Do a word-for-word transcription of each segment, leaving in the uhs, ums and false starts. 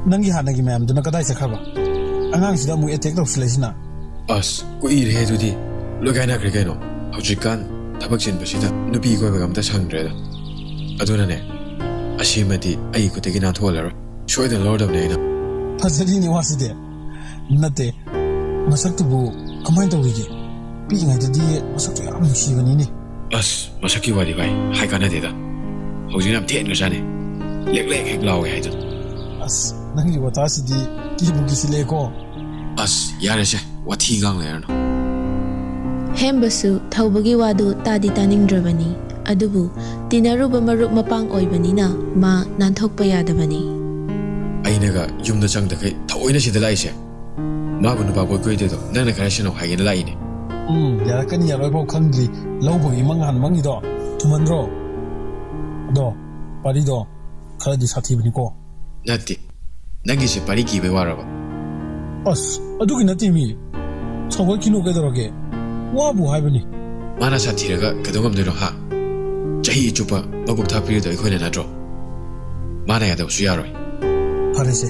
ꯅꯪꯒꯤ ꯍꯥꯟꯅꯒꯤ ꯃꯌꯥꯝꯗꯨꯅ ꯀꯗꯥꯏ ꯆꯠꯈ꯭ꯔꯕ? ꯑꯉꯥꯡꯁꯤꯗ ꯑꯃꯨꯛ ꯑꯦꯇꯦꯛ ꯇꯧꯁꯤꯜꯂꯛꯏꯁꯤꯅ꯫ ꯑꯁ, ꯀꯨꯏꯔꯦ ꯑꯗꯨꯗꯤ꯫ ꯂꯣꯏ ꯀꯥꯏꯅꯈ꯭ꯔꯦ ꯀꯩꯅꯣ꯫ ꯍꯧꯖꯤꯛꯀꯥꯟ ꯊꯕꯛ ꯆꯤꯟꯕꯁꯤꯗ ꯅꯨꯄꯤ ꯀꯣꯏꯕꯒ ꯑꯝꯇ ꯁꯪꯗ꯭ꯔꯦꯗ꯫ ꯑꯗꯨꯅꯅꯦ, ꯑꯁꯤꯃꯗꯤ ꯑꯩ ꯈꯨꯠꯇꯒꯤ ꯅꯥꯟꯊꯣꯛꯍꯜꯂꯔꯣꯏ꯫ ꯁꯣꯏꯗꯅ ꯂꯧꯔꯗꯕꯅꯦ ꯑꯩꯅ꯫ ꯐꯖꯔꯤꯅꯦ ꯋꯥꯁꯤꯗꯤ꯫ ꯅꯠꯇꯦ, ꯃꯁꯛꯇꯨꯕꯨ ꯀꯃꯥꯏꯅ ꯇꯧꯔꯤꯒꯦ? ꯄꯤꯛꯏꯉꯩꯗꯗꯤ ꯃꯁꯛꯇꯣ ꯌꯥꯝ ꯅꯨꯡꯁꯤꯕꯅꯤꯅꯦ꯫ ꯑꯁ, ꯃꯁꯛꯀꯤ ꯋꯥꯗꯤ ꯚꯥꯏ, ꯍꯥꯏ ꯀꯥꯟꯅꯗꯦꯗ꯫ ꯍꯧꯖꯤꯛꯅ ꯌꯥꯝ ꯊꯦꯠꯈ꯭ꯔꯖꯥꯠꯅꯤ꯫ ꯂꯦꯛ ꯂꯦꯛ ꯍꯦꯛ ꯂꯥꯎꯋꯦ ꯍꯥꯏꯗꯨꯅꯤ꯫ ꯑꯁ, ꯅꯪꯒꯤ ꯋꯥꯇꯥꯁꯤꯗꯤ ꯀꯤꯕꯨ ꯀꯤꯁꯤꯜꯂꯛꯑꯦꯀꯣ꯫ ꯑꯁ, ꯌꯥꯔꯦꯁꯦ, ꯋꯥꯊꯤ ꯉꯥꯡ ꯂꯩꯔꯅꯨ꯫ ꯍꯦꯝꯕꯁꯨ ꯊꯧꯕꯒꯤ ꯋꯥꯗꯨ ꯇꯥꯗꯤ ꯇꯥꯅꯤꯡꯗ꯭ꯔꯕꯅꯤ꯫ ꯑꯗꯨꯕꯨ ꯇꯤꯟꯅꯔꯨꯕ ꯃꯔꯨꯞ ꯃꯄꯥꯡ ꯑꯣꯏꯕꯅꯤꯅ ꯃꯥ ꯅꯥꯟꯊꯣꯛꯄ ꯌꯥꯗꯕꯅꯤ꯫ ꯑꯩꯅꯒ ꯌꯨꯝꯗ ꯆꯪꯗꯈꯩ ꯊꯑꯣꯏꯅ ꯁꯤꯗ ꯂꯥꯛꯏꯁꯦ, ꯃꯥꯕꯨ ꯅꯨꯄꯥ ꯀꯣꯏ ꯀꯣꯏꯗꯦꯗꯣ ꯅꯪꯅ ꯈꯔ ꯁꯦꯟꯅꯧ ꯍꯥꯏꯒꯦꯅ ꯂꯥꯛꯏꯅꯦ꯫ ꯎꯝ, ꯌꯥꯔꯛꯀꯅꯤ ꯌꯥꯔꯣꯏꯐꯥꯎ ꯈꯪꯗ꯭ꯔꯤ꯫ ꯂꯧꯕꯒꯤ ꯃꯉꯥꯟ ꯃꯪꯉꯤꯗꯣ ꯊꯨꯃꯟꯗ꯭ꯔꯣ? ꯑꯗꯣ ꯄꯥꯔꯤꯗꯣ ꯈꯔꯗꯤ ꯁꯥꯊꯤꯕꯅꯤꯀꯣ꯫ ꯅꯠꯇꯦ, ꯅꯪꯒꯤꯁꯦ ꯄꯥꯔꯤ ꯀꯤꯕꯩ ꯋꯥꯔꯕ? ꯑꯁ, ꯑꯗꯨꯒꯤ ꯅꯠꯇꯦ ꯃꯤ꯫ ꯁꯧꯒꯠꯈꯤꯅꯨ ꯀꯩꯗꯧꯔꯒꯦ? ꯋꯥꯕꯨ ꯍꯥꯏꯕꯅꯤ꯫ ꯃꯥꯅ ꯁꯥꯊꯤꯔꯒ ꯀꯩꯗꯧ ꯉꯝꯗꯣꯏꯅꯣ ꯍꯥ? ꯆꯍꯤ ꯆꯨꯞꯄ ꯃꯕꯨꯛ ꯊꯥꯄꯤꯔꯤꯗꯣ ꯑꯩꯈꯣꯏꯅ ꯅꯠꯇ꯭ꯔꯣ? ꯃꯥꯅ ꯌꯥꯗꯕꯁꯨ ꯌꯥꯔꯣꯏ꯫ ꯐꯔꯦꯁꯦ,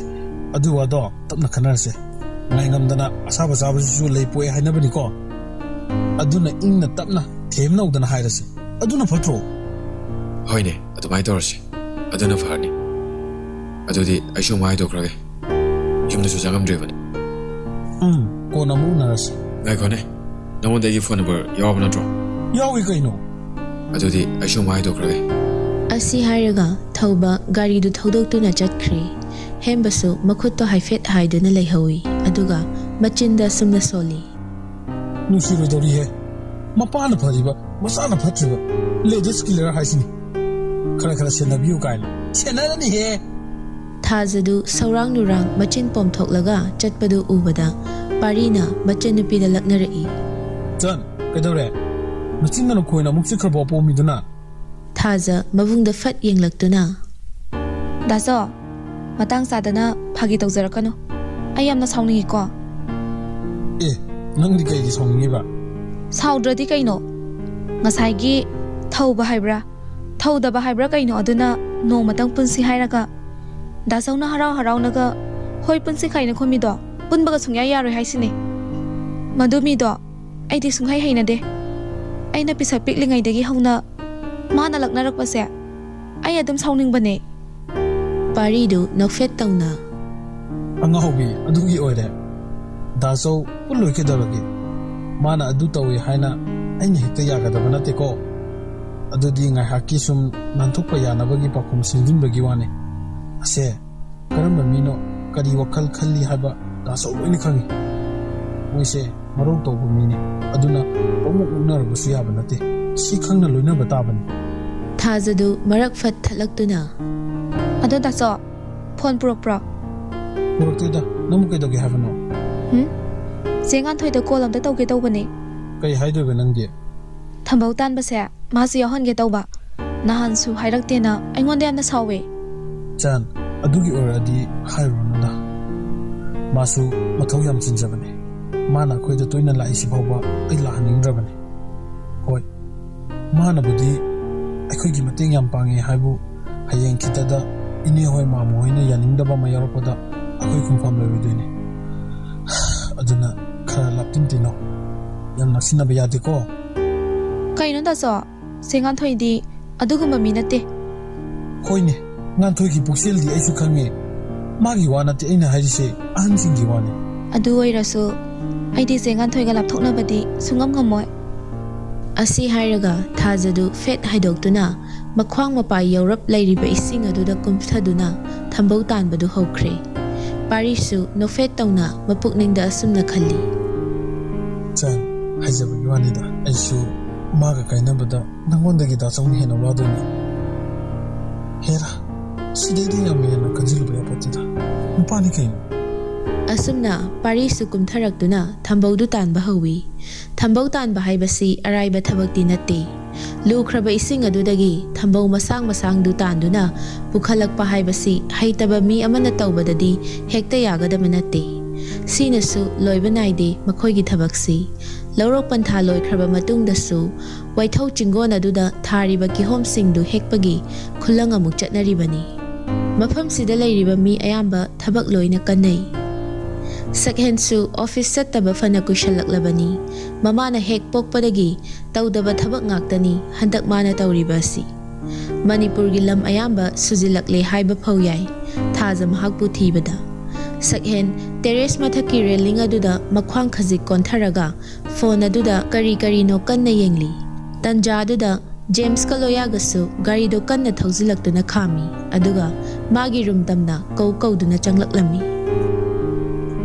ꯑꯗꯨ ꯋꯥꯗꯣ ꯇꯞꯅ ꯈꯟꯅꯔꯁꯦ꯫ ꯉꯥꯏꯉꯝꯗꯅ ꯑꯁꯥꯕ ꯆꯥꯕꯁꯤꯁꯨ ꯂꯩ ꯄꯣꯛꯑꯦ ꯍꯥꯏꯅꯕꯅꯤꯀꯣ꯫ ꯑꯗꯨꯅ ꯏꯪꯅ ꯇꯞꯅ ꯊꯦꯝꯅꯧꯗꯅ ꯍꯥꯏꯔꯁꯤ꯫ ꯑꯗꯨꯅ ꯐꯠꯇ꯭ꯔꯣ? ꯍꯣꯏꯅꯦ, ꯑꯗꯨꯃꯥꯏꯅ ꯇꯧꯔꯁꯤ꯫ ꯑꯗꯨꯅ ꯐꯔꯅꯤ꯫ ꯑꯗꯨꯗꯤ ꯑꯩꯁꯨ ꯑꯃꯨꯛ ꯍꯥꯏꯗꯣꯛꯈ꯭ꯔꯒꯦ꯫ ꯌꯨꯝꯗꯁꯨ ꯆꯪꯉꯝꯗ꯭ꯔꯤꯕꯅꯤ꯫ ꯎꯝ, ꯀꯣꯟꯅ ꯑꯃꯨꯛ ꯎꯅꯔꯁꯤ꯫ ꯉꯥꯏꯈꯣꯅꯦ, ꯅꯉꯣꯟꯗ ꯑꯩꯒꯤ ꯐꯣꯟ ꯅꯝꯕꯔ ꯌꯥꯎꯔꯕ ꯅꯠꯇ꯭ꯔꯣ? ꯌꯥꯎꯏ ꯀꯩꯅꯣ꯫ ꯑꯗꯨꯗꯤ ꯑꯩꯁꯨ ꯑꯃꯨꯛ ꯍꯥꯏꯗꯣꯛꯈ꯭ꯔꯒꯦ꯫ ꯑꯁꯤ ꯍꯥꯏꯔꯒ ꯊꯧꯕ ꯒꯥꯔꯤꯗꯨ ꯊꯧꯗꯣꯛꯇꯨꯅ ꯆꯠꯈ꯭ꯔꯦ꯫ ꯍꯦꯝꯕꯁꯨ ꯃꯈꯨꯠꯇꯣ ꯍꯥꯏꯐꯦꯠ ꯍꯥꯏꯗꯨꯅ ꯂꯩꯍꯧꯏ, ꯑꯗꯨꯒ ꯃꯆꯤꯟꯗ ꯑꯁꯨꯝꯅ ꯁꯣꯜꯂꯤ꯫ ꯅꯨꯡꯁꯤꯔꯣꯏꯗꯧꯔꯤꯍꯦ꯫ ꯃꯄꯥꯅ ꯐꯔꯤꯕ, ꯃꯆꯥꯅ ꯐꯠꯇ꯭ꯔꯤꯕ꯫ Ladies killer ꯍꯥꯏꯁꯤꯅꯤ꯫ ꯈꯔ ꯈꯔ ꯁꯦꯟꯅꯕꯤꯌꯨ ꯀꯥꯏꯅ꯫ ꯁꯦꯟꯅꯔꯅꯤꯍꯦ꯫ ꯊꯥꯖꯗꯨ ꯁꯧꯔꯥꯡ ꯂꯨꯔꯥꯡ ꯃꯆꯤꯟ ꯄꯣꯝꯊꯣꯛꯂꯒ ꯆꯠꯄꯗꯨ ꯎꯕꯗ ꯄꯥꯔꯤꯅ ꯃꯆꯟꯅꯨꯄꯤꯗ ꯂꯛꯅꯔꯛꯏ꯫ ꯆꯟ, ꯀꯩꯗꯧꯔꯦ? ꯃꯆꯤꯟꯗꯅ ꯈꯣꯏꯅ ꯑꯃꯨꯛ ꯆꯤꯛꯈ꯭ꯔꯕ ꯑꯄꯣꯝꯃꯤꯗꯨꯅ? ꯊꯥꯖ ꯃꯕꯨꯡꯗ ꯐꯠ ꯌꯦꯡꯂꯛꯇꯨꯅ, ꯗꯥꯆꯧ, ꯃꯇꯥꯡ ꯆꯥꯗꯅ ꯐꯥꯒꯤ ꯇꯧꯖꯔꯛꯀꯅꯨ꯫ ꯑꯩ ꯌꯥꯝꯅ ꯁꯥꯎꯅꯤꯡꯉꯤꯀꯣ꯫ ꯑꯦ, ꯅꯪꯗꯤ ꯀꯩꯒꯤ ꯁꯥꯎꯅꯤꯡꯉꯤꯕ? ꯁꯥꯎꯗ꯭ꯔꯗꯤ ꯀꯩꯅꯣ? ꯉꯁꯥꯏꯒꯤ ꯊꯧꯕ ꯍꯥꯏꯕ꯭ꯔꯥ, ꯊꯧꯗꯕ ꯍꯥꯏꯕ꯭ꯔꯥ ꯀꯩꯅꯣ, ꯑꯗꯨꯅ ꯅꯣꯡꯃꯇꯪ ꯄꯨꯟꯁꯤ ꯍꯥꯏꯔꯒ ꯗꯥꯆꯧꯅ ꯍꯔꯥꯎ ꯍꯔꯥꯎꯅꯒ "ꯍꯣꯏ, ꯄꯨꯟꯁꯤ" ꯀꯥꯏꯅ ꯈꯨꯝꯃꯤꯗꯣ, ꯄꯨꯟꯕꯒ ꯁꯨꯡꯌꯥ ꯌꯥꯔꯣꯏ ꯍꯥꯏꯁꯤꯅꯤ꯫ ꯃꯗꯨ ꯃꯤꯗꯣ ꯑꯩꯗꯤ ꯁꯨꯡꯍꯩ ꯍꯩꯅꯗꯦ꯫ ꯑꯩꯅ ꯄꯤꯁꯛ ꯄꯤꯛꯂꯤꯉꯩꯗꯒꯤ ꯍꯧꯅ ꯃꯥꯅ ꯂꯛꯅꯔꯛꯄꯁꯦ ꯑꯩ ꯑꯗꯨꯝ ꯁꯥꯎꯅꯤꯡꯕꯅꯦ꯫ ꯄꯥꯔꯤꯗꯨ ꯅꯣꯛꯐꯦꯠ ꯇꯧꯅ, ꯑꯉꯥꯎꯕꯤ, ꯑꯗꯨꯒꯤ ꯑꯣꯏꯔꯦ꯫ ꯗꯥꯆꯧ ꯄꯨꯜꯂꯣꯏ ꯀꯩꯗꯧꯔꯒꯦ? ꯃꯥꯅ ꯑꯗꯨ ꯇꯧꯏ ꯍꯥꯏꯅ ꯑꯩꯅ ꯍꯦꯛꯇ ꯌꯥꯒꯗꯕ ꯅꯠꯇꯦꯀꯣ꯫ ꯑꯗꯨꯗꯤ ꯉꯥꯏꯍꯥꯛꯀꯤ ꯁꯨꯝ ꯅꯥꯟꯊꯣꯛꯄ ꯌꯥꯅꯕꯒꯤ ꯄꯥꯎꯈꯨꯝ ꯁꯦꯝꯖꯤꯟꯕꯒꯤ ꯋꯥꯅꯤ꯫ ꯑꯁꯦ, ꯀꯔꯝꯕ ꯃꯤꯅꯣ, ꯀꯔꯤ ꯋꯥꯈꯜ ꯈꯜꯂꯤ ꯍꯥꯏꯕ ꯗꯥꯆꯧ ꯂꯣꯏꯅ ꯈꯪꯉꯤ꯫ ꯃꯣꯏꯁꯦ ꯃꯔꯧ ꯇꯧꯕ ꯃꯤꯅꯤ, ꯑꯗꯨꯅ ꯄꯪꯅꯣꯛ ꯅꯣꯛꯅꯔꯨꯕꯁꯨ ꯌꯥꯕ ꯅꯠꯇꯦ꯫ ꯁꯤ ꯈꯪꯅ ꯂꯣꯏꯅꯕ ꯇꯥꯕꯅꯤ꯫ ꯊꯥꯖꯗꯨ ꯃꯔꯛ ꯐꯠ ꯊꯠꯂꯛꯇꯨꯅ, ꯑꯗꯣ ꯗꯥꯆꯧ, ꯐꯣꯟ ꯄꯨꯔꯛꯄ꯭ꯔꯣ? ꯄꯨꯔꯛꯇꯦꯗ, ꯅꯪꯕꯨ ꯀꯩꯗꯧꯒꯦ ꯍꯥꯏꯕꯅꯣ? ꯍꯨꯝ? ꯆꯦ ꯉꯥꯟꯊꯣꯏꯗ ꯀꯣꯜ ꯑꯝꯇ ꯇꯧꯒꯦ ꯇꯧꯕꯅꯦ꯫ ꯀꯩ ꯍꯥꯏꯗꯣꯏꯕ ꯅꯪꯗꯤ? ꯊꯝꯕꯧ ꯇꯥꯟꯕꯁꯦ ꯃꯥꯁꯨ ꯌꯥꯎꯍꯟꯒꯦ ꯇꯧꯕ꯫ ꯅꯍꯥꯟꯁꯨ ꯍꯥꯏꯔꯛꯇꯦꯅ ꯑꯩꯉꯣꯟꯗ ꯌꯥꯝꯅ ꯁꯥꯎꯋꯦ꯫ ꯆꯥꯟ, ꯑꯗꯨꯒꯤ ꯑꯣꯏꯔꯗꯤ ꯍꯥꯏꯔꯨꯔꯅꯨꯗ꯫ ꯃꯥꯁꯨ ꯃꯊꯧ ꯌꯥꯝ ꯆꯤꯟꯖꯕꯅꯦ꯫ ꯃꯥꯅ ꯑꯩꯈꯣꯏꯗ ꯇꯣꯏꯅ ꯂꯥꯛꯏꯁꯤ ꯐꯥꯎꯕ ꯑꯩ ꯂꯥꯛꯍꯟꯅꯤꯡꯗ꯭ꯔꯕꯅꯦ꯫ ꯍꯣꯏ, ꯃꯥꯅꯕꯨꯗꯤ ꯑꯩꯈꯣꯏꯒꯤ ꯃꯇꯦꯡ ꯌꯥꯝ ꯄꯥꯡꯉꯦ ꯍꯥꯏꯕꯨ, ꯍꯌꯦꯡ ꯈꯤꯇꯗ ꯏꯅꯦ ꯍꯣꯏ ꯃꯥꯃ ꯍꯣꯏꯅ ꯌꯥꯅꯤꯡꯗꯕ ꯑꯃ ꯌꯥꯎꯔꯛꯄꯗ ꯑꯩꯈꯣꯏ ꯈꯣꯡꯐꯝ ꯂꯣꯏꯔꯣꯏꯗꯣꯏꯅꯦ꯫ ꯑꯗꯨꯅ ꯈꯔ ꯂꯥꯞꯇꯤꯟ ꯇꯤꯟꯅꯧ꯫ ꯌꯥꯝ ꯅꯛꯁꯤꯟꯅꯕ ꯌꯥꯗꯦꯀꯣ꯫ ꯀꯩꯅꯣ ꯗꯥꯆꯧ? ꯆꯦ ꯉꯥꯟꯊꯣꯏꯗꯤ ꯑꯗꯨꯒꯨꯝꯕ ꯃꯤ ꯅꯠꯇꯦ꯫ ꯍꯣꯏꯅꯦ, ꯉꯥꯟꯊꯣꯏꯒꯤ ꯄꯨꯛꯆꯦꯜꯗꯤ ꯑꯩꯁꯨ ꯈꯪꯉꯦ꯫ ꯃꯥꯒꯤ ꯋꯥ ꯅꯠꯇꯦ ꯑꯩꯅ ꯍꯥꯏꯔꯤꯁꯦ, ꯑꯍꯟꯁꯤꯡꯒꯤ ꯋꯥꯅꯤ꯫ ꯑꯗꯨ ꯑꯣꯏꯔꯁꯨ ꯑꯩꯗꯤ ꯆꯦ ꯉꯥꯟꯊꯣꯏꯒ ꯂꯥꯞꯊꯣꯛꯅꯕꯗꯤ ꯁꯨꯡꯉꯝ ꯉꯝꯃꯣꯏ꯫ ꯑꯁꯤ ꯍꯥꯏꯔꯒ ꯊꯥꯖꯗꯨ ꯐꯦꯠ ꯍꯥꯏꯗꯣꯛꯇꯨꯅ ꯃꯈ꯭ꯋꯥꯡ ꯃꯄꯥ ꯌꯧꯔꯞ ꯂꯩꯔꯤꯕ ꯏꯁꯤꯡ ꯑꯗꯨꯗ ꯀꯨꯝꯊꯗꯨꯅ ꯊꯝꯕꯧ ꯇꯥꯟꯕꯗꯨ ꯍꯧꯈ꯭ꯔꯦ꯫ ꯄꯥꯔꯤꯁꯨ ꯅꯣꯛꯐꯦꯠ ꯇꯧꯅ ꯃꯄꯨꯛꯅꯤꯡꯗ ꯑꯁꯨꯝꯅ ꯈꯜꯂꯤ꯫ ꯆꯥꯟ, ꯍꯥꯏꯖꯕꯒꯤ ꯋꯥꯅꯤꯗ, ꯑꯩꯁꯨ ꯃꯥꯒ ꯀꯥꯏꯅꯕꯗ ꯅꯪꯉꯣꯟꯗꯒꯤ ꯗꯥꯆꯧꯅ ꯍꯦꯟꯅ ꯋꯥꯗꯣꯏꯅꯤ꯫ ꯍꯦꯔꯥ, ꯁꯤꯗꯩꯗꯤ ꯌꯥꯝ ꯍꯦꯟꯅ ꯈꯟꯖꯤꯜꯂꯨꯕ ꯌꯥꯄꯣꯠꯇꯦꯗ꯫ ꯅꯨꯄꯥꯅꯤ ꯀꯩꯅꯣ꯫ ꯑꯁꯨꯝꯅ ꯄꯥꯔꯤꯁꯨ ꯀꯨꯝꯊꯔꯛꯇꯨꯅ ꯊꯝꯕꯧꯗꯨ ꯇꯥꯟꯕ ꯍꯧꯋꯤ꯫ ꯊꯝꯕꯧ ꯇꯥꯟꯕ ꯍꯥꯏꯕꯁꯤ ꯑꯔꯥꯏꯕ ꯊꯕꯛꯇꯤ ꯅꯠꯇꯦ꯫ ꯂꯨꯈ꯭ꯔꯕ ꯏꯁꯤꯡ ꯑꯗꯨꯗꯒꯤ ꯊꯝꯕꯧ ꯃꯁꯥꯡ ꯃꯁꯥꯡꯗꯨ ꯇꯥꯟꯗꯨꯅ ꯄꯨꯈꯠꯂꯛꯄ ꯍꯥꯏꯕꯁꯤ ꯍꯩꯇꯕ ꯃꯤ ꯑꯃꯅ ꯇꯧꯕꯗꯗꯤ ꯍꯦꯛꯇ ꯌꯥꯒꯗꯕ ꯅꯠꯇꯦ꯫ ꯁꯤꯅꯁꯨ ꯂꯣꯏꯕ ꯅꯥꯏꯗꯦ ꯃꯈꯣꯏꯒꯤ ꯊꯕꯛꯁꯤ꯫ ꯂꯧꯔꯣꯛ ꯄꯟꯊꯥ ꯂꯣꯏꯈ꯭ꯔꯕ ꯃꯇꯨꯡꯗꯁꯨ ꯋꯥꯏꯊꯧ ꯆꯤꯡꯒꯣꯟ ꯑꯗꯨꯗ ꯊꯥꯔꯤꯕ ꯀꯤꯍꯣꯝꯁꯤꯡꯗꯨ ꯍꯦꯛꯄꯒꯤ ꯈꯨꯂꯪ ꯑꯃꯨꯛ ꯆꯠꯅꯔꯤꯕꯅꯤ꯫ ꯃꯐꯝꯁꯤꯗ ꯂꯩꯔꯤꯕ ꯃꯤ ꯑꯌꯥꯝꯕ ꯊꯕꯛ ꯂꯣꯏꯅ ꯀꯟꯅꯩ꯫ ꯁꯛꯍꯦꯟꯁꯨ ꯑꯣꯐꯤꯁ ꯆꯠꯇꯕ ꯐꯅ ꯀꯨꯏꯁꯜꯂꯛꯂꯕꯅꯤ꯫ ꯃꯃꯥꯅ ꯍꯦꯛ ꯄꯣꯛꯄꯗꯒꯤ ꯇꯧꯗꯕ ꯊꯕꯛ ꯉꯥꯛꯇꯅꯤ ꯍꯟꯗꯛ ꯃꯥꯅ ꯇꯧꯔꯤꯕ ꯑꯁꯤ꯫ ꯃꯅꯤꯄꯨꯔꯒꯤ ꯂꯝ ꯑꯌꯥꯝꯕ ꯁꯨꯖꯤꯜꯂꯛꯂꯦ ꯍꯥꯏꯕ ꯐꯥꯎ ꯌꯥꯏ, ꯊꯥꯖ ꯃꯍꯥꯛꯄꯨ ꯊꯤꯕꯗ꯫ ꯁꯛꯍꯦꯟ ꯇꯦꯔꯦꯁ ꯃꯊꯛꯀꯤ ꯔꯦꯂꯤꯡ ꯑꯗꯨꯗ ꯃꯈ꯭ꯋꯥꯡ ꯈꯖꯤꯛ ꯀꯣꯟꯊꯔꯒ ꯐꯣꯟ ꯑꯗꯨꯗ ꯀꯔꯤ ꯀꯔꯤꯅꯣ ꯀꯟꯅ ꯌꯦꯡꯂꯤ꯫ ꯇꯟꯖꯥ ꯑꯗꯨꯗ ꯖꯦꯝꯁꯀ ꯂꯣꯌꯥꯒꯁꯨ ꯒꯥꯔꯤꯗꯨ ꯀꯟꯅ ꯊꯧꯖꯤꯜꯂꯛꯇꯨꯅ ꯈꯥꯝꯃꯤ, ꯑꯗꯨꯒ ꯃꯥꯒꯤ ꯔꯨꯝ ꯇꯝꯅ ꯀꯧ ꯀꯧꯗꯨꯅ ꯆꯪꯂꯛꯂꯝꯃꯤ꯫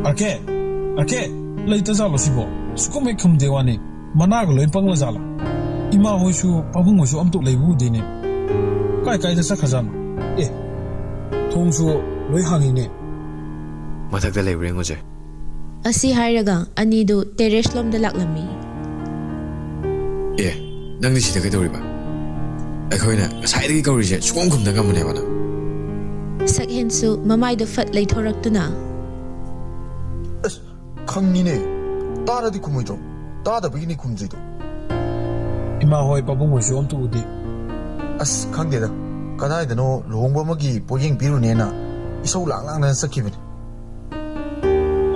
ꯑꯥꯔ ꯀꯦ, ꯑꯥꯔ ꯀꯦ, ꯂꯩꯇ ꯖꯥꯠꯂꯣ ꯁꯤꯕꯣ? ꯁꯨꯛꯈꯨꯝ ꯍꯦꯛ ꯈꯨꯝꯗꯦ ꯋꯥꯅꯤ꯫ ꯃꯅꯥꯒ ꯂꯣꯏ ꯄꯪꯂ ꯖꯥꯠꯂꯣ? ꯏꯃꯥ ꯍꯣꯏꯁꯨ ꯄꯥꯕꯨꯡ ꯍꯣꯏꯁꯨ ꯑꯝꯇ ꯂꯩꯕ ꯎꯗꯦꯅꯦ꯫ ꯀꯥꯏ ꯀꯥꯏꯗ ꯆꯠꯈ꯭ꯔꯖꯥꯠꯅꯣ? ꯑꯦ, ꯊꯣꯡꯁꯨ ꯂꯣꯏ ꯍꯥꯡꯉꯤꯅꯦ꯫ ꯃꯊꯛꯇ ꯂꯩꯕ꯭ꯔꯥ ꯌꯦꯡꯉꯨꯁꯦ꯫ ꯑꯁꯤ ꯍꯥꯏꯔꯒ ꯑꯅꯤꯗꯨ ꯇꯦꯔꯦꯁ ꯂꯣꯝꯗ ꯂꯥꯛꯂꯝꯃꯤ꯫ ꯑꯦ, ꯅꯪꯗꯤ ꯁꯤꯗ ꯀꯩꯗꯧꯔꯤꯕ? ꯑꯩꯈꯣꯏꯅ ꯉꯁꯥꯏꯗꯒꯤ ꯀꯧꯔꯤꯁꯦ ꯁꯨꯛꯈꯨꯝ ꯈꯨꯝꯗ ꯉꯝꯕꯅꯦꯕ ꯅꯪ꯫ ꯁꯛꯍꯦꯟꯁꯨ ꯃꯃꯥꯏꯗꯣ ꯐꯠ ꯂꯩꯊꯣꯔꯛꯇꯨꯅ꯫ ꯑꯁ, ꯈꯪꯉꯤꯅꯦ꯫ ꯇꯥꯔꯗꯤ ꯈꯨꯝꯃꯣꯏꯗ꯭ꯔꯣ? ꯇꯥꯗꯕꯒꯤꯅꯤ ꯈꯨꯝꯗ꯭ꯔꯤꯗꯣ꯫ ꯏꯃꯥ ꯍꯣꯏ ꯄꯥꯕꯨꯡ ꯍꯣꯏꯁꯨ ꯑꯝꯇ ꯎꯗꯦ꯫ ꯑꯁ, ꯈꯪꯗꯦꯗ꯫ ꯀꯗꯥꯏꯗꯅꯣ ꯂꯨꯍꯣꯡꯕ ꯑꯃꯒꯤ ꯄꯣꯠꯌꯦꯡ ꯄꯤꯔꯨꯅꯦꯅ ꯏꯁꯧ ꯂꯥꯡ ꯂꯥꯡꯗꯅ ꯆꯠꯈꯤꯕꯅꯤ꯫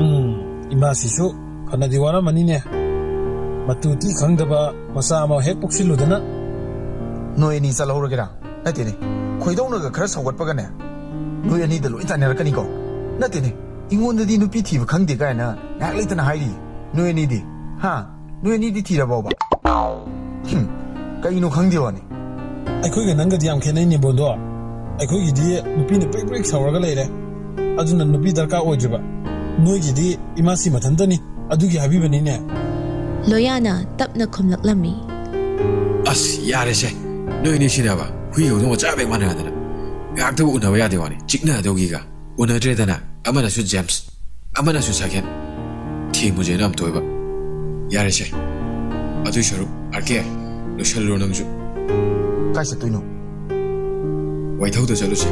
ꯎꯝ, ꯏꯃꯥꯁꯤꯁꯨ ꯐꯅꯗꯤ ꯋꯥꯔꯝꯃꯅꯤꯅꯦ꯫ ꯃꯇꯨ ꯇꯤ ꯈꯪꯗꯕ ꯃꯆꯥ ꯑꯃ ꯍꯦꯛ ꯄꯣꯛꯁꯤꯜꯂꯨꯗꯅ꯫ ꯅꯣꯏ ꯑꯅꯤ ꯆꯠꯍꯧꯔꯒꯦꯔꯥ? ꯅꯠꯇꯦꯅꯦ, ꯈꯣꯏꯗꯧꯅꯒ ꯈꯔ ꯁꯧꯒꯠꯄꯒꯅꯦ, ꯅꯣꯏ ꯑꯅꯤꯗ ꯂꯣꯏ ꯇꯥꯏꯅꯔꯛꯀꯅꯤꯀꯣ꯫ ꯅꯠꯇꯦꯅꯦ, ꯑꯩꯉꯣꯟꯗꯗꯤ ꯅꯨꯄꯤ ꯊꯤꯕ ꯈꯪꯗꯦ ꯀꯥꯏꯅ ꯉꯥꯏꯍꯥꯛ ꯂꯩꯇꯅ ꯍꯥꯏꯔꯤ꯫ ꯅꯣꯏ ꯑꯅꯤꯗꯤ, ꯍꯥ? ꯅꯣꯏ ꯑꯅꯤꯗꯤ ꯊꯤꯔꯕꯣꯕ? ꯍꯨꯝ, ꯀꯩꯅꯣ ꯈꯪꯗꯦ ꯋꯥꯅꯤ꯫ ꯑꯩꯈꯣꯏꯒ ꯅꯪꯒꯗꯤ ꯌꯥꯝ ꯈꯦꯠꯅꯩꯅꯦ, ꯕꯣꯟꯗꯣ꯫ ꯑꯩꯈꯣꯏꯒꯤꯗꯤ ꯅꯨꯄꯤꯅ ꯄ꯭ꯔꯦꯛ ꯄ꯭ꯔꯦꯛ ꯁꯥꯎꯔꯒ ꯂꯩꯔꯦ, ꯑꯗꯨꯅ ꯅꯨꯄꯤ ꯗꯔꯀꯥꯔ ꯑꯣꯏꯗ꯭ꯔꯤꯕ꯫ ꯅꯣꯏꯒꯤꯗꯤ ꯏꯃꯥꯁꯤ ꯃꯊꯟꯇꯅꯤ, ꯑꯗꯨꯒꯤ ꯍꯥꯏꯕꯤꯕꯅꯤꯅꯦ꯫ ꯂꯣꯌꯥꯅ ꯇꯞꯅ ꯈꯨꯝꯂꯛꯂꯝꯃꯤ꯫ ꯑꯁ, ꯌꯥꯔꯦꯁꯦ꯫ ꯅꯣꯏ ꯑꯅꯤ ꯁꯤꯅꯕ ꯍꯨꯏ ꯍꯧꯗꯣꯡ ꯃꯆꯥ ꯕꯦꯛ ꯃꯥꯟꯅꯗꯅ꯫ ꯉꯥꯏꯍꯥꯛꯇꯕꯨ ꯎꯅꯕ ꯌꯥꯗꯦ ꯋꯥꯅꯤ, ꯆꯤꯛꯅꯗꯧꯒꯤꯒ꯫ ꯎꯅꯗ꯭ꯔꯦꯗꯅ, ꯑꯃꯅꯁꯨ ꯖꯦꯝꯁ, ꯑꯃꯅꯁꯨ ꯁꯛꯍꯦꯟ꯫ ꯊꯦꯝꯃꯨꯁꯦꯅ ꯑꯝꯇ ꯑꯣꯏꯕ꯫ ꯌꯥꯔꯦꯁꯦ, ꯑꯗꯨꯏ ꯁꯔꯨꯛ ꯑꯥꯔ ꯀꯦ, ꯂꯣꯏꯁꯜꯂꯨꯔꯣ ꯅꯪꯁꯨ꯫ ꯀꯥꯏ ꯆꯠꯇꯣꯏꯅꯣ? ꯋꯥꯏꯊꯧꯗ ꯆꯠꯂꯨꯁꯦ,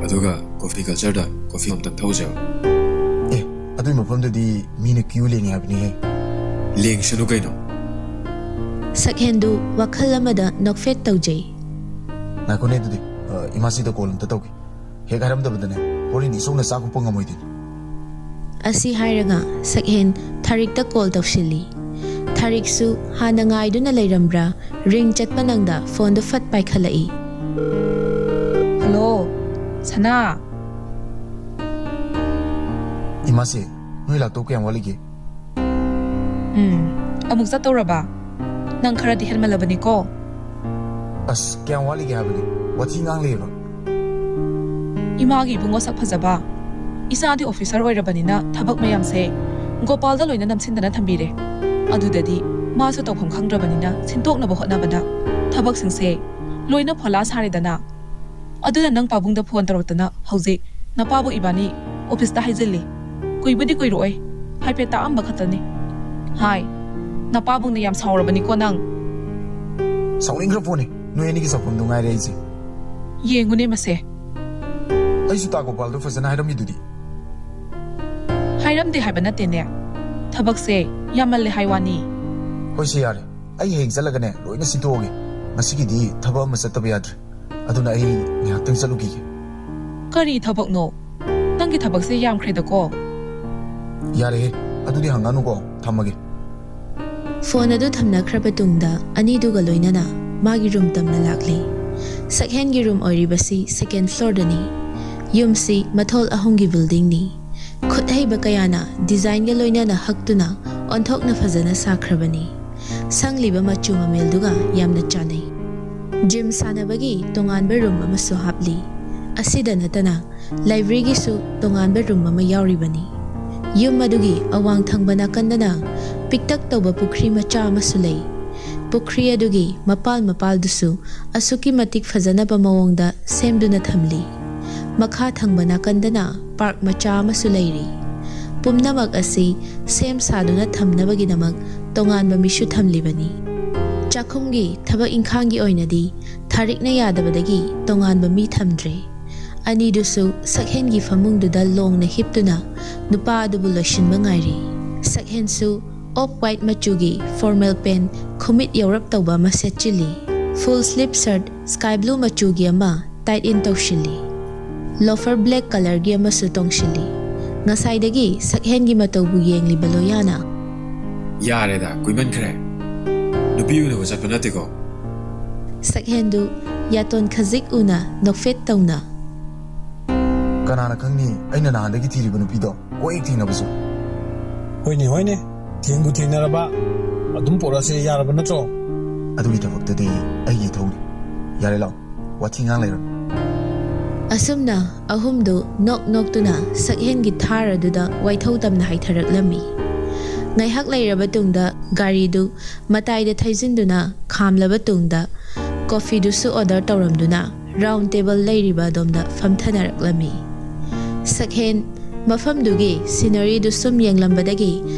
ꯑꯗꯨꯒ ꯀꯣꯐꯤ ꯀꯜꯆꯔꯗ ꯀꯣꯐꯤ ꯑꯝꯇꯪ ꯊꯛꯎꯁꯦꯕ꯫ ꯑꯦ, ꯑꯗꯨꯏ ꯃꯐꯝꯗꯨꯗꯤ ꯃꯤꯅ ꯀ꯭ꯌꯨ ꯂꯦꯡꯉꯦ ꯍꯥꯏꯕꯅꯤꯍꯦ꯫ ꯂꯦꯡꯁꯅꯨ ꯀꯩꯅꯣ꯫ ꯁꯛꯍꯦꯟꯗꯨ ꯋꯥꯈꯜ ꯑꯃꯗ ꯅꯣꯛꯐꯦꯠ ꯇꯧꯖꯩ꯫ ꯉꯥꯏꯈꯣꯅꯦ ꯑꯗꯨꯗꯤ, ꯑ, ꯏꯃꯥꯁꯤꯗ ꯀꯣꯜ ꯑꯝꯇ ꯇꯧꯒꯦ꯫ ꯍꯦꯛ ꯍꯥꯏꯔꯝꯗꯕꯗꯅꯦ, ꯍꯣꯔꯦꯟ ꯏꯆꯧꯅ ꯆꯥꯛ ꯍꯨꯞꯄ ꯉꯝꯃꯣꯏꯗꯣꯏꯅꯤ꯫ ꯑꯁꯤ ꯍꯥꯏꯔꯒ ꯁꯛꯍꯦꯟ ꯊꯥꯔꯤꯛꯇ ꯀꯣꯜ ꯇꯧꯁꯤꯜꯂꯤ꯫ ꯊꯥꯔꯤꯛꯁꯨ ꯍꯥꯟꯅ ꯉꯥꯏꯗꯨꯅ ꯂꯩꯔꯝꯕ꯭ꯔꯥ, ꯔꯤꯡ ꯆꯠꯄ ꯅꯪꯗ ꯐꯣꯟꯗꯨ ꯐꯠ ꯄꯥꯏꯈꯠꯂꯛꯏ꯫ ꯍꯜꯂꯣ, ꯁꯅꯥ꯫ ꯏꯃꯥꯁꯦ, ꯅꯣꯏ ꯂꯥꯛꯇꯧ ꯀꯌꯥꯝ ꯋꯥꯠꯂꯤꯒꯦ? ꯎꯝ, ꯑꯃꯨꯛ ꯆꯠꯇꯧꯔꯕ? ꯅꯪ ꯈꯔꯗꯤ ꯍꯦꯟꯃꯜꯂꯕꯅꯤꯀꯣ꯫ ꯑꯁ, ꯀꯌꯥꯝ ꯋꯥꯠꯂꯤꯒꯦ ꯍꯥꯏꯕꯅꯤ, ꯋꯥꯊꯤ ꯉꯥꯡ ꯂꯩꯌꯦꯕ꯫ ꯏꯃꯥꯒꯤ ꯏꯕꯨꯡꯉꯣ ꯁꯛ ꯐꯖꯕ, ꯏꯆꯥꯗꯤ ꯑꯣꯐꯤꯁꯔ ꯑꯣꯏꯔꯕꯅꯤꯅ ꯊꯕꯛ ꯃꯌꯥꯝꯁꯦ ꯒꯣꯄꯥꯜꯗ ꯂꯣꯏꯅ ꯅꯝꯁꯤꯟꯗꯅ ꯊꯝꯕꯤꯔꯦ꯫ ꯑꯗꯨꯗꯗꯤ ꯃꯥꯁꯨ ꯇꯧꯐꯝ ꯈꯪꯗ꯭ꯔꯕꯅꯤꯅ ꯁꯤꯟꯇꯣꯛꯅꯕ ꯍꯣꯠꯅꯕꯗ ꯊꯕꯛꯁꯤꯡꯁꯦ ꯂꯣꯏꯅ ꯐꯣꯂꯥ ꯁꯥꯔꯦꯗꯅ꯫ ꯑꯗꯨꯅ ꯅꯪ ꯄꯥꯕꯨꯡꯗ ꯐꯣꯟ ꯇꯧꯔꯛꯇꯅ ꯍꯧꯖꯤꯛ ꯅꯄꯥꯕꯨ ꯏꯕꯥꯅꯤ ꯑꯣꯐꯤꯁꯇ ꯍꯥꯏꯖꯤꯜꯂꯤ꯫ ꯀꯨꯏꯕꯨꯗꯤ ꯀꯨꯏꯔꯣꯏ, ꯍꯥꯏꯐꯦꯠ ꯇꯥꯛꯑꯝꯕ ꯈꯛꯇꯅꯤ꯫ ꯍꯥꯏ, ꯅꯄꯥꯕꯨꯡꯅ ꯌꯥꯝ ꯁꯥꯎꯔꯕꯅꯤꯀꯣ ꯅꯪ꯫ ꯁꯥꯎꯅꯤꯡꯈ꯭ꯔ ꯄꯣꯠꯅꯤ, ꯅꯣꯏ ꯑꯅꯤꯒꯤ ꯆꯥꯛꯐꯝꯗꯣ ꯉꯥꯏꯔꯦ ꯑꯩꯁꯦ꯫ ꯌꯦꯡꯉꯨꯅꯦ ꯃꯁꯦ꯫ ꯑꯩꯁꯨ ꯇꯥ ꯒꯣꯄꯥꯜꯗꯣ ꯐꯖꯅ ꯍꯥꯏꯔꯝꯃꯤꯗꯨꯗꯤ꯫ ꯍꯥꯏꯔꯝꯗꯦ ꯍꯥꯏꯕ ꯅꯠꯇꯦꯅꯦ, ꯊꯕꯛꯁꯦ ꯌꯥꯝꯃꯜꯂꯦ ꯍꯥꯏ ꯋꯥꯅꯤ꯫ ꯍꯣꯏꯁꯦ ꯌꯥꯔꯦ, ꯑꯩ ꯍꯌꯦꯡ ꯆꯠꯂꯒꯅꯦ ꯂꯣꯏꯅ ꯁꯤꯟꯊꯣꯛꯑꯒꯦ꯫ ꯉꯁꯤꯒꯤꯗꯤ ꯊꯕꯛ ꯑꯃ ꯆꯠꯇꯕ ꯌꯥꯗ꯭ꯔꯦ, ꯑꯗꯨꯅ ꯑꯩ ꯉꯥꯏꯍꯥꯛꯇꯪ ꯆꯠꯂꯨꯈꯤꯒꯦ꯫ ꯀꯔꯤ ꯊꯕꯛꯅꯣ? ꯅꯪꯒꯤ ꯊꯕꯛꯁꯦ ꯌꯥꯝꯈ꯭ꯔꯦꯗꯀꯣ꯫ ꯌꯥꯔꯦꯍꯦ, ꯑꯗꯨꯗꯤ ꯍꯪꯉꯅꯨꯀꯣ, ꯊꯝꯃꯒꯦ꯫ ꯐꯣꯟ ꯑꯗꯨ ꯊꯝꯅꯈ꯭ꯔꯕ ꯇꯨꯡꯗ ꯑꯅꯤꯗꯨꯒ ꯂꯣꯏꯅꯅ ꯃꯥꯒꯤ ꯔꯨꯝ ꯇꯝꯅ ꯂꯥꯛꯂꯤ꯫ ꯁꯛꯍꯦꯟꯒꯤ ꯔꯨꯝ ꯑꯣꯏꯔꯤꯕꯁꯤ ꯁꯦꯀꯦꯟ ꯐ꯭ꯂꯣꯔꯗꯅꯤ꯫ ꯌꯨꯝꯁꯤ ꯃꯊꯣꯜ ꯑꯍꯨꯝꯒꯤ ꯕꯤꯜꯗꯤꯡꯅꯤ꯫ ꯈꯨꯠ ꯍꯩꯕ ꯀꯌꯥꯅ ꯗꯤꯖꯥꯏꯟꯒ ꯂꯣꯏꯅꯅ ꯍꯛꯇꯨꯅ ꯑꯣꯟꯊꯣꯛꯅ ꯐꯖꯅ ꯁꯥꯈ꯭ꯔꯕꯅꯤ꯫ ꯁꯪꯂꯤꯕ ꯃꯆꯨ ꯃꯃꯦꯜꯗꯨꯒ ꯌꯥꯝꯅ ꯆꯥꯅꯩ꯫ ꯖꯤꯝ ꯁꯥꯟꯅꯕꯒꯤ ꯇꯣꯉꯥꯟꯕ ꯔꯨꯝ ꯑꯃꯁꯨ ꯍꯥꯞꯂꯤ꯫ ꯑꯁꯤꯗ ꯅꯠꯇꯅ ꯂꯥꯏꯕ꯭ꯔꯦꯔꯤꯒꯤꯁꯨ ꯇꯣꯉꯥꯟꯕ ꯔꯨꯝ ꯑꯃ ꯌꯥꯎꯔꯤꯕꯅꯤ꯫ ꯌꯨꯝ ꯑꯗꯨꯒꯤ ꯑꯋꯥꯡ ꯊꯪꯕ ꯅꯥꯀꯟꯗꯅ ꯄꯤꯛꯇꯛ ꯇꯧꯕ ꯄꯨꯈ꯭ꯔꯤ ꯃꯆꯥ ꯑꯃꯁꯨ ꯂꯩ꯫ ꯄꯨꯈ꯭ꯔꯤ ꯑꯗꯨꯒꯤ ꯃꯄꯥꯜ ꯃꯄꯥꯜꯗꯨꯁꯨ ꯑꯁꯨꯛꯀꯤ ꯃꯇꯤꯛ ꯐꯖꯅꯕ ꯃꯑꯣꯡꯗ ꯁꯦꯝꯗꯨꯅ ꯊꯝꯂꯤ꯫ ꯃꯈꯥ ꯊꯪꯕ ꯅꯥꯀꯟꯗꯅ ꯄꯥꯔꯛ ꯃꯆꯥ ꯑꯃꯁꯨ ꯂꯩꯔꯤ꯫ ꯄꯨꯝꯅꯃꯛ ꯑꯁꯤ ꯁꯦꯝ ꯁꯥꯗꯨꯅ ꯊꯝꯅꯕꯒꯤꯗꯃꯛ ꯇꯣꯉꯥꯟꯕ ꯃꯤꯁꯨ ꯊꯝꯂꯤꯕꯅꯤ꯫ ꯆꯥꯛꯈꯨꯝꯒꯤ ꯊꯕꯛ ꯏꯪꯈꯥꯡꯒꯤ ꯑꯣꯏꯅꯗꯤ ꯊꯥꯔꯤꯛꯅ ꯌꯥꯗꯕꯗꯒꯤ ꯇꯣꯉꯥꯟꯕ ꯃꯤ ꯊꯝꯗ꯭ꯔꯦ꯫ ꯑꯅꯤꯗꯨꯁꯨ ꯁꯛꯍꯦꯟꯒꯤ ꯐꯃꯨꯡꯗꯨꯗ ꯂꯣꯡꯅ ꯍꯤꯞꯇꯨꯅ ꯅꯨꯄꯥ ꯑꯗꯨꯕꯨ ꯂꯣꯏꯁꯤꯟꯕ ꯉꯥꯏꯔꯤ꯫ ꯁꯛꯍꯦꯟꯁꯨ ꯑꯣꯐ ꯋꯥꯏꯠ ꯃꯆꯨꯒꯤ ꯐꯣꯔꯃꯦꯜ ꯄꯦꯟ ꯈꯨꯃꯤꯠ ꯌꯧꯔꯞ ꯇꯧꯕ ꯑꯃ ꯁꯦꯠꯆꯤꯜꯂꯤ꯫ ꯐꯨꯜ ꯁ꯭ꯂꯤꯞ ꯁꯔꯠ ꯁ꯭ꯀꯥꯏ ꯕ꯭ꯂꯨ ꯃꯆꯨꯒꯤ ꯑꯃ ꯇꯥꯏꯠ ꯏꯟ ꯇꯧꯁꯤꯜꯂꯤ꯫ ꯂꯣꯐꯔ ꯕ꯭ꯂꯦꯛ ꯀꯂꯔꯒꯤ ꯑꯃꯁꯨ ꯇꯣꯡꯁꯤꯜꯂꯤ꯫ ꯉꯁꯥꯏꯗꯒꯤ ꯁꯛꯍꯦꯟꯒꯤ ꯃꯇꯧꯕꯨ ꯌꯦꯡꯂꯤꯕ ꯂꯣꯌꯥꯅ, "ꯌꯥꯔꯦꯗ, ꯀꯨꯏꯃꯟꯈ꯭ꯔꯦ꯫ ꯅꯨꯄꯤ ꯎꯅꯕ ꯆꯠꯄ ꯅꯠꯇꯦꯀꯣ?" ꯁꯛꯍꯦꯟꯗꯨ ꯌꯥꯇꯣꯟ ꯈꯖꯤꯛ ꯎꯅ ꯅꯣꯛꯐꯦꯠ ꯇꯧꯅ, "ꯀꯅꯥꯅ ꯈꯪꯅꯤ ꯑꯩꯅ ꯅꯍꯥꯟꯗꯒꯤ ꯊꯤꯔꯤꯕ ꯅꯨꯄꯤꯗꯣ ꯀꯣꯛ ꯍꯦꯛ ꯊꯦꯡꯅꯕꯁꯨ?" "ꯍꯣꯏꯅꯦ, ꯍꯣꯏꯅꯦ, ꯊꯦꯡꯕꯨ ꯊꯦꯡꯅꯔꯕ ꯑꯗꯨꯝ ꯄꯣꯔꯛꯑꯁꯦ, ꯌꯥꯔꯕ ꯅꯠꯇ꯭ꯔꯣ?" "ꯑꯗꯨꯒꯤ ꯊꯕꯛꯇꯗꯤ ꯑꯩꯒꯤ ꯊꯧꯅꯤ꯫ ꯌꯥꯔꯦ, ꯂꯥꯛꯑꯣ, ꯋꯥꯊꯤ ꯉꯥꯡ ꯂꯩꯔꯅꯨ꯫" ꯑꯁꯨꯝꯅ ꯑꯍꯨꯝꯗꯨ ꯅꯣꯛ ꯅꯣꯛꯇꯨꯅ ꯁꯛꯍꯦꯟꯒꯤ ꯊꯥꯔ ꯑꯗꯨꯗ ꯋꯥꯏꯊꯧ ꯇꯝꯅ ꯍꯥꯏꯊꯔꯛꯂꯝꯃꯤ꯫ ꯉꯥꯏꯍꯥꯛ ꯂꯩꯔꯕ ꯇꯨꯡꯗ ꯒꯥꯔꯤꯗꯨ ꯃꯇꯥꯏꯗ ꯊꯩꯖꯤꯟꯗꯨꯅ ꯈꯥꯝꯂꯕ ꯇꯨꯡꯗ ꯀꯣꯐꯤꯗꯨꯁꯨ ꯑꯣꯔꯗꯔ ꯇꯧꯔꯝꯗꯨꯅ ꯔꯥꯎꯟ ꯇꯦꯕꯜ ꯂꯩꯔꯤꯕ ꯑꯗꯣꯝꯗ ꯐꯝꯊꯅꯔꯛꯂꯝꯃꯤ꯫ ꯁꯛꯍꯦꯟ ꯃꯐꯝꯗꯨꯒꯤ ꯁꯤꯅꯔꯤꯗꯨ ꯁꯨꯝ ꯌꯦꯡꯂꯝꯕꯗꯒꯤ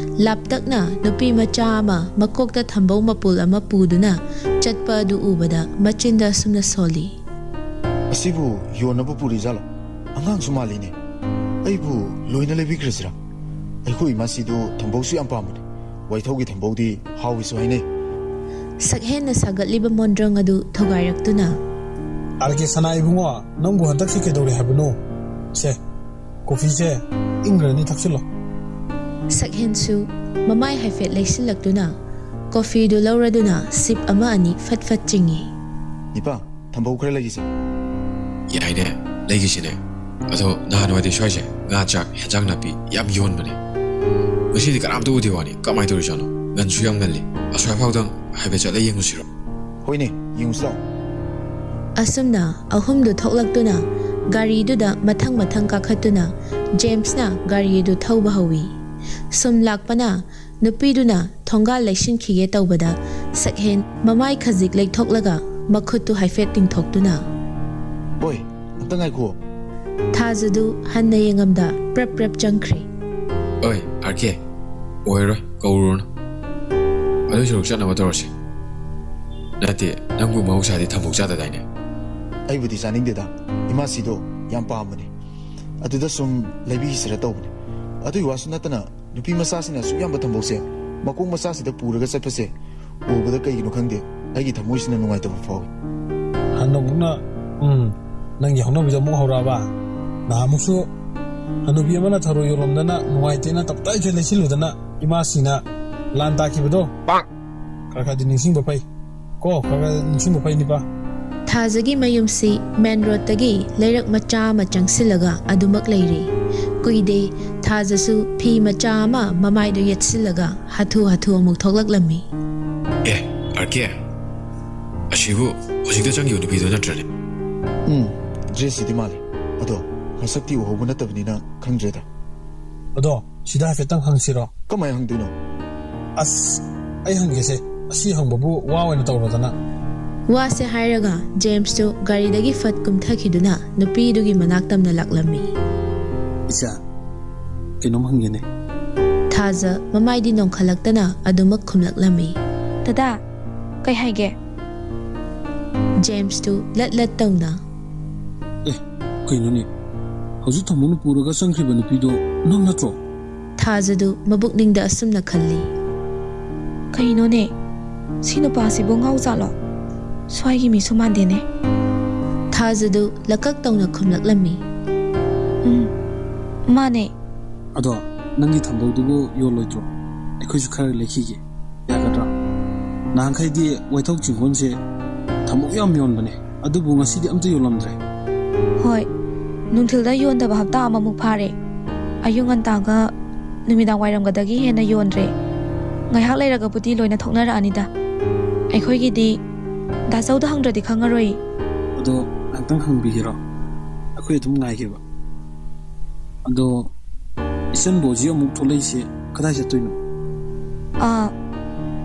ꯂꯥꯞꯇꯛꯅ ꯅꯨꯄꯤ ꯃꯆꯥ ꯑꯃ ꯃꯀꯣꯛꯇ ꯊꯝꯕꯧ ꯃꯄꯨꯜ ꯑꯃ ꯄꯨꯗꯨꯅ ꯆꯠꯄ ꯑꯗꯨ ꯎꯕꯗ ꯃꯆꯤꯟꯗ ꯑꯁꯨꯝꯅ ꯁꯣꯜꯂꯤ꯫ "ꯑꯁꯤꯕꯨ ꯌꯣꯟꯅꯕ ꯄꯨꯔꯤꯖꯥꯠꯂꯣ? ꯑꯉꯥꯡꯁꯨ ꯃꯥꯜꯂꯤꯅꯦ꯫ ꯑꯩꯕꯨ ꯂꯣꯏꯅ ꯂꯩꯕꯤꯈ꯭ꯔꯁꯤꯔꯥ? ꯑꯩꯈꯣꯏ ꯏꯃꯥꯁꯤꯗꯨ ꯊꯝꯕꯧꯁꯨ ꯌꯥꯝ ꯄꯥꯝꯕꯅꯦ꯫ ꯋꯥꯏꯊꯧꯒꯤ ꯊꯝꯕꯧꯗꯤ ꯍꯥꯎꯏꯁꯨ ꯍꯥꯏꯅꯩ꯫" ꯁꯛꯍꯦꯟꯅ ꯁꯥꯒꯠꯂꯤꯕ ꯃꯣꯟꯗ꯭ꯔꯪ ꯑꯗꯨ ꯊꯨꯒꯥꯏꯔꯛꯇꯨꯅ, "ꯑꯥꯔ ꯀꯦ ꯁꯅꯥ ꯏꯕꯨꯡꯉꯣ, ꯅꯪꯕꯨ ꯍꯟꯗꯛꯁꯤ ꯀꯩꯗꯧꯔꯦ ꯍꯥꯏꯕꯅꯣ? ꯁꯦ, ꯀꯣꯐꯤꯁꯦ ꯏꯪꯈ꯭ꯔꯅꯤ, ꯊꯛꯆꯤꯜꯂꯣ꯫" ꯁꯛꯍꯦꯟꯁꯨ ꯃꯃꯥꯏ ꯍꯥꯏꯐꯦꯠ ꯂꯩꯁꯤꯜꯂꯛꯇꯨꯅ ꯀꯣꯐꯤꯗꯨ ꯂꯧꯔꯗꯨꯅ ꯁꯤꯞ ꯑꯃ ꯑꯅꯤ ꯐꯠ ꯐꯠ ꯆꯤꯡꯏ꯫ "ꯅꯤꯄꯥ, ꯊꯝꯕꯧ ꯈꯔ ꯂꯩꯈꯤꯁꯦ꯫" "ꯌꯥꯏꯅꯦ, ꯂꯩꯈꯤꯁꯤꯅꯦ꯫ ꯑꯗꯣ ꯅꯍꯥꯟꯋꯥꯏꯗꯤ ꯁ꯭ꯋꯥꯏꯁꯦ ꯉꯥ, ꯆꯥꯛ, ꯍꯦꯟꯖꯥꯡ ꯅꯥꯄꯤ ꯌꯥꯝ ꯌꯣꯟꯕꯅꯦ꯫ ꯉꯁꯤꯗꯤ ꯀꯅꯥꯝꯇ ꯎꯗꯦ ꯋꯥꯅꯤ, ꯀꯃꯥꯏꯅ ꯇꯧꯔꯤꯖꯥꯠꯅꯣ? ꯉꯟꯁꯨ ꯌꯥꯝ ꯉꯜꯂꯤ꯫ ꯑꯁ꯭ꯋꯥꯏꯐꯥꯎꯗꯪ ꯍꯥꯏꯐꯦꯠ ꯆꯠꯂ ꯌꯦꯡꯉꯨꯁꯤꯔꯣ?" "ꯍꯣꯏꯅꯦ, ꯌꯦꯡꯉꯨꯁꯤ ꯂꯥꯛꯑꯣ꯫" ꯑꯁꯨꯝꯅ ꯑꯍꯨꯝꯗꯨ ꯊꯣꯛꯂꯛꯇꯨꯅ ꯒꯥꯔꯤꯗꯨꯗ ꯃꯊꯪ ꯃꯊꯪ ꯀꯥꯈꯠꯇꯨꯅ ꯖꯦꯝꯁꯅ ꯒꯥꯔꯤ ꯑꯗꯨ ꯊꯧꯕ ꯍꯧꯏ꯫ ꯁꯨꯝ ꯂꯥꯛꯄꯅ ꯅꯨꯄꯤꯗꯨꯅ ꯊꯣꯡꯒꯥꯜ ꯂꯩꯁꯤꯟꯈꯤꯒꯦ ꯇꯧꯕꯗ ꯁꯛꯍꯦꯟ ꯃꯃꯥꯏ ꯈꯖꯤꯛ ꯂꯩꯊꯣꯛꯂꯒ ꯃꯈꯨꯠꯇꯨ ꯍꯥꯏꯐꯦꯠ ꯇꯤꯡꯊꯣꯛꯇꯨꯅ꯫ ꯑꯣꯏ, ꯑꯝꯇ ꯉꯥꯏꯈꯣ꯫ ꯊꯥꯖꯗꯨ ꯍꯟꯅ ꯌꯦꯡꯉꯝꯗ ꯄ꯭ꯔꯞ ꯄ꯭ꯔꯞ ꯆꯪꯈ꯭ꯔꯤ꯫ ꯑꯣꯏ, ꯑꯥꯔ ꯀꯦ, ꯑꯣꯏꯔꯣꯏ, ꯀꯧꯔꯨꯔꯅꯨ꯫ ꯑꯗꯨ ꯁꯔꯨꯛ ꯆꯠꯅꯕ ꯇꯧꯔꯁꯤ꯫ ꯅꯠꯇꯦ, ꯅꯪꯕꯨ ꯃꯍꯧꯁꯥꯗꯤ ꯊꯝꯕꯧ ꯆꯥꯗꯗꯥꯏꯅꯦ? ꯑꯩꯕꯨꯗꯤ ꯆꯥꯅꯤꯡꯗꯦꯗ꯫ ꯏꯃꯥꯁꯤꯗꯣ ꯌꯥꯝ ꯄꯥꯝꯕꯅꯦ꯫ ꯑꯗꯨꯗ ꯁꯨꯝ ꯂꯩꯕꯤꯁꯤꯔ ꯇꯧꯕꯅꯦ꯫ ꯑꯗꯨꯒꯤ ꯋꯥꯁꯨ ꯅꯠꯇꯅ, ꯅꯨꯄꯤ ꯃꯆꯥꯁꯤꯡꯅ ꯑꯁꯨꯛ ꯌꯥꯝꯕ ꯊꯝꯕꯧꯁꯦ ꯃꯀꯣꯛ ꯃꯆꯥꯁꯤꯗ ꯄꯨꯔꯒ ꯆꯠꯄꯁꯦ ꯎꯕꯗ ꯀꯩꯒꯤꯅꯣ ꯈꯪꯗꯦ, ꯑꯩꯒꯤ ꯊꯃꯣꯏꯁꯤꯅ ꯅꯨꯡꯉꯥꯏꯇꯕ ꯐꯥꯎꯏ꯫ ꯍꯟꯗꯛꯃꯨꯛꯅ, ꯎꯝ, ꯅꯪꯒꯤ ꯍꯧꯅꯕꯤꯗꯣ ꯑꯃꯨꯛ ꯍꯧꯔꯛꯑꯕ? ꯅꯍꯥꯟꯃꯨꯛꯁꯨ ꯍꯅꯨꯕꯤ ꯑꯃꯅ ꯊꯔꯣꯏ ꯌꯣꯜꯂꯝꯗꯅ ꯅꯨꯡꯉꯥꯏꯇꯦꯅ ꯇꯞꯇꯥꯏ ꯂꯩꯁꯤꯜꯂꯨꯗꯅ ꯏꯃꯥꯁꯤꯅ ꯂꯥꯟ ꯇꯥꯈꯤꯕꯗꯣ꯫ ꯈꯔ ꯈꯔꯗꯤ ꯅꯤꯡꯁꯤꯡꯕ ꯐꯩ ꯀꯣ, ꯈꯔ ꯈꯔ ꯅꯤꯡꯁꯤꯡꯕ ꯐꯩ ꯅꯤꯄꯥ꯫ ꯊꯥꯖꯒꯤ ꯃꯌꯨꯝꯁꯤ ꯃꯦꯟ ꯔꯣꯗꯇꯒꯤ ꯂꯩꯔꯛ ꯃꯆꯥ ꯑꯃ ꯆꯪꯁꯤꯜꯂꯒ ꯑꯗꯨꯃꯛ ꯂꯩꯔꯤ꯫ ꯀꯨꯏꯗꯦ, ꯊꯥꯖꯁꯨ ꯐꯤ ꯃꯆꯥ ꯑꯃ ꯃꯃꯥꯏꯗ ꯌꯦꯠꯁꯤꯜꯂꯒ ꯍꯥꯊꯨ ꯍꯥꯊꯨ ꯑꯃꯨꯛ ꯊꯣꯛꯂꯛꯂꯝꯃꯤ꯫ ꯑꯦ, ꯑꯥꯔ ꯀꯦ, ꯑꯁꯤꯕꯨ ꯍꯧꯖꯤꯛꯇ ꯆꯪꯈꯤꯕ ꯅꯨꯄꯤꯗꯣ ꯅꯠꯇ꯭ꯔꯅꯦ? ꯎꯝ, ꯗ꯭ꯔꯦꯁꯁꯤꯗꯤ ꯃꯥꯜꯂꯦ꯫ ꯑꯗꯣ ꯃꯁꯛꯇꯤ ꯎꯍꯧꯕ ꯅꯠꯇꯕꯅꯤꯅ ꯈꯪꯗ꯭ꯔꯦꯗ꯫ ꯑꯗꯣ ꯁꯤꯗ ꯍꯥꯏꯐꯦꯠꯇꯪ ꯍꯪꯁꯤꯔꯣ? ꯀꯃꯥꯏꯅ ꯍꯪꯗꯣꯏꯅꯣ? ꯑꯁ, ꯑꯩ ꯍꯪꯒꯦꯁꯦ, ꯑꯁꯤ ꯍꯪꯕꯕꯨ ꯋꯥ ꯑꯣꯏꯅ ꯇꯧꯔꯣꯗꯅ꯫ ꯋꯥꯁꯦ ꯍꯥꯏꯔꯒ ꯖꯦꯝꯁꯇꯨ ꯒꯥꯔꯤꯗꯒꯤ ꯐꯠ ꯀꯨꯝꯊꯈꯤꯗꯨꯅ ꯅꯨꯄꯤꯗꯨꯒꯤ ꯃꯅꯥꯛ ꯇꯝꯅ ꯂꯥꯛꯂꯝꯃꯤ꯫ ꯏꯆꯥ, ꯀꯩꯅꯣꯝ ꯍꯪꯒꯦꯅꯦ꯫ ꯊꯥꯖ ꯃꯃꯥꯏꯗꯤ ꯅꯣꯡꯈꯠꯂꯛꯇꯅ ꯑꯗꯨꯃꯛ ꯈꯨꯝꯂꯛꯂꯝꯃꯤ꯫ ꯗꯗꯥ, ꯀꯩ ꯍꯥꯏꯒꯦ? ꯖꯦꯝꯁꯇꯨ ꯂꯠ ꯂꯠ ꯇꯧꯅ꯫ ꯑꯦ, ꯀꯩꯅꯣꯅꯦ? ꯍꯧꯖꯤꯛ ꯊꯝꯃꯣꯅ ꯄꯨꯔꯒ ꯆꯪꯈ꯭ꯔꯤꯕ ꯅꯨꯄꯤꯗꯣ ꯅꯪ ꯅꯠꯇ꯭ꯔꯣ? ꯊꯥꯖꯗꯨ ꯃꯕꯨꯛꯅꯤꯡꯗ ꯑꯁꯨꯝꯅ ꯈꯜꯂꯤ꯫ ꯀꯩꯅꯣꯅꯦ? ꯁꯤ ꯅꯨꯄꯥꯁꯤꯕꯨ ꯉꯥꯎꯖꯥꯠꯂꯣ? ꯁ꯭ꯋꯥꯏꯒꯤ ꯃꯤꯁꯨ ꯃꯥꯟꯗꯦꯅꯦ꯫ ꯊꯥꯖꯗꯨ ꯂꯀꯛ ꯇꯧꯅ ꯈꯨꯝꯂꯛꯂꯝꯃꯤ꯫ ꯎꯝ, ꯃꯥꯅꯦ꯫ ꯑꯗꯣ ꯅꯪꯒꯤ ꯊꯝꯕꯧꯗꯨꯕꯨ ꯌꯣꯜꯂꯣꯏꯗ꯭ꯔꯣ? ꯑꯩꯈꯣꯏꯁꯨ ꯈꯔ ꯂꯩꯈꯤꯒꯦ, ꯌꯥꯒꯗ꯭ꯔꯥ? ꯅꯍꯥꯟꯈꯩꯗꯤ ꯋꯥꯏꯊꯧ ꯆꯤꯡꯒꯣꯟꯁꯦ ꯊꯝꯕꯧ ꯌꯥꯝ ꯌꯣꯟꯕꯅꯦ, ꯑꯗꯨꯕꯨ ꯉꯁꯤꯗꯤ ꯑꯝꯇ ꯌꯣꯜꯂꯝꯗ꯭ꯔꯦ꯫ ꯍꯣꯏ, ꯅꯨꯡꯊꯤꯜꯗ ꯌꯣꯟꯗꯕ ꯍꯞꯇꯥ ꯑꯃꯃꯨꯛ ꯐꯥꯔꯦ꯫ ꯑꯌꯨꯛ ꯉꯟꯇꯥꯒ ꯅꯨꯃꯤꯗꯥꯡ ꯋꯥꯏꯔꯝꯒꯗꯒꯤ ꯍꯦꯟꯅ ꯌꯣꯟꯗ꯭ꯔꯦ꯫ ꯉꯥꯏꯍꯥꯛ ꯂꯩꯔꯒꯕꯨꯗꯤ ꯂꯣꯏꯅ ꯊꯣꯛꯅꯔꯛꯑꯅꯤꯗ꯫ ꯑꯩꯈꯣꯏꯒꯤꯗꯤ ꯗꯥꯆꯧꯗ ꯍꯪꯗ꯭ꯔꯗꯤ ꯈꯪꯉꯔꯣꯏ꯫ ꯑꯗꯣ ꯉꯥꯛꯇꯪ ꯍꯪꯕꯤꯒꯦꯔꯣ? ꯑꯩꯈꯣꯏ ꯑꯗꯨꯝ ꯉꯥꯏꯒꯦꯕ꯫ ꯑꯗꯣ ꯏꯆꯟꯕꯨ ꯍꯧꯖꯤꯛ ꯑꯃꯨꯛ ꯊꯣꯛꯂꯛꯏꯁꯦ ꯀꯗꯥꯏ ꯆꯠꯇꯣꯏꯅꯣ? ꯑꯥ,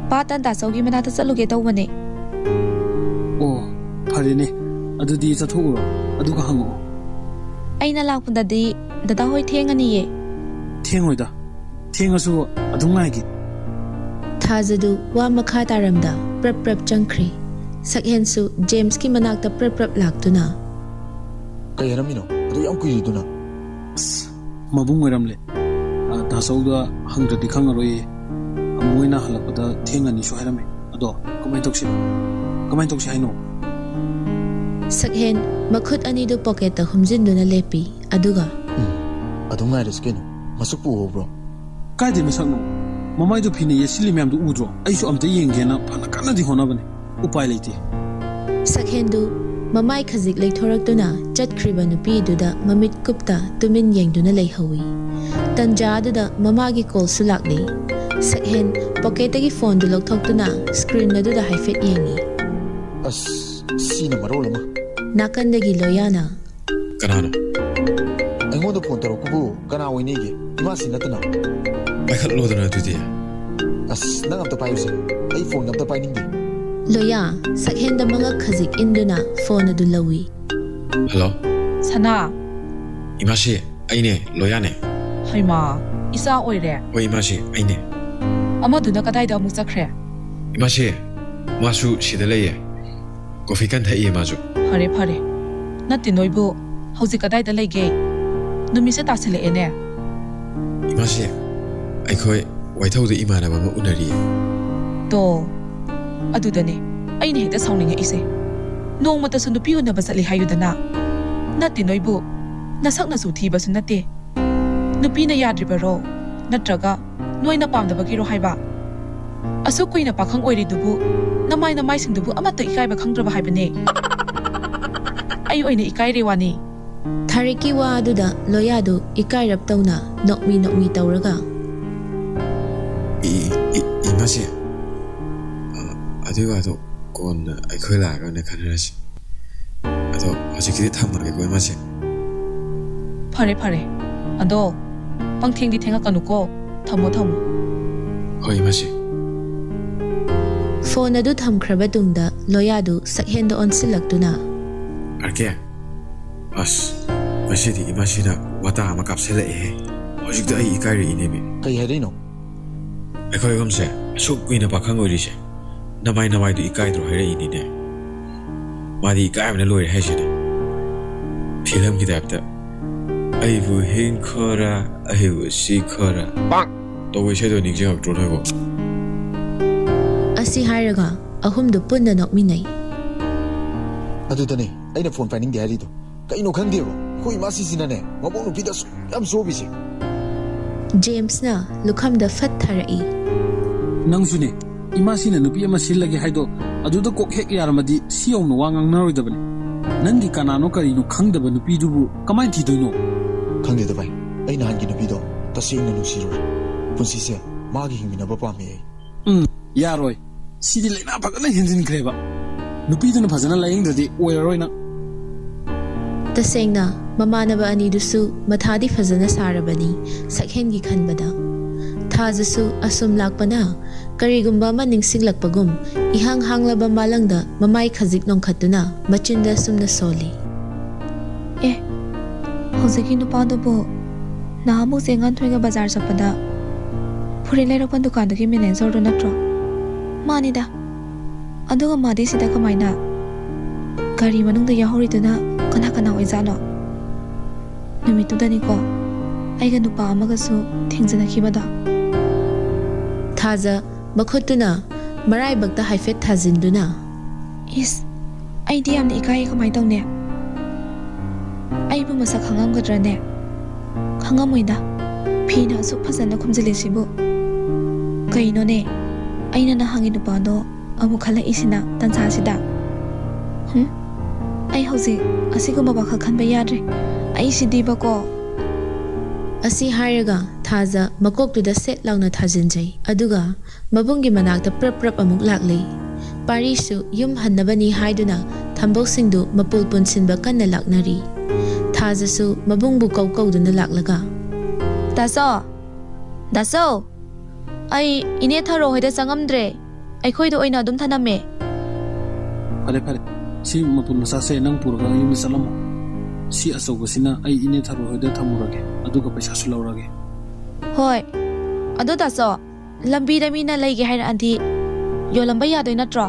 ꯄꯥ ꯇꯟ ꯇꯥꯆꯧꯒꯤ ꯃꯅꯥꯛꯇ ꯆꯠꯂꯨꯒꯦ ꯇꯧꯕꯅꯦ꯫ ꯑꯣ, ꯐꯔꯦꯅꯦ꯫ ꯑꯗꯨꯗꯤ ꯆꯠꯊꯣꯛꯎꯔꯣ, ꯑꯗꯨꯒ ꯍꯪꯉꯛꯑꯣ꯫ ꯑꯩꯅ ꯂꯥꯛꯄꯗꯗꯤ ꯗꯗꯥ ꯍꯣꯏ ꯊꯦꯡꯉꯅꯤꯌꯦ꯫ ꯊꯦꯡꯉꯣꯏꯗ꯫ ꯊꯦꯡꯉꯁꯨ ꯑꯗꯨꯝ ꯉꯥꯏꯒꯦ꯫ ꯊꯥꯖꯗꯨ ꯋꯥ ꯃꯈꯥ ꯇꯥꯔꯝꯗ ꯄ꯭ꯔꯞ ꯄ꯭ꯔꯞ ꯆꯪꯈ꯭ꯔꯦ꯫ ꯁꯛꯍꯦꯟꯁꯨ ꯖꯦꯝꯁꯀꯤ ꯃꯅꯥꯛꯇ ꯄ꯭ꯔꯞ ꯄ꯭ꯔꯞ ꯂꯥꯛꯇꯨꯅ, "ꯀꯩ ꯍꯥꯏꯔꯝꯃꯤꯅꯣ? ꯑꯗꯨ ꯌꯥꯝ ꯀꯨꯏꯔꯤꯗꯨꯅ?" ꯑꯁ, ꯃꯕꯨꯡ ꯑꯣꯏꯔꯝꯂꯦ꯫ ꯑ, ꯇꯥꯆꯧꯗ ꯍꯪꯗ꯭ꯔꯗꯤ ꯈꯪꯉꯔꯣꯏꯌꯦ꯫ ꯃꯣꯏꯅ ꯍꯜꯂꯛꯄꯗ ꯊꯦꯡꯉꯅꯤꯁꯨ ꯍꯥꯏꯔꯝꯃꯦ꯫ ꯑꯗꯣ ꯀꯃꯥꯏꯅ ꯇꯧꯁꯤꯅꯣ? ꯀꯃꯥꯏꯅ ꯇꯧꯁꯤ ꯍꯥꯏꯅꯣ? ꯁꯛꯍꯦꯟ ꯃꯈꯨꯠ ꯑꯅꯤꯗꯨ ꯄꯣꯀꯦꯠꯇ ꯍꯨꯝꯖꯤꯟꯗꯨꯅ ꯂꯦꯞꯄꯤ, ꯑꯗꯨꯒ, "ꯎꯝ, ꯑꯗꯨꯝ ꯉꯥꯏꯔꯁꯤ ꯀꯩꯅꯣ꯫ ꯃꯁꯛꯄꯨ ꯎꯍꯧꯕ꯭ꯔꯣ?" ꯀꯥꯏꯗꯩ ꯃꯁꯛꯅꯣ? ꯃꯃꯥꯏꯗꯣ ꯐꯤꯅ ꯌꯦꯠꯁꯤꯜꯂꯤ ꯃꯌꯥꯝꯗꯣ ꯎꯗ꯭ꯔꯣ? ꯑꯩꯁꯨ ꯑꯝꯇ ꯌꯦꯡꯒꯦꯅ ꯐꯅ ꯀꯟꯅꯗꯤ ꯍꯣꯠꯅꯕꯅꯦ꯫ ꯎꯄꯥꯏ ꯂꯩꯇꯦ꯫ ꯁꯛꯍꯦꯟꯗꯨ ꯃꯃꯥꯏ ꯈꯖꯤꯛ ꯂꯩꯊꯣꯔꯛꯇꯨꯅ ꯆꯠꯈ꯭ꯔꯤꯕ ꯅꯨꯄꯤꯗꯨꯗ ꯃꯃꯤꯠ ꯀꯨꯞꯇ ꯇꯨꯃꯤꯟ ꯌꯦꯡꯗꯨꯅ ꯂꯩꯍꯧꯏ꯫ ꯇꯟꯖꯥ ꯑꯗꯨꯗ ꯃꯃꯥꯒꯤ ꯀꯣꯜꯁꯨ ꯂꯥꯛꯂꯤ꯫ ꯁꯛꯍꯦꯟ ꯄꯣꯀꯦꯠꯇꯒꯤ ꯐꯣꯟꯗꯨ ꯂꯧꯊꯣꯛꯇꯨꯅ ꯁ꯭ꯀ꯭ꯔꯤꯟ ꯑꯗꯨꯗ ꯍꯥꯏꯐꯦꯠ ꯌꯦꯡꯏ꯫ ꯑꯁ, ꯁꯤꯅ ꯃꯔꯣꯜ ꯑꯃ꯫ ꯅꯥꯀꯟꯗꯒꯤ ꯂꯣꯌꯥꯅ, "ꯀꯅꯥꯅꯣ? ꯑꯩꯉꯣꯟꯗ ꯐꯣꯟ ꯇꯧꯔꯛꯄꯕꯨ ꯀꯅꯥ ꯑꯣꯏꯅꯤꯒꯦ? ꯏꯃꯥꯁꯤ ꯅꯠꯇꯅ?" "ꯄꯥꯏꯈꯠꯂꯣꯗꯅ ꯑꯗꯨꯗꯤ꯫" "ꯑꯁ, ꯅꯪ ꯑꯝꯇ ꯄꯥꯏꯌꯨꯁꯦ꯫ ꯑꯩ ꯐꯣꯟꯒ ꯑꯝꯇ ꯄꯥꯏꯅꯤꯡꯗꯦ꯫" ꯂꯣꯌꯥ ꯁꯛꯍꯦꯟꯗ ꯃꯉꯛ ꯈꯖꯤꯛ ꯏꯟꯗꯨꯅ ꯐꯣꯟ ꯑꯗꯨ ꯂꯧꯏ꯫ "ꯍꯜꯂꯣ?" "ꯁꯅꯥ!" "ꯏꯃꯥꯁꯤ, ꯑꯩꯅꯦ, ꯂꯣꯌꯥꯅꯦ꯫" "ꯍꯩꯃꯥ, ꯏꯆꯥ ꯑꯣꯏꯔꯦ?" "ꯍꯣꯏ, ꯏꯃꯥꯁꯤ, ꯑꯩꯅꯦ꯫" "ꯑꯃꯗꯨꯅ ꯀꯗꯥꯏꯗ ꯑꯃꯨꯛ ꯆꯠꯈ꯭ꯔꯦ?" "ꯏꯃꯥꯁꯤ, ꯃꯥꯁꯨ ꯁꯤꯗ ꯂꯩꯌꯦ꯫ ꯀꯣꯐꯤ ꯀꯟ ꯊꯛꯏꯌꯦ ꯃꯥꯁꯨ꯫" "ꯐꯔꯦ, ꯐꯔꯦ꯫ ꯅꯠꯇꯦ, ꯅꯣꯏꯕꯨ ꯍꯧꯖꯤꯛ ꯀꯗꯥꯏꯗ ꯂꯩꯒꯦ? ꯅꯨꯃꯤꯠꯁꯦ ꯇꯥꯁꯤꯜꯂꯛꯑꯦꯅꯦ꯫" "ꯏꯃꯥꯁꯤ, ꯑꯩꯈꯣꯏ ꯋꯥꯏꯊꯧꯗ ꯏꯃꯥꯟꯅꯕ ꯑꯃ ꯎꯅꯔꯤꯌꯦ꯫" "ꯇꯣ, ꯑꯗꯨꯗꯅꯦ ꯑꯩꯅ ꯍꯦꯛꯇ ꯁꯥꯎꯅꯤꯡꯉꯛꯏꯁꯦ꯫ ꯅꯣꯡꯃꯇꯁꯨ ꯅꯨꯄꯤ ꯎꯅꯕ ꯆꯠꯂꯤ ꯍꯥꯏꯌꯨꯗꯅ꯫ ꯅꯠꯇꯦ, ꯅꯣꯏꯕꯨ ꯅꯁꯛ ꯅꯁꯨ ꯊꯤꯕꯁꯨ ꯅꯠꯇꯦ꯫ ꯅꯨꯄꯤꯅ ꯌꯥꯗ꯭ꯔꯤꯕꯔꯣ? ꯅꯠꯇ꯭ꯔꯒ ꯅꯣꯏꯅ ꯄꯥꯝꯗꯕꯒꯤꯔꯣ ꯍꯥꯏꯕ? ꯑꯁꯨꯛ ꯀꯨꯏꯅ ꯄꯥꯈꯪ ꯑꯣꯏꯔꯤꯗꯨꯕꯨ ꯅꯃꯥꯏ ꯅꯃꯥꯏꯁꯤꯡꯗꯨꯕꯨ ꯑꯃꯠꯇ ꯏꯀꯥꯏꯕ ꯈꯪꯗ꯭ꯔꯕ ꯍꯥꯏꯕꯅꯦ꯫" "ꯑꯩ ꯑꯣꯏꯅ ꯏꯀꯥꯏꯔꯦ ꯋꯥꯅꯤ꯫" ꯊꯥꯔꯤꯛꯀꯤ ꯋꯥ ꯑꯗꯨꯗ ꯂꯣꯌꯥꯗꯨ ꯏꯀꯥꯏꯔꯞ ꯇꯧꯅ ꯅꯣꯛꯃꯤ ꯅꯣꯛꯃꯤ ꯇꯧꯔꯒ, "ꯏ-, ꯏ-, ꯏ-, ꯏꯃꯥꯁꯤ, ꯑ, ꯑꯗꯨꯒꯤ ꯋꯥꯗꯣ ꯀꯣꯟꯅ ꯑꯩꯈꯣꯏ ꯂꯥꯛꯑꯒ ꯑꯣꯏꯅ ꯈꯟꯅꯔꯁꯤ꯫ ꯑꯗꯣ ꯍꯧꯖꯤꯛꯀꯤꯗꯤ ꯊꯝꯃꯒꯦꯀꯣ, ꯏꯃꯥꯁꯤ꯫" "ꯐꯔꯦ, ꯐꯔꯦ꯫ ꯑꯗꯣ ꯄꯪꯊꯦꯡꯗꯤ ꯊꯦꯡꯉꯛꯀꯅꯨꯀꯣ꯫ ꯊꯝꯃꯣ, ꯊꯝꯃꯣ꯫" "ꯍꯣꯏ, ꯏꯃꯥꯁꯤ꯫" ꯐꯣꯟ ꯑꯗꯨ ꯊꯝꯈ꯭ꯔꯕ ꯇꯨꯡꯗ ꯂꯣꯌꯥꯗꯨ ꯁꯛꯍꯦꯟꯗ ꯑꯣꯟꯁꯤꯜꯂꯛꯇꯨꯅ, ꯑꯥꯔ ꯀꯦ, ꯑꯁ, ꯉꯁꯤꯗꯤ ꯏꯃꯥꯁꯤꯅ ꯋꯥꯇꯥ ꯑꯃ ꯀꯥꯞꯁꯤꯜꯂꯛꯑꯦꯍꯦ꯫ ꯍꯧꯖꯤꯛꯇ ꯑꯩ ꯏꯀꯥꯏꯔꯛꯏꯅꯦꯃꯤ꯫ ꯀꯩ ꯍꯥꯏꯔꯛꯏꯅꯣ? ꯑꯩꯈꯣꯏ ꯑꯍꯨꯝꯁꯦ ꯑꯁꯨꯛ ꯀꯨꯏꯅ ꯄꯥꯈꯪ ꯑꯣꯏꯔꯤꯁꯦ, ꯅꯃꯥꯏ ꯅꯃꯥꯏꯗꯨ ꯏꯀꯥꯏꯗ꯭ꯔꯣ ꯍꯥꯏꯔꯛꯏꯅꯤꯅꯦ꯫ ꯃꯥꯗꯤ ꯏꯀꯥꯏꯕꯅ ꯂꯣꯏꯔꯦ ꯍꯥꯏꯁꯤꯗꯤ꯫ ꯐꯤꯂꯝꯒꯤ ꯇꯥꯏꯞꯇ "ꯑꯩꯕꯨ ꯍꯤꯡꯈꯣꯔꯥ, ꯑꯩꯕꯨ ꯁꯤꯈꯣꯔꯥ" ꯇꯧꯕ ꯏꯁꯩꯗꯣ ꯅꯤꯡꯁꯤꯡꯉꯛꯇ꯭ꯔꯣ ꯅꯣꯏꯕꯣ? ꯑꯁꯤ ꯍꯥꯏꯔꯒ ꯑꯍꯨꯝꯗꯨ ꯄꯨꯟꯅ ꯅꯣꯛꯃꯤꯟꯅꯩ꯫ ꯑꯗꯨꯗꯅꯦ ꯑꯩꯅ ꯐꯣꯟ ꯄꯥꯏꯅꯤꯡꯗꯦ ꯍꯥꯏꯔꯤꯗꯣ꯫ ꯀꯩꯅꯣ ꯈꯪꯗꯦꯕ, ꯑꯩꯈꯣꯏ ꯏꯃꯥꯁꯤꯁꯤꯅꯅꯦ ꯃꯕꯣꯛ ꯅꯨꯄꯤꯗ ꯑꯁꯨꯛ ꯌꯥꯝ ꯆꯣꯞꯄꯤꯁꯦ꯫ ꯖꯦꯝꯁꯅ ꯂꯨꯈꯝꯗ ꯐꯠ ꯊꯥꯔꯛꯏ꯫ ꯅꯪꯁꯨꯅꯦ, ꯏꯃꯥꯁꯤꯅ ꯅꯨꯄꯤ ꯑꯃ ꯁꯤꯜꯂꯒꯦ ꯍꯥꯏꯗꯣ ꯑꯗꯨꯗ ꯀꯣꯛ ꯍꯦꯛ ꯌꯥꯔꯝꯃꯗꯤ ꯁꯤ ꯌꯧꯅ ꯋꯥ ꯉꯥꯡꯅꯔꯣꯏꯗꯕꯅꯤ꯫ ꯅꯪꯒꯤ ꯀꯅꯥꯅꯣ ꯀꯔꯤꯅꯣ ꯈꯪꯗꯕ ꯅꯨꯄꯤꯗꯨꯕꯨ ꯀꯃꯥꯏꯅ ꯊꯤꯗꯣꯏꯅꯣ? ꯈꯪꯗꯦꯗ ꯚꯥꯏ, ꯑꯩ ꯅꯍꯥꯟꯒꯤ ꯅꯨꯄꯤꯗꯣ ꯇꯁꯦꯡꯅ ꯅꯨꯡꯁꯤꯔꯨꯔꯦ꯫ ꯄꯨꯟꯁꯤꯁꯦ ꯃꯥꯒꯤ ꯍꯤꯡꯃꯤꯟꯅꯕ ꯄꯥꯝꯃꯦ ꯑꯩ꯫ ꯎꯝ, ꯌꯥꯔꯣꯏ꯫ ꯁꯤꯗꯤ ꯂꯥꯏꯅꯥ ꯐꯖꯅ ꯍꯦꯟꯖꯤꯟꯈ꯭ꯔꯦꯕ꯫ ꯅꯨꯄꯤꯗꯨꯅ ꯐꯖꯅ ꯂꯥꯌꯦꯡꯗ꯭ꯔꯗꯤ ꯑꯣꯏꯔꯔꯣꯏ ꯅꯪ꯫ ꯇꯁꯦꯡꯅ ꯃꯃꯥꯟꯅꯕ ꯑꯅꯤꯗꯨꯁꯨ ꯃꯊꯥꯗꯤ ꯐꯖꯅ ꯁꯥꯔꯕꯅꯤ ꯁꯛꯍꯦꯟꯒꯤ ꯈꯟꯕꯗ꯫ ꯊꯥꯖꯁꯨ ꯑꯁꯨꯝ ꯂꯥꯛꯄꯅ ꯀꯔꯤꯒꯨꯝꯕ ꯑꯃ ꯅꯤꯡꯁꯤꯡꯂꯛꯄꯒꯨꯝ ꯏꯍꯥꯡ ꯍꯥꯡꯂꯕ ꯃꯥꯂꯪꯗ ꯃꯃꯥꯏ ꯈꯖꯤꯛ ꯅꯣꯡꯈꯠꯇꯨꯅ ꯃꯆꯤꯟꯗ ꯑꯁꯨꯝꯅ ꯁꯣꯜꯂꯤ꯫ ꯑꯦ, ꯍꯧꯖꯤꯛꯀꯤ ꯅꯨꯄꯥꯗꯨꯕꯨ ꯅꯍꯥꯟꯃꯨꯛ ꯆꯦ ꯉꯥꯟꯊꯣꯏꯒ ꯕꯖꯥꯔ ꯆꯠꯄꯗ ꯐꯨꯔꯤꯠ ꯂꯩꯔꯛꯄ ꯗꯨꯀꯥꯟꯗꯨꯒꯤ ꯃꯦꯅꯦꯖꯔꯗꯨ ꯅꯠꯇ꯭ꯔꯣ? ꯃꯥꯅꯤꯗ꯫ ꯑꯗꯨꯒ ꯃꯥꯗꯤ ꯁꯤꯗ ꯀꯃꯥꯏꯅ? ꯒꯥꯔꯤ ꯃꯅꯨꯡꯗ ꯌꯥꯎꯍꯧꯔꯤꯗꯨꯅ ꯀꯅꯥ ꯀꯅꯥ ꯑꯣꯏꯖꯥꯠꯅꯣ? ꯅꯨꯃꯤꯠꯇꯨꯗꯅꯤꯀꯣ ꯑꯩꯒ ꯅꯨꯄꯥ ꯑꯃꯒꯁꯨ ꯊꯦꯡꯖꯤꯟꯅꯈꯤꯕꯗꯣ꯫ ꯊꯥꯖ ꯃꯈꯨꯠꯇꯨꯅ ꯃꯔꯥꯏꯕꯛꯇ ꯍꯥꯏꯐꯦꯠ ꯊꯥꯖꯤꯟꯗꯨꯅ, ꯏꯁ, ꯑꯩꯗꯤ ꯌꯥꯝꯅ ꯏꯀꯥꯏꯌꯦ, ꯀꯃꯥꯏ ꯇꯧꯅꯤ? ꯑꯩꯕꯨ ꯃꯁꯛ ꯈꯪꯉꯝꯒꯗ꯭ꯔꯅꯦ? ꯈꯪꯉꯝꯃꯣꯏꯗ, ꯐꯤꯅ ꯑꯁꯨꯛ ꯐꯖꯅ ꯈꯨꯝꯖꯤꯜꯂꯤꯁꯤꯕꯨ꯫ ꯀꯩꯅꯣꯅꯦ, ꯑꯩꯅ ꯅꯍꯥꯟꯒꯤ ꯅꯨꯄꯥꯗꯣ ꯑꯃꯨꯛ ꯈꯜꯂꯛꯏꯁꯤꯅ ꯇꯟꯖꯥꯁꯤꯗ꯫ ꯍꯨꯝ? ꯑꯩ ꯍꯧꯖꯤꯛ ꯑꯁꯤꯒꯨꯝꯕ ꯋꯥꯈꯜ ꯈꯟꯕ ꯌꯥꯗ꯭ꯔꯦ꯫ ꯑꯩꯁꯤꯗꯤꯕꯀꯣ꯫ ꯑꯁꯤ ꯍꯥꯏꯔꯒ ꯊꯥꯖ ꯃꯀꯣꯛꯇꯨꯗ ꯁꯦꯠ ꯂꯥꯎꯅ ꯊꯥꯖꯤꯟꯖꯩ꯫ ꯑꯗꯨꯒ ꯃꯕꯨꯡꯒꯤ ꯃꯅꯥꯛꯇ ꯄ꯭ꯔꯞ ꯄ꯭ꯔꯞ ꯑꯃꯨꯛ ꯂꯥꯛꯂꯤ꯫ ꯄꯥꯔꯤꯁꯨ ꯌꯨꯝ ꯍꯟꯅꯕꯅꯤ ꯍꯥꯏꯗꯨꯅ ꯊꯝꯕꯧꯁꯤꯡꯗꯨ ꯃꯄꯨꯜ ꯄꯨꯟꯁꯤꯟꯕ ꯀꯟꯅ ꯂꯥꯛꯅꯔꯤ꯫ ꯊꯥꯖꯁꯨ ꯃꯕꯨꯡꯕꯨ ꯀꯧ ꯀꯧꯗꯨꯅ ꯂꯥꯛꯂꯒ, "ꯗꯥꯆꯧ! ꯗꯥꯆꯧ! ꯑꯩ ꯏꯅꯦ ꯊꯔꯣ ꯍꯣꯏꯗ ꯆꯪꯉꯝꯗ꯭ꯔꯦ꯫ ꯑꯩꯈꯣꯏꯗ ꯑꯣꯏꯅ ꯑꯗꯨꯝ ꯊꯅꯝꯃꯦ꯫ ꯐꯔꯦ ꯐꯔꯦ, ꯁꯤ ꯃꯄꯨꯟ ꯃꯆꯥꯁꯦ ꯅꯪ ꯄꯨꯔꯒ ꯌꯨꯝꯗ ꯆꯠꯂꯝꯃꯣ꯫ ꯁꯤ ꯑꯆꯧꯕꯁꯤꯅ ꯑꯩ ꯏꯅꯦ ꯊꯔꯣ ꯍꯣꯏꯗ ꯊꯝꯃꯨꯔꯒꯦ, ꯑꯗꯨꯒ ꯄꯩꯁꯥꯁꯨ ꯂꯧꯔꯒꯦ꯫ ꯍꯣꯏ꯫ ꯑꯗꯣ ꯗꯥꯆꯧ, ꯂꯝꯕꯤꯗ ꯃꯤꯅ ꯂꯩꯒꯦ ꯍꯥꯏꯔꯛꯑꯗꯤ ꯌꯣꯜꯂꯝꯕ ꯌꯥꯗꯣꯏ ꯅꯠꯇ꯭ꯔꯣ?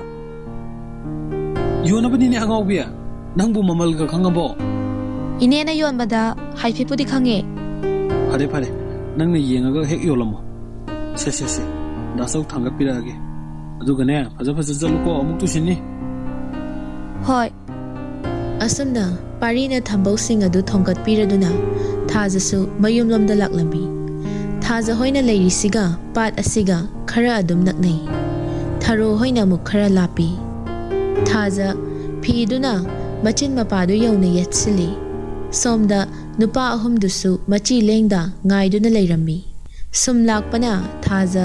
ꯌꯣꯟꯅꯕꯅꯤꯅꯦ ꯑꯉꯥꯎꯕꯤ, ꯅꯪꯕꯨ ꯃꯃꯜꯒ ꯈꯪꯉꯕꯣ? ꯏꯅꯦꯅ ꯌꯣꯟꯕꯗ ꯍꯥꯏꯐꯦꯠꯄꯨꯗꯤ ꯈꯪꯉꯦ꯫ ꯐꯔꯦ ꯐꯔꯦ, ꯅꯪꯅ ꯌꯦꯡꯉꯒ ꯍꯦꯛ ꯌꯣꯜꯂꯝꯃꯣ꯫ ꯁꯦ ꯁꯦ ꯁꯦ, ꯗꯥꯆꯧ ꯊꯥꯡꯒꯠꯄꯤꯔꯛꯑꯒꯦ꯫ ꯑꯗꯨꯒꯅꯦ, ꯐꯖ ꯐꯖ ꯆꯠꯂꯨꯀꯣ, ꯑꯃꯨꯛ ꯇꯨꯁꯤꯟꯅꯤ꯫ ꯍꯣꯏ꯫ ꯑꯁꯨꯝꯅ ꯄꯥꯔꯤꯅ ꯊꯝꯕꯧꯁꯤꯡ ꯑꯗꯨ ꯊꯣꯡꯒꯠꯄꯤꯔꯗꯨꯅ ꯊꯥꯖꯁꯨ ꯃꯌꯨꯝꯂꯣꯝꯗ ꯂꯥꯛꯂꯝꯃꯤ꯫ ꯊꯥꯖ ꯍꯣꯏꯅ ꯂꯩꯔꯤꯁꯤꯒ ꯄꯥꯠ ꯑꯁꯤꯒ ꯈꯔ ꯑꯗꯨꯝ ꯅꯛꯅꯩ꯫ ꯊꯔꯣ ꯍꯣꯏꯅ ꯑꯃꯨꯛ ꯈꯔ ꯂꯥꯞꯄꯤ꯫ ꯊꯥꯖ ꯐꯤꯗꯨꯅ ꯃꯆꯤꯟ ꯃꯄꯥꯗꯨ ꯌꯧꯅ ꯌꯦꯠꯁꯤꯜꯂꯤ꯫ ꯁꯣꯝꯗ ꯅꯨꯄꯥ ꯑꯍꯨꯝꯗꯨꯁꯨ ꯃꯆꯤ ꯂꯦꯡꯗ ꯉꯥꯏꯗꯨꯅ ꯂꯩꯔꯝꯃꯤ꯫ ꯁꯨꯝ ꯂꯥꯛꯄꯅ ꯊꯥꯖ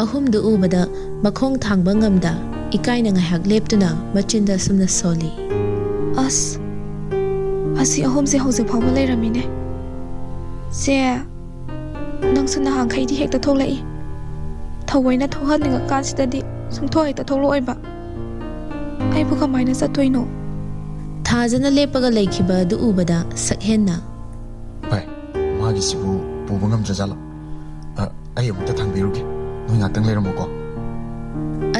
ꯑꯍꯨꯝꯗꯨ ꯎꯕꯗ ꯃꯈꯣꯡ ꯊꯥꯡꯕ ꯉꯝꯗ ꯏꯀꯥꯏꯅ ꯉꯥꯏꯍꯥꯛ ꯂꯦꯞꯇꯨꯅ ꯃꯆꯤꯟꯗ ꯑꯁꯨꯝꯅ ꯁꯣꯜꯂꯤ꯫ ꯑꯁ, ꯑꯁꯤ ꯑꯍꯨꯝꯁꯦ ꯍꯧꯖꯤꯛ ꯐꯥꯎꯕ ꯂꯩꯔꯝꯃꯤꯅꯦ꯫ ꯁꯦ, ꯅꯪꯁꯨ ꯅꯍꯥꯟꯈꯩꯗꯤ ꯍꯦꯛꯇ ꯊꯣꯛꯂꯛꯏ꯫ ꯊꯑꯣꯏꯅ ꯊꯣꯛꯍꯟꯅꯤꯡꯉꯀꯥꯟꯁꯤꯗꯗꯤ ꯁꯨꯡꯊꯣꯛ ꯍꯦꯛꯇ ꯊꯣꯛꯂꯛꯑꯣꯏꯕ꯫ ꯑꯩꯕꯨ ꯀꯃꯥꯏꯅ ꯆꯠꯇꯣꯏꯅꯣ? ꯊꯥꯖꯅ ꯂꯦꯞꯄꯒ ꯂꯩꯈꯤꯕ ꯑꯗꯨ ꯎꯕꯗ ꯁꯛꯍꯦꯟꯅ, ꯚꯥꯏ, ꯃꯥꯒꯤꯁꯤꯕꯨ ꯄꯨꯕ ꯉꯝꯗ꯭ꯔꯖꯥꯠꯂꯣ? ꯑ, ꯑꯩ ꯑꯃꯨꯛꯇ ꯊꯥꯡꯕꯤꯔꯨꯒꯦ꯫ ꯅꯣꯏ ꯉꯥꯛꯇꯪ ꯂꯩꯔꯝꯃꯨꯀꯣ꯫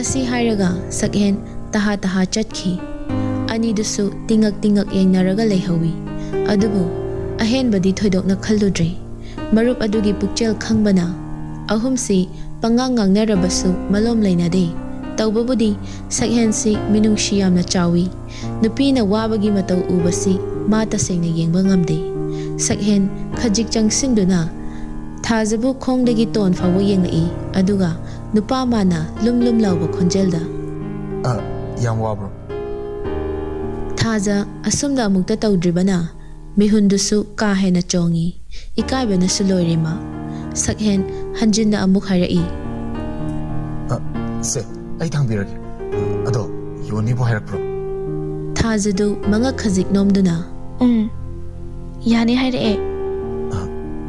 ꯑꯁꯤ ꯍꯥꯏꯔꯒ ꯁꯛꯍꯦꯟ ꯇꯍꯥ ꯇꯍꯥ ꯆꯠꯈꯤ꯫ ꯑꯅꯤꯗꯨꯁꯨ ꯇꯤꯉꯛ ꯇꯤꯉꯛ ꯌꯦꯡꯅꯔꯒ ꯂꯩꯍꯧꯏ꯫ ꯑꯗꯨꯕꯨ ꯑꯍꯦꯟꯕꯗꯤ ꯊꯣꯏꯗꯣꯛꯅ ꯈꯜꯂꯨꯗ꯭ꯔꯦ꯫ ꯃꯔꯨꯞ ꯑꯗꯨꯒꯤ ꯄꯨꯛꯆꯦꯜ ꯈꯪꯕꯅ ꯑꯍꯨꯝꯁꯤ ꯄꯉꯥꯡ ꯉꯥꯡꯅꯔꯕꯁꯨ ꯃꯂꯣꯝ ꯂꯩꯅꯗꯦ꯫ ꯇꯧꯕꯕꯨꯗꯤ ꯁꯛꯍꯦꯟꯁꯤ ꯃꯤꯅꯨꯡꯁꯤ ꯌꯥꯝꯅ ꯆꯥꯎꯏ꯫ ꯅꯨꯄꯤꯅ ꯋꯥꯕꯒꯤ ꯃꯇꯧ ꯎꯕꯁꯤ ꯃꯥ ꯇꯁꯦꯡꯅ ꯌꯦꯡꯕ ꯉꯝꯗꯦ꯫ ꯁꯛꯍꯦꯟ ꯈꯖꯤꯛ ꯆꯪꯁꯤꯟꯗꯨꯅ ꯊꯥꯖꯕꯨ ꯈꯣꯡꯗꯒꯤ ꯇꯣꯟ ꯐꯥꯎꯕ ꯌꯦꯡꯂꯛꯏ꯫ ꯑꯗꯨꯒ ꯅꯨꯄꯥ ꯃꯥꯅ ꯂꯨꯝ ꯂꯨꯝ ꯂꯥꯎꯕ ꯈꯣꯟꯖꯦꯜꯗ, ꯑ, ꯌꯥꯝ ꯋꯥꯕ꯭ꯔꯣ? ꯊꯥꯖ ꯑꯁꯨꯝꯅ ꯑꯃꯨꯛꯇ ꯇꯧꯗ꯭ꯔꯤꯕꯅ ꯃꯤꯍꯨꯟꯗꯨꯁꯨ ꯀꯥ ꯍꯦꯟꯅ ꯆꯣꯡꯏ꯫ ꯏꯀꯥꯏꯕꯅꯁꯨ ꯂꯣꯏꯔꯦ ꯃꯥ꯫ ꯁꯛꯍꯦꯟ ꯍꯟꯖꯤꯟꯅ ꯑꯃꯨꯛ ꯍꯥꯏꯔꯛꯏ꯫ ꯑ, ꯁꯦ, ꯑꯩ ꯊꯥꯡꯕꯤꯔꯒꯦ꯫ ꯑꯗꯣ, ꯌꯣꯟꯅꯤꯕꯨ ꯍꯥꯏꯔꯛꯄ꯭ꯔꯣ? ꯊꯥꯖꯗꯨ ꯃꯉꯛ ꯈꯖꯤꯛ ꯅꯣꯝꯗꯨꯅ, ꯎꯝ, ꯌꯥꯅꯤ ꯍꯥꯏꯔꯛꯑꯦ꯫ ꯑ,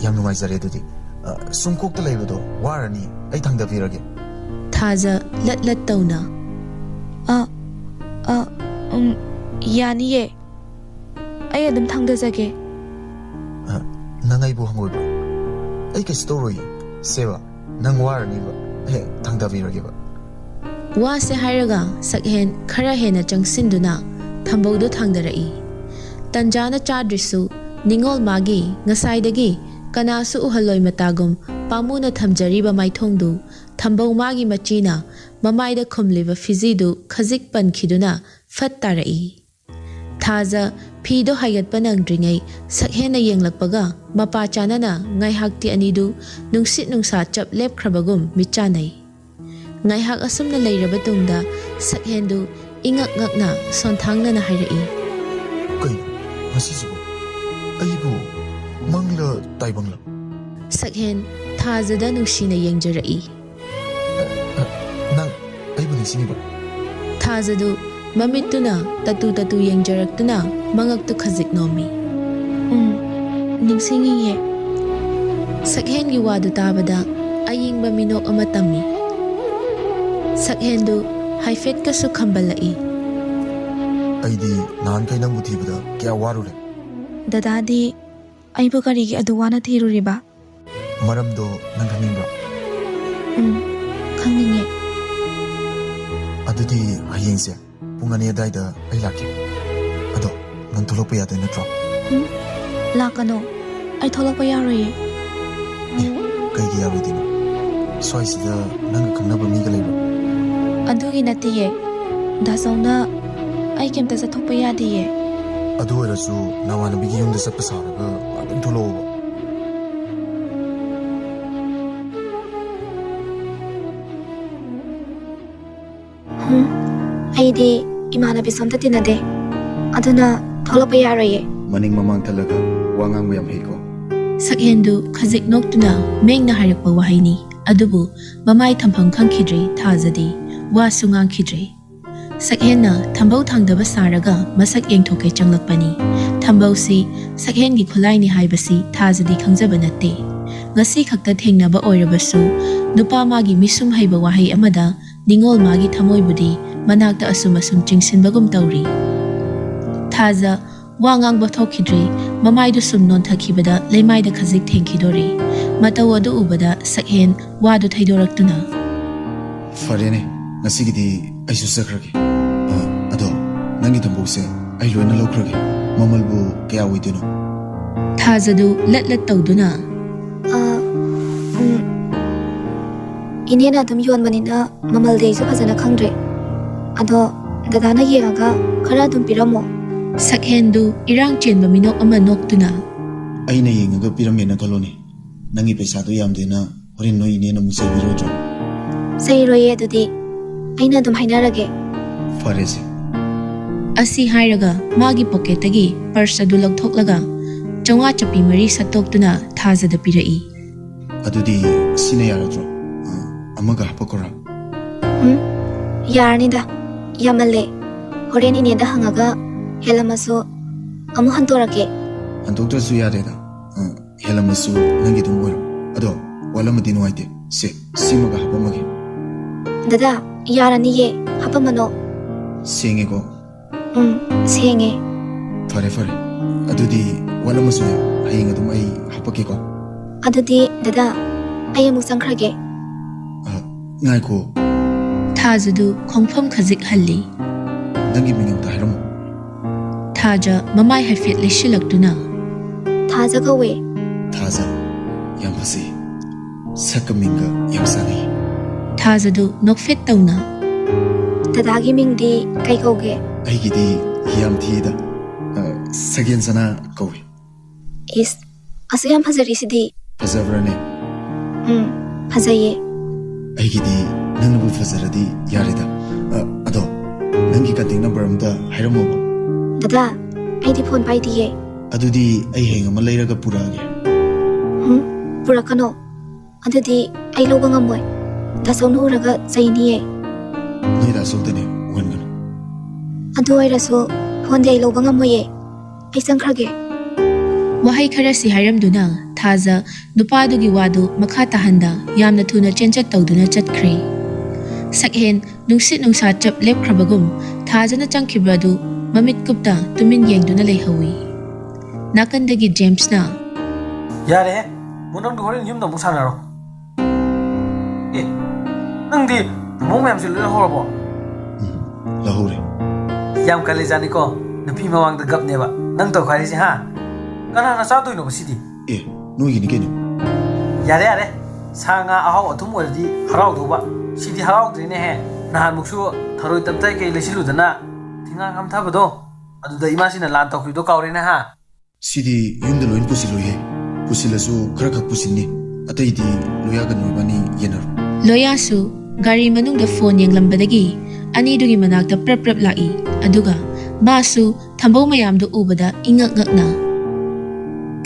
ꯌꯥꯝ ꯅꯨꯡꯉꯥꯏꯖꯔꯦ ꯑꯗꯨꯗꯤ꯫ ꯑ, ꯁꯨꯝ ꯀꯣꯛꯇ ꯂꯩꯕꯗꯣ ꯋꯥꯔꯅꯤ, ꯑꯩ ꯊꯥꯡꯗꯕꯤꯔꯒꯦ꯫ ꯊꯥꯖ ꯂꯠ ꯂꯠ ꯇꯧꯅ꯫ ꯑ, ꯑ, ꯎꯝ, ꯌꯥꯅꯤꯌꯦ꯫ ꯑꯩ ꯑꯗꯨꯝ ꯊꯥꯡꯗꯖꯒꯦ꯫ ꯑ, ꯅꯪ ꯑꯩꯕꯨ ꯍꯪꯒꯣꯏꯕ꯭ꯔꯣ? ꯑꯩ ꯀꯩꯁꯨ ꯇꯧꯔꯣꯏꯌꯦ꯫ ꯁꯦꯕ, ꯅꯪ ꯋꯥꯔꯅꯤꯕ꯫ ꯑꯦ, ꯊꯥꯡꯗꯕꯤꯔꯒꯦꯕ꯫ ꯋꯥꯁꯦ ꯍꯥꯏꯔꯒ ꯁꯛꯍꯦꯟ ꯈꯔ ꯍꯦꯟꯅ ꯆꯪꯁꯤꯟꯗꯨꯅ ꯊꯝꯕꯧꯗꯨ ꯊꯥꯡꯗꯔꯛꯏ꯫ ꯇꯟꯖꯥꯅ ꯆꯥꯗ꯭ꯔꯤꯁꯨ ꯅꯤꯉꯣꯜ ꯃꯥꯒꯤ ꯉꯁꯥꯏꯗꯒꯤ ꯀꯅꯥꯁꯨ ꯎꯍꯜꯂꯣꯏ ꯃꯇꯥꯒꯨꯝ ꯄꯥꯝꯃꯨꯅ ꯊꯝꯖꯔꯤꯕ ꯃꯥꯏꯊꯣꯡꯗꯨ ꯊꯝꯕꯧ ꯃꯥꯒꯤ ꯃꯆꯤꯅ ꯃꯃꯥꯏꯗ ꯈꯨꯝꯂꯤꯕ ꯐꯤꯖꯤꯗꯨ ꯈꯖꯤꯛ ꯄꯟꯈꯤꯗꯨꯅ ꯐꯠ ꯇꯥꯔꯛꯏ꯫ ꯊꯥꯖ ꯐꯤꯗꯣ ꯍꯥꯏꯒꯠꯄ ꯅꯪꯗ꯭ꯔꯤꯉꯩ ꯁꯛꯍꯦꯟꯅ ꯌꯦꯡꯂꯛꯄꯒ ꯃꯄꯥ ꯆꯥꯅꯅ ꯉꯥꯏꯍꯥꯛꯇꯤ ꯑꯅꯤꯗꯨ ꯅꯨꯡꯁꯤꯠ ꯅꯨꯡꯁꯥ ꯆꯞ ꯂꯦꯞꯈ꯭ꯔꯕꯒꯨꯝ ꯃꯤꯠ ꯆꯥꯟꯅꯩ꯫ ꯉꯥꯏꯍꯥꯛ ꯑꯁꯨꯝꯅ ꯂꯩꯔꯕ ꯇꯨꯡꯗ ꯁꯛꯍꯦꯟꯗꯨ ꯏꯉꯛ ꯉꯛꯅ ꯁꯣꯟꯊꯥꯡꯅꯅ ꯍꯥꯏꯔꯛꯏ꯫ "ꯀꯩꯅꯣ ꯉꯁꯤꯁꯤꯕꯨ? ꯑꯩꯕꯨ ꯃꯪꯂ ꯇꯥꯏꯕꯪꯂ?" ꯁꯛꯍꯦꯟ ꯊꯥꯖꯗ ꯅꯨꯡꯁꯤꯅ ꯌꯦꯡꯖꯔꯛꯏ꯫ "ꯅꯪ ꯑꯩꯕꯨ ꯅꯤꯡꯁꯤꯡꯉꯤꯕ꯭ꯔꯥ?" ꯊꯥꯖꯗꯨ ꯃꯃꯤꯠꯇꯨꯅ ꯇꯇꯨ ꯇꯇꯨ ꯌꯦꯡꯖꯔꯛꯇꯨꯅ ꯃꯉꯛꯇꯨ ꯈꯖꯤꯛ ꯅꯣꯝꯃꯤ꯫ "ꯎꯝ, ꯅꯤꯡꯁꯤꯡꯉꯤꯌꯦ꯫" ꯁꯛꯍꯦꯟꯒꯤ ꯋꯥꯗꯨ ꯇꯥꯕꯗ ꯑꯌꯤꯡꯕ ꯃꯤꯅꯣꯛ ꯑꯃ ꯇꯝꯃꯤ꯫ ꯁꯛꯍꯦꯟꯗꯨ ꯍꯥꯏꯐꯦꯠꯀꯁꯨ ꯈꯝꯕꯜꯂꯛꯏ꯫ "ꯑꯩꯗꯤ ꯅꯍꯥꯟꯈꯩ ꯅꯪꯕꯨ ꯊꯤꯕꯗ ꯀꯌꯥ ꯋꯥꯔꯨꯔꯦ꯫" "ꯗꯗꯥꯗꯤ ꯑꯩꯕꯨ ꯀꯔꯤꯒꯤ ꯑꯗꯨ ꯋꯥꯅ ꯊꯤꯔꯨꯔꯤꯕ?" "ꯃꯔꯝꯗꯣ ꯅꯪ ꯈꯪꯅꯤꯡꯕ꯭ꯔꯣ?" "ꯎꯝ, ꯈꯪꯅꯤꯡꯉꯦ꯫" "ꯑꯗꯨꯗꯤ ꯍꯌꯦꯡꯁꯦ ꯄꯨꯡ ꯑꯅꯤ ꯑꯗꯥꯏꯗ ꯑꯩ ꯂꯥꯛꯀꯦ꯫ ꯑꯗꯣ ꯅꯪ ꯊꯣꯛꯂꯛꯄ ꯌꯥꯗꯣꯏ ꯅꯠꯇ꯭ꯔꯣ?" "ꯎꯝ, ꯂꯥꯛꯀꯅꯣ꯫ ꯑꯩ ꯊꯣꯛꯂꯛꯄ ꯌꯥꯔꯣꯏꯌꯦ꯫" "ꯑꯦ, ꯀꯩꯒꯤ ꯌꯥꯔꯣꯏꯗꯣꯏꯅꯣ? ꯁ꯭ꯋꯥꯏꯁꯤꯗ ꯅꯪꯒ ꯈꯪꯅꯕ ꯃꯤꯒ ꯂꯩꯕ꯭ꯔꯣ?" "ꯑꯗꯨꯒꯤ ꯅꯠꯇꯤꯌꯦ꯫ ꯗꯥꯆꯧꯅ ꯑꯩ ꯀꯩꯝꯇ ꯆꯠꯊꯣꯛꯄ ꯌꯥꯗꯤꯌꯦ꯫" "ꯑꯗꯨ ꯑꯣꯏꯔꯁꯨ ꯅꯃꯥꯟꯅꯕꯤꯒꯤ ꯌꯨꯝꯗ ꯆꯠꯄ ꯁꯥꯔꯒ ꯑꯗꯨꯝ ꯊꯣꯛꯂꯛꯑꯣꯕ꯫" "ꯍꯨꯝ, ꯑꯩꯗꯤ ꯏꯃꯥꯟꯅꯕꯤꯁꯨ ꯑꯝꯇ ꯇꯤꯟꯅꯗꯦ꯫ ꯑꯗꯨꯅ ꯊꯣꯛꯂꯛꯄ ꯌꯥꯔꯣꯏꯌꯦ꯫" "ꯃꯅꯤꯡ ꯃꯃꯥꯡ ꯊꯠꯂꯒ ꯋꯥ ꯉꯥꯡꯕ ꯌꯥꯝ ꯍꯩꯀꯣ꯫" ꯁꯛꯍꯦꯟꯗꯨ ꯈꯖꯤꯛ ꯅꯣꯛꯇꯨꯅ ꯃꯦꯡꯅ ꯍꯥꯏꯔꯛꯄ ꯋꯥꯍꯩꯅꯤ꯫ ꯑꯗꯨꯕꯨ ꯃꯃꯥꯏ ꯊꯝꯐꯝ ꯈꯪꯈꯤꯗ꯭ꯔꯦ ꯊꯥꯖꯗꯤ꯫ ꯋꯥꯁꯨ ꯉꯥꯡꯈꯤꯗ꯭ꯔꯦ꯫ ꯁꯛꯍꯦꯟꯅ ꯊꯝꯕꯧ ꯊꯥꯡꯗꯕ ꯁꯥꯔꯒ ꯃꯁꯛ ꯌꯦꯡꯊꯣꯛꯀꯦ ꯆꯪꯂꯛꯄꯅꯤ꯫ ꯊꯝꯕꯧꯁꯤ ꯁꯛꯍꯦꯟꯒꯤ ꯈꯨꯠꯂꯥꯏꯅꯤ ꯍꯥꯏꯕꯁꯤ ꯊꯥꯖꯗꯤ ꯈꯪꯖꯕ ꯅꯠꯇꯦ꯫ ꯉꯁꯤ ꯈꯛꯇ ꯊꯦꯡꯅꯕ ꯑꯣꯏꯔꯕꯁꯨ ꯅꯨꯄꯥ ꯃꯥꯒꯤ ꯃꯤꯁꯨꯝ ꯍꯩꯕ ꯋꯥꯍꯩ ꯑꯃꯗ ꯅꯤꯡꯉꯣꯜ ꯃꯥꯒꯤ ꯊꯃꯣꯏꯕꯨꯗꯤ ꯃꯅꯥꯛꯇ ꯑꯁꯨꯝ ꯑꯁꯨꯝ ꯆꯤꯡꯁꯤꯟꯕꯒꯨꯝ ꯇꯧꯔꯤ꯫ ꯊꯥꯖ ꯋꯥ ꯉꯥꯡꯕ ꯊꯣꯛꯈꯤꯗ꯭ꯔꯤ꯫ ꯃꯃꯥꯏꯗꯨ ꯁꯨꯝ ꯅꯣꯟꯊꯈꯤꯕꯗ ꯂꯩꯃꯥꯏꯗ ꯈꯖꯤꯛ ꯊꯦꯡꯈꯤꯗꯣꯔꯤ꯫ ꯃꯇꯧ ꯑꯗꯨ ꯎꯕꯗ ꯁꯛꯍꯦꯟ ꯋꯥꯗꯨ ꯊꯩꯗꯣꯔꯛꯇꯨꯅ, "ꯐꯔꯦꯅꯦ, ꯉꯁꯤꯒꯤꯗꯤ ꯑꯩꯁꯨ ꯆꯠꯈ꯭ꯔꯒꯦ꯫ ꯑ, ꯑꯗꯣ ꯅꯪꯒꯤ ꯊꯝꯕꯧꯁꯦ ꯑꯩ ꯂꯣꯏꯅ ꯂꯧꯈ꯭ꯔꯒꯦ꯫ ꯃꯃꯜꯕꯨ ꯀꯌꯥ ꯑꯣꯏꯗꯣꯏꯅꯣ?" ꯊꯥꯖꯗꯨ ꯂꯠ ꯂꯠ ꯇꯧꯗꯨꯅ, "ꯑ, ꯎꯝ, ꯏꯅꯦꯅ ꯑꯗꯨꯝ ꯌꯣꯟꯕꯅꯤꯅ ꯃꯃꯜꯗꯤ ꯑꯩꯁꯨ ꯐꯖꯅ ꯈꯪꯗ꯭ꯔꯦ꯫ ꯑꯗꯣ ꯗꯗꯥꯅ ꯌꯦꯡꯉꯒ ꯈꯔ ꯑꯗꯨꯝ ꯄꯤꯔꯝꯃꯣ꯫" ꯁꯛꯍꯦꯟꯗꯨ ꯏꯔꯥꯡ ꯆꯦꯟꯕ ꯃꯤꯅꯣꯛ ꯑꯃ ꯅꯣꯛꯇꯨꯅ, "ꯑꯩꯅ ꯌꯦꯡꯉꯒ ꯄꯤꯔꯝꯃꯦꯅ ꯈꯜꯂꯣꯅꯦ꯫ ꯅꯪꯒꯤ ꯄꯩꯁꯥꯗꯣ ꯌꯥꯝꯗꯦꯅ ꯍꯣꯔꯦꯟ ꯅꯣꯏ ꯏꯅꯦꯅ ꯑꯃꯨꯛ ꯆꯩꯕꯤꯔꯣꯏꯗ꯭ꯔꯣ?" "ꯆꯩꯔꯣꯏꯌꯦ, ꯑꯗꯨꯗꯤ ꯑꯩꯅ ꯑꯗꯨꯝ ꯍꯥꯏꯅꯔꯒꯦ꯫" "ꯐꯔꯦꯁꯦ꯫" ꯑꯁꯤ ꯍꯥꯏꯔꯒ ꯃꯥꯒꯤ ꯄꯣꯀꯦꯠꯇꯒꯤ ꯄꯔꯁ ꯑꯗꯨ ꯂꯧꯊꯣꯛꯂꯒ ꯆꯥꯝꯃꯉꯥ ꯆꯞꯄꯤ ꯃꯔꯤ ꯁꯠꯇꯣꯛꯇꯨꯅ ꯊꯥꯖꯗ ꯄꯤꯔꯛꯏ꯫ "ꯑꯗꯨꯗꯤ ꯁꯤꯅ ꯌꯥꯔꯗ꯭ꯔꯣ? ꯑ, ꯑꯃꯒ ꯍꯥꯄꯛꯈꯣꯔꯥ?" "ꯎꯝ, ꯌꯥꯔꯅꯤꯗ, ꯌꯥꯝꯃꯜꯂꯦ꯫ ꯍꯣꯔꯦꯟ ꯏꯅꯦꯗ ꯍꯪꯉꯒ ꯍꯦꯜꯂꯝꯃꯁꯨ ꯑꯃꯨꯛ ꯍꯟꯗꯣꯔꯛꯀꯦ꯫" "ꯍꯟꯗꯣꯛꯇ꯭ꯔꯁꯨ ꯌꯥꯔꯦꯗ꯫ ꯑ, ꯍꯦꯜꯂꯝꯃꯁꯨ ꯅꯪꯒꯤ ꯑꯗꯨꯝ ꯑꯣꯏꯔꯣ꯫ ꯑꯗꯣ ꯋꯥꯠꯂꯝꯃꯗꯤ ꯅꯨꯡꯉꯥꯏꯇꯦ꯫ ꯁꯦ, ꯁꯤꯃꯒ ꯍꯥꯄꯝꯃꯒꯦ꯫" "ꯗꯗꯥ, ꯌꯥꯔꯅꯤꯌꯦ, ꯍꯥꯄꯝꯃꯅꯣ꯫" "ꯁꯦꯡꯉꯦꯀꯣ?" "ꯎꯝ, ꯁꯦꯡꯉꯦ꯫" "ꯐꯔꯦ, ꯐꯔꯦ꯫ ꯑꯗꯨꯗꯤ ꯋꯥꯠꯂꯝꯃꯁꯨꯅꯦ, ꯍꯌꯦꯡ ꯑꯗꯨꯝ ꯑꯩ ꯍꯥꯄꯛꯀꯦꯀꯣ꯫" "ꯑꯗꯨꯗꯤ ꯗꯗꯥ, ꯑꯩ ꯑꯃꯨꯛ ꯆꯪꯈ꯭ꯔꯒꯦ꯫" "ꯑ, ꯉꯥꯏꯈꯣ꯫" ꯊꯥꯖꯗꯨ ꯈꯣꯡꯐꯝ ꯈꯖꯤꯛ ꯍꯜꯂꯤ꯫ "ꯅꯪꯒꯤ ꯃꯤꯡ ꯑꯝꯇ ꯍꯥꯏꯔꯝꯃꯣ꯫" ꯊꯥꯖ ꯃꯃꯥꯏ ꯍꯥꯏꯐꯦꯠ ꯂꯩꯁꯤꯜꯂꯛꯇꯨꯅ, "ꯊꯥꯖ ꯀꯧꯋꯦ꯫" "ꯊꯥꯖ, ꯌꯥꯝ ꯐꯖꯩ꯫ ꯁꯛꯀ ꯃꯤꯡꯒ ꯌꯥꯝ ꯆꯥꯟꯅꯩ꯫" ꯊꯥꯖꯗꯨ ꯅꯣꯛꯐꯦꯠ ꯇꯧꯅ, "ꯗꯗꯥꯒꯤ ꯃꯤꯡꯗꯤ ꯀꯩ ꯀꯧꯒꯦ?" "ꯑꯩꯒꯤꯗꯤ ꯌꯥꯝ ꯊꯤꯗ꯫ ꯑ, ꯁꯒꯦꯟ ꯁꯅꯥ ꯀꯧꯏ꯫" "ꯏꯁ, ꯑꯁꯨꯛ ꯌꯥꯝ ꯐꯖꯔꯤꯁꯤꯗꯤ?" "ꯐꯖꯕ꯭ꯔꯥꯅꯦ?" "ꯎꯝ, ꯐꯖꯩꯌꯦ꯫" "ꯑꯩꯒꯤꯗꯤ ꯅꯪꯅꯕꯨ ꯐꯖꯔꯗꯤ ꯌꯥꯔꯦꯗ꯫ ꯑ, ꯑꯗꯣ ꯅꯪꯒꯤ ꯀꯟꯇꯦꯛ ꯅꯝꯕꯔ ꯑꯝꯇ ꯍꯥꯏꯔꯝꯃꯣꯕ꯫" "ꯗꯗꯥ, ꯑꯩꯗꯤ ꯐꯣꯟ ꯄꯥꯏꯗꯤꯌꯦ꯫" "ꯑꯗꯨꯗꯤ ꯑꯩ ꯍꯌꯦꯡ ꯑꯃ ꯂꯩꯔꯒ ꯄꯨꯔꯛꯑꯒꯦ꯫" "ꯎꯝ, ꯄꯨꯔꯛꯀꯅꯣ꯫ ꯑꯗꯨꯗꯤ ꯑꯩ ꯂꯧꯕ ꯉꯝꯃꯣꯏ꯫ ꯗꯥ ꯆꯧꯅ ꯎꯔꯒ ꯆꯩꯅꯤꯌꯦ꯫" "ꯅꯣꯏ ꯗꯥ ꯆꯧꯗꯅꯦ ꯎꯍꯟꯒꯅꯨ꯫" "ꯑꯗꯨ ꯑꯣꯏꯔꯁꯨ ꯐꯣꯟꯗꯤ ꯑꯩ ꯂꯧꯕ ꯉꯝꯃꯣꯏꯌꯦ꯫ ꯑꯩ ꯆꯪꯈ꯭ꯔꯒꯦ꯫" ꯋꯥꯍꯩ ꯈꯔꯁꯤ ꯍꯥꯏꯔꯝꯗꯨꯅ ꯊꯥꯖ ꯅꯨꯄꯥꯗꯨꯒꯤ ꯋꯥꯗꯨ ꯃꯈꯥ ꯇꯥꯍꯟꯗ ꯌꯥꯝꯅ ꯊꯨꯅ ꯆꯦꯟꯆꯠ ꯇꯧꯗꯨꯅ ꯆꯠꯈ꯭ꯔꯦ꯫ ꯁꯛꯍꯦꯟ ꯅꯨꯡꯁꯤꯠ ꯅꯨꯡꯁꯥ ꯆꯞ ꯂꯦꯞꯈ꯭ꯔꯕꯒꯨꯝ ꯊꯥꯖꯅ ꯆꯪꯈꯤꯕ ꯑꯗꯨ ꯃꯃꯤꯠ ꯀꯨꯞꯇ ꯇꯨꯃꯤꯟ ꯌꯦꯡꯗꯨꯅ ꯂꯩꯍꯧꯏ꯫ ꯅꯥꯀꯟꯗꯒꯤ ꯖꯦꯝꯁꯅ, "ꯌꯥꯔꯦꯍꯦ, ꯃꯣ, ꯅꯪꯗꯣ ꯍꯣꯔꯦꯟ ꯌꯨꯝꯗ ꯑꯃꯨꯛ ꯁꯥꯟꯅꯔꯣ꯫ ꯑꯦ, ꯅꯪꯗꯤ ꯃꯣ ꯃꯌꯥꯝꯁꯦ ꯂꯣꯏ ꯂꯧꯍꯧꯔꯕꯣ?" "ꯎꯝ, ꯂꯧꯍꯧꯔꯦ꯫" "ꯌꯥꯝ ꯀꯜꯂꯤꯖꯥꯠꯅꯤꯀꯣ, ꯅꯨꯄꯤ ꯃꯃꯥꯡꯗ ꯒꯞꯅꯦꯕ ꯅꯪ ꯇꯧꯈꯥꯏꯔꯤꯁꯦ, ꯍꯥ? ꯀꯅꯥꯅ ꯆꯥꯗꯣꯏꯅꯣꯕ ꯁꯤꯗꯤ?" "ꯑꯦ, ꯅꯣꯏꯒꯤꯅꯤ ꯀꯩꯅꯣ꯫" "ꯌꯥꯔꯦ, ꯌꯥꯔꯦ, ꯁꯥ ꯉꯥ ꯑꯍꯥꯎ ꯑꯊꯨꯝ ꯑꯣꯏꯔꯗꯤ ꯍꯔꯥꯎꯗꯧꯕ, ꯁꯤꯗꯤ ꯍꯔꯥꯎꯗ꯭ꯔꯦꯅꯦꯍꯦ꯫ ꯅꯍꯥꯟꯃꯨꯛꯁꯨ ꯊꯔꯣꯏ ꯇꯞꯇꯥꯏ ꯀꯩ ꯂꯩꯁꯤꯜꯂꯨꯗꯅ ꯊꯤꯉꯥꯡ ꯍꯝꯊꯕꯗꯣ, ꯑꯗꯨꯗ ꯏꯃꯥꯁꯤꯅ ꯂꯥꯟ ꯇꯧꯈꯤꯕꯗꯣ ꯀꯥꯎꯔꯦꯅꯦ, ꯍꯥ?" "ꯁꯤꯗꯤ ꯌꯨꯝꯗ ꯂꯣꯏ ꯄꯨꯁꯤꯜꯂꯣꯏꯍꯦ꯫ ꯄꯨꯁꯤꯜꯂꯁꯨ ꯈꯔ ꯈꯛ ꯄꯨꯁꯤꯟꯅꯤ꯫ ꯑꯇꯩꯗꯤ ꯂꯣꯌꯥꯒ ꯅꯣꯏꯕꯥꯅꯤ ꯌꯦꯟꯅꯔꯣ꯫" ꯂꯣꯌꯥꯁꯨ ꯒꯥꯔꯤ ꯃꯅꯨꯡꯗ ꯐꯣꯟ ꯌꯦꯡꯂꯝꯕꯗꯒꯤ ꯑꯅꯤꯗꯨꯒꯤ ꯃꯅꯥꯛꯇ ꯄ꯭ꯔꯞ ꯄ꯭ꯔꯞ ꯂꯥꯛꯏ꯫ ꯑꯗꯨꯒ ꯃꯥꯁꯨ ꯊꯝꯕꯧ ꯃꯌꯥꯝꯗꯨ ꯎꯕꯗ ꯏꯉꯛ ꯉꯛꯅ,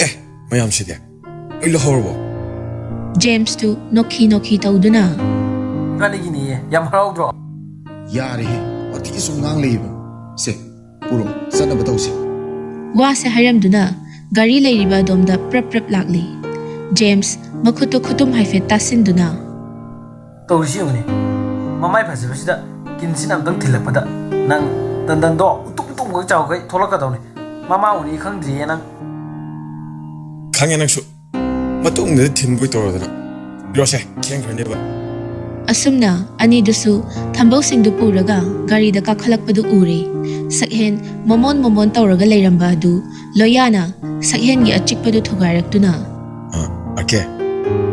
"ꯑꯦ, ꯃꯌꯥꯝꯁꯤꯗꯤ ꯂꯣꯏ ꯂꯧꯍꯧꯔꯕꯣ?" ꯖꯦꯝꯁꯇꯨ ꯅꯣꯛꯈꯤ ꯅꯣꯛꯈꯤ ꯇꯧꯗꯨꯅ, "ꯏꯕꯥꯅꯤꯒꯤꯅꯤꯌꯦ, ꯌꯥꯝ ꯍꯔꯥꯎꯗ꯭ꯔꯣ?" "ꯌꯥꯔꯦꯍꯦ, ꯋꯥꯊꯤ ꯁꯨꯝ ꯉꯥꯡ ꯂꯩꯌꯦꯕ꯫ ꯁꯦ, ꯄꯨꯔꯣ, ꯆꯠꯅꯕ ꯇꯧꯁꯤ꯫" ꯋꯥꯁꯦ ꯍꯥꯏꯔꯝꯗꯨꯅ ꯒꯥꯔꯤ ꯂꯩꯔꯤꯕ ꯑꯗꯣꯝꯗ ꯄ꯭ꯔꯞ ꯄ꯭ꯔꯞ ꯂꯥꯛꯂꯤ꯫ ꯖꯦꯝꯁ ꯃꯈꯨꯠꯇꯨ ꯈꯨꯇꯨꯝ ꯍꯥꯏꯐꯦꯠ ꯇꯥꯁꯤꯟꯗꯨꯅ, "ꯇꯧꯔꯤꯁꯤ ꯌꯦꯡꯉꯨꯅꯦ, ꯃꯃꯥꯏ ꯐꯖꯕꯁꯤꯗ ꯀꯤꯟꯁꯤꯅ ꯑꯝꯇꯪ ꯊꯤꯜꯂꯛꯄꯗ ꯅꯪ ꯇꯟꯗꯟꯗꯣ ꯎꯇꯨꯝ ꯎꯇꯨꯝꯈꯛ ꯆꯥꯎꯈꯩ ꯊꯣꯛꯂꯛꯀꯗꯧꯅꯤ꯫ ꯃꯃꯥ ꯎꯅꯤ ꯈꯪꯗ꯭ꯔꯤꯌꯦ ꯅꯪ꯫" "ꯈꯪꯉꯦ ꯅꯪꯁꯨ, ꯃꯇꯨꯡꯗꯗꯤ ꯊꯤꯟꯕꯣꯏ ꯇꯧꯔꯗꯅ꯫ ꯄꯤꯔꯣꯁꯦ, ꯊꯦꯡꯈ꯭ꯔꯅꯦꯕ꯫" ꯑꯁꯨꯝꯅ ꯑꯅꯤꯗꯨꯁꯨ ꯊꯝꯕꯧꯁꯤꯡꯗꯨ ꯄꯨꯔꯒ ꯒꯥꯔꯤꯗ ꯀꯥꯈꯠꯂꯛꯄꯗꯨ ꯎꯔꯦ꯫ ꯁꯛꯍꯦꯟ ꯃꯣꯃꯣꯟ ꯃꯣꯃꯣꯟ ꯇꯧꯔꯒ ꯂꯩꯔꯝꯕ ꯑꯗꯨ ꯂꯣꯌꯥꯅ ꯁꯛꯍꯦꯟꯒꯤ ꯑꯆꯤꯛꯄꯗꯨ ꯊꯨꯒꯥꯏꯔꯛꯇꯨꯅ, "ꯑ, ꯑꯀꯦ,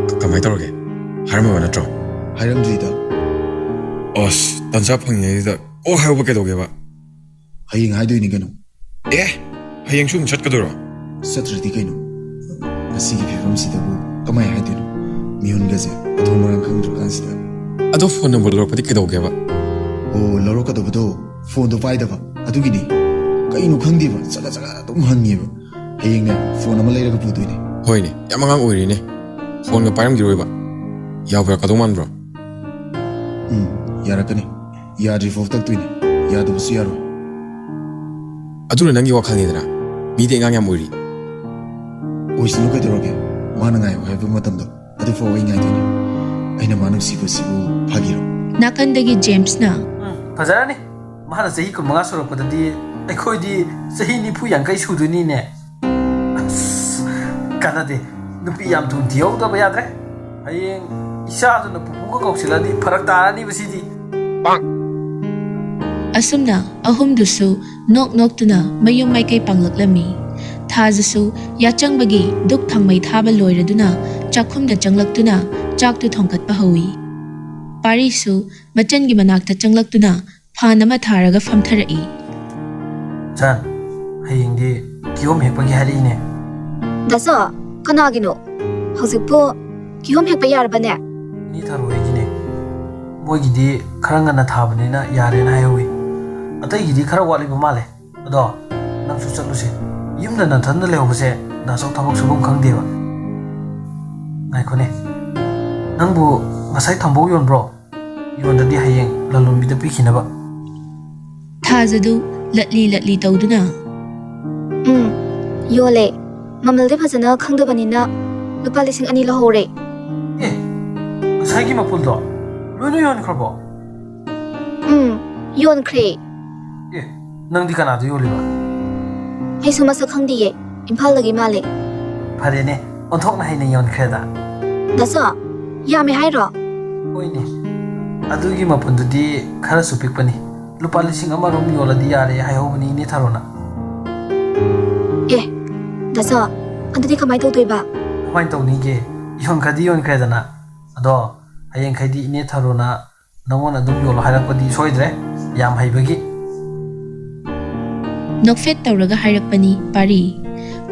ꯀ-, ꯀꯃꯥꯏ ꯇꯧꯔꯒꯦ? ꯍꯥꯏꯔꯝꯃꯕ ꯅꯠꯇ꯭ꯔꯣ?" "ꯍꯥꯏꯔꯝꯗ꯭ꯔꯤꯗ꯫ ꯑꯁ, ꯇꯟꯖꯥ ꯐꯪꯉꯤꯉꯩꯁꯤꯗ ꯀꯣꯛ ꯍꯥꯏꯍꯧꯕ ꯀꯩꯗꯧꯒꯦꯕ?" "ꯍꯌꯦꯡ ꯍꯥꯏꯗꯣꯏꯅꯤ ꯀꯩꯅꯣ꯫" "ꯑꯦ, ꯍꯌꯦꯡꯁꯨ ꯑꯃꯨꯛ ꯆꯠꯀꯗꯣꯏꯔꯣ?" "ꯆꯠꯇ꯭ꯔꯗꯤ ꯀꯩꯅꯣ? ꯉꯁꯤꯒꯤ ꯐꯤꯕꯝꯁꯤꯗꯕꯨ ꯀꯃꯥꯏ ꯍꯥꯏꯗꯣꯏꯅꯣ? ꯃꯤꯍꯨꯟꯒꯁꯦ ꯃꯊꯣꯡ ꯃꯔꯥꯡ ꯈꯪꯗ꯭ꯔꯀꯥꯟꯁꯤꯗ꯫" "ꯑꯗꯣ ꯐꯣꯟ ꯅꯝꯕꯔ ꯂꯧꯔꯛꯄꯗꯤ ꯀꯩꯗꯧꯒꯦꯕ?" "ꯑꯣ, ꯂꯧꯔꯛꯀꯗꯧꯕꯗꯣ ꯐꯣꯟꯗꯣ ꯄꯥꯏꯗꯕ, ꯑꯗꯨꯒꯤꯅꯤ꯫ ꯀꯩꯅꯣ ꯈꯪꯗꯦꯕ, ꯆꯒꯠ ꯆꯒꯠ ꯑꯗꯨꯝ ꯍꯪꯉꯦꯕ꯫ ꯍꯌꯦꯡꯅꯦ, ꯐꯣꯟ ꯑꯃ ꯂꯩꯔꯒ ꯄꯨꯗꯣꯏꯅꯦ꯫" "ꯍꯣꯏꯅꯦ, ꯌꯥꯝ ꯑꯉꯥꯡ ꯑꯣꯏꯔꯤꯅꯦ꯫ ꯐꯣꯟꯒ ꯄꯥꯏꯔꯝꯈꯤꯔꯣꯏꯕ꯫ ꯌꯥꯕꯨ ꯌꯥꯔꯛꯀꯗꯧ ꯃꯥꯟꯕ꯭ꯔꯣ?" "ꯎꯝ, ꯌꯥꯔꯛꯀꯅꯤ꯫ ꯌꯥꯗ꯭ꯔꯤꯐꯥꯎ ꯇꯛꯇꯣꯏꯅꯦ꯫ ꯌꯥꯗꯕꯁꯨ ꯌꯥꯔꯣꯏ꯫" "ꯑꯗꯨꯅ ꯅꯪꯒꯤ ꯋꯥꯈꯜꯅꯤꯗꯅ꯫ ꯃꯤꯗꯤ ꯑꯉꯥꯡ ꯌꯥꯝ ꯑꯣꯏꯔꯤ꯫" "ꯑꯣꯏꯁꯅꯨ ꯀꯩꯗꯧꯔꯒꯦ? ꯃꯥꯅ ꯉꯥꯏꯌꯨ ꯍꯥꯏꯕ ꯃꯇꯝꯗꯣ, ꯑꯗꯨꯐꯥꯎ ꯑꯩ ꯉꯥꯏꯗꯣꯏꯅꯤ꯫ ꯑꯩꯅ ꯃꯥ ꯅꯨꯡꯁꯤꯕꯁꯤꯕꯨ ꯐꯥꯒꯤꯔꯣ? ꯅꯥꯀꯟꯗꯒꯤ ꯖꯦꯝꯁꯅ, ꯎꯝ, ꯐꯖꯔꯅꯤ꯫ ꯃꯥꯅ ꯆꯍꯤ ꯀꯨꯟꯃꯉꯥ ꯁꯨꯔꯛꯄꯗꯗꯤ ꯑꯩꯈꯣꯏꯗꯤ ꯆꯍꯤ ꯅꯤꯐꯨ ꯌꯥꯡꯈꯩ ꯁꯨꯗꯣꯏꯅꯤꯅꯦ꯫ ꯑꯁ, ꯀꯥꯟꯅꯗꯦ꯫ ꯅꯨꯄꯤ ꯌꯥꯝ ꯊꯨꯅ ꯊꯤꯍꯧꯗꯕ ꯌꯥꯗ꯭ꯔꯦ꯫ ꯍꯌꯦꯡ ꯏꯆꯥꯗꯨꯅ ꯄꯨꯄꯨꯒ ꯀꯧꯁꯤꯜꯂꯗꯤ ꯐꯔꯛ ꯇꯥꯔꯅꯤꯕ ꯁꯤꯗꯤ꯫ ꯑꯁꯨꯝꯅ ꯑꯍꯨꯝꯗꯨꯁꯨ ꯅꯣꯛ ꯅꯣꯛꯇꯨꯅ ꯃꯌꯨꯝ ꯃꯥꯏꯀꯩ ꯄꯥꯡꯂꯛꯂꯝꯃꯤ꯫ ꯊꯥꯖꯁꯨ ꯌꯥꯆꯪꯕꯒꯤ ꯙꯨꯛ ꯊꯥꯡꯃꯩ ꯊꯥꯕ ꯂꯣꯏꯔꯗꯨꯅ ꯆꯥꯛꯈꯨꯝꯗ ꯆꯪꯂꯛꯇꯨꯅ ꯆꯥꯛꯇꯨ ꯊꯣꯡꯒꯠꯄ ꯍꯧꯏ꯫ ꯄꯥꯔꯤꯁꯨ ꯃꯆꯟꯒꯤ ꯃꯅꯥꯛꯇ ꯆꯪꯂꯛꯇꯨꯅ ꯐꯥꯟ ꯑꯃ ꯊꯥꯔꯒ ꯐꯝꯊꯔꯛꯏ꯫ ꯆꯟ, ꯍꯌꯦꯡꯗꯤ ꯀꯤꯍꯣꯝ ꯍꯦꯛꯄꯒꯤ ꯍꯥꯏꯔꯛꯏꯅꯦ꯫ ꯗꯥꯆꯧ, ꯀꯅꯥꯒꯤꯅꯣ? ꯍꯧꯖꯤꯛꯄꯨ ꯀꯤꯍꯣꯝ ꯍꯦꯛꯄ ꯌꯥꯔꯕꯅꯦ? ꯏꯅꯦ ꯊꯔꯣꯏꯒꯤꯅꯦ꯫ ꯃꯣꯏꯒꯤꯗꯤ ꯈꯔ ꯉꯟꯅ ꯊꯥꯕꯅꯤꯅ ꯌꯥꯔꯦꯅ ꯍꯥꯏꯍꯧꯋꯤ꯫ ꯑꯇꯩꯒꯤꯗꯤ ꯈꯔ ꯋꯥꯠꯂꯤꯕ ꯃꯥꯜꯂꯦ꯫ ꯑꯗꯣ ꯅꯪꯁꯨ ꯆꯠꯂꯨꯁꯦ꯫ ꯌꯨꯝꯗ ꯅꯊꯟꯗ ꯂꯩꯍꯧꯕꯁꯦ ꯗꯥꯆꯧ ꯊꯕꯛ ꯁꯨꯐꯝ ꯈꯪꯗꯦꯕ꯫ ꯉꯥꯏꯈꯣꯅꯦ, ꯅꯪꯕꯨ ꯉꯁꯥꯏ ꯊꯝꯕꯧ ꯌꯣꯟꯕ꯭ꯔꯣ? ꯌꯣꯟꯗꯗꯤ ꯍꯌꯦꯡ ꯂꯂꯣꯟꯕꯤꯗ ꯄꯤꯈꯤꯅꯕ꯫ ꯊꯥꯖꯗꯨ ꯂꯠꯂꯤ ꯂꯠꯂꯤ ꯇꯧꯗꯨꯅ, ꯎꯝ, ꯌꯣꯜꯂꯦ꯫ ꯃꯃꯜꯗꯤ ꯐꯖꯅ ꯈꯪꯗꯕꯅꯤꯅ ꯂꯨꯄꯥ ꯂꯤꯁꯤꯡ ꯑꯅꯤ ꯂꯧꯍꯧꯔꯦ꯫ ꯑꯦ, ꯉꯁꯥꯏꯒꯤ ꯃꯄꯨꯜꯗꯣ ꯂꯣꯏꯅ ꯌꯣꯟꯈ꯭ꯔꯕꯣ? ꯎꯝ, ꯌꯣꯟꯈ꯭ꯔꯦ꯫ ꯑꯦ, ꯅꯪꯗꯤ ꯀꯅꯥꯗ ꯌꯣꯜꯂꯤꯕ? ꯑꯩꯁꯨ ꯃꯁꯛ ꯈꯪꯗꯤꯌꯦ, ꯏꯝꯐꯥꯜꯗꯒꯤ ꯃꯥꯜꯂꯦ꯫ ꯐꯔꯦꯅꯦ, ꯑꯣꯟꯊꯣꯛꯅ ꯍꯩꯅ ꯌꯣꯟꯈ꯭ꯔꯦꯗ꯫ ꯗꯥꯆꯧ, ꯌꯥꯝꯃꯦ ꯍꯥꯏꯔꯣ? ꯍꯣꯏꯅꯦ, ꯑꯗꯨꯒꯤ ꯃꯄꯨꯟꯗꯨꯗꯤ ꯈꯔꯁꯨ ꯄꯤꯛꯄꯅꯤ꯫ ꯂꯨꯄꯥ ꯂꯤꯁꯤꯡ ꯑꯃꯔꯣꯝ ꯌꯣꯜꯂꯗꯤ ꯌꯥꯔꯦ ꯍꯥꯏꯍꯧꯕꯅꯤ ꯏꯅꯦ ꯊꯔꯣꯅ꯫ ꯑꯦ, ꯗꯥꯆꯧ, ꯑꯗꯨꯗꯤ ꯀꯃꯥꯏ ꯇꯧꯗꯣꯏꯕ? ꯀꯃꯥꯏ ꯇꯧꯅꯤꯒꯦ? ꯌꯣꯟꯈ꯭ꯔꯗꯤ ꯌꯣꯟꯈ꯭ꯔꯦꯗꯅ꯫ ꯑꯗꯣ ꯍꯌꯦꯡꯈꯩꯗꯤ ꯏꯅꯦ ꯊꯔꯣꯅ ꯅꯉꯣꯟ ꯑꯗꯨꯝ ꯌꯣꯜꯂꯣ ꯍꯥꯏꯔꯛꯄꯗꯤ ꯁꯣꯏꯗ꯭ꯔꯦ, ꯌꯥꯝ ꯍꯩꯕꯒꯤ꯫ ꯅꯣꯛꯐꯦꯠ ꯇꯧꯔꯒ ꯍꯥꯏꯔꯛꯄꯅꯤ ꯄꯥꯔꯤ꯫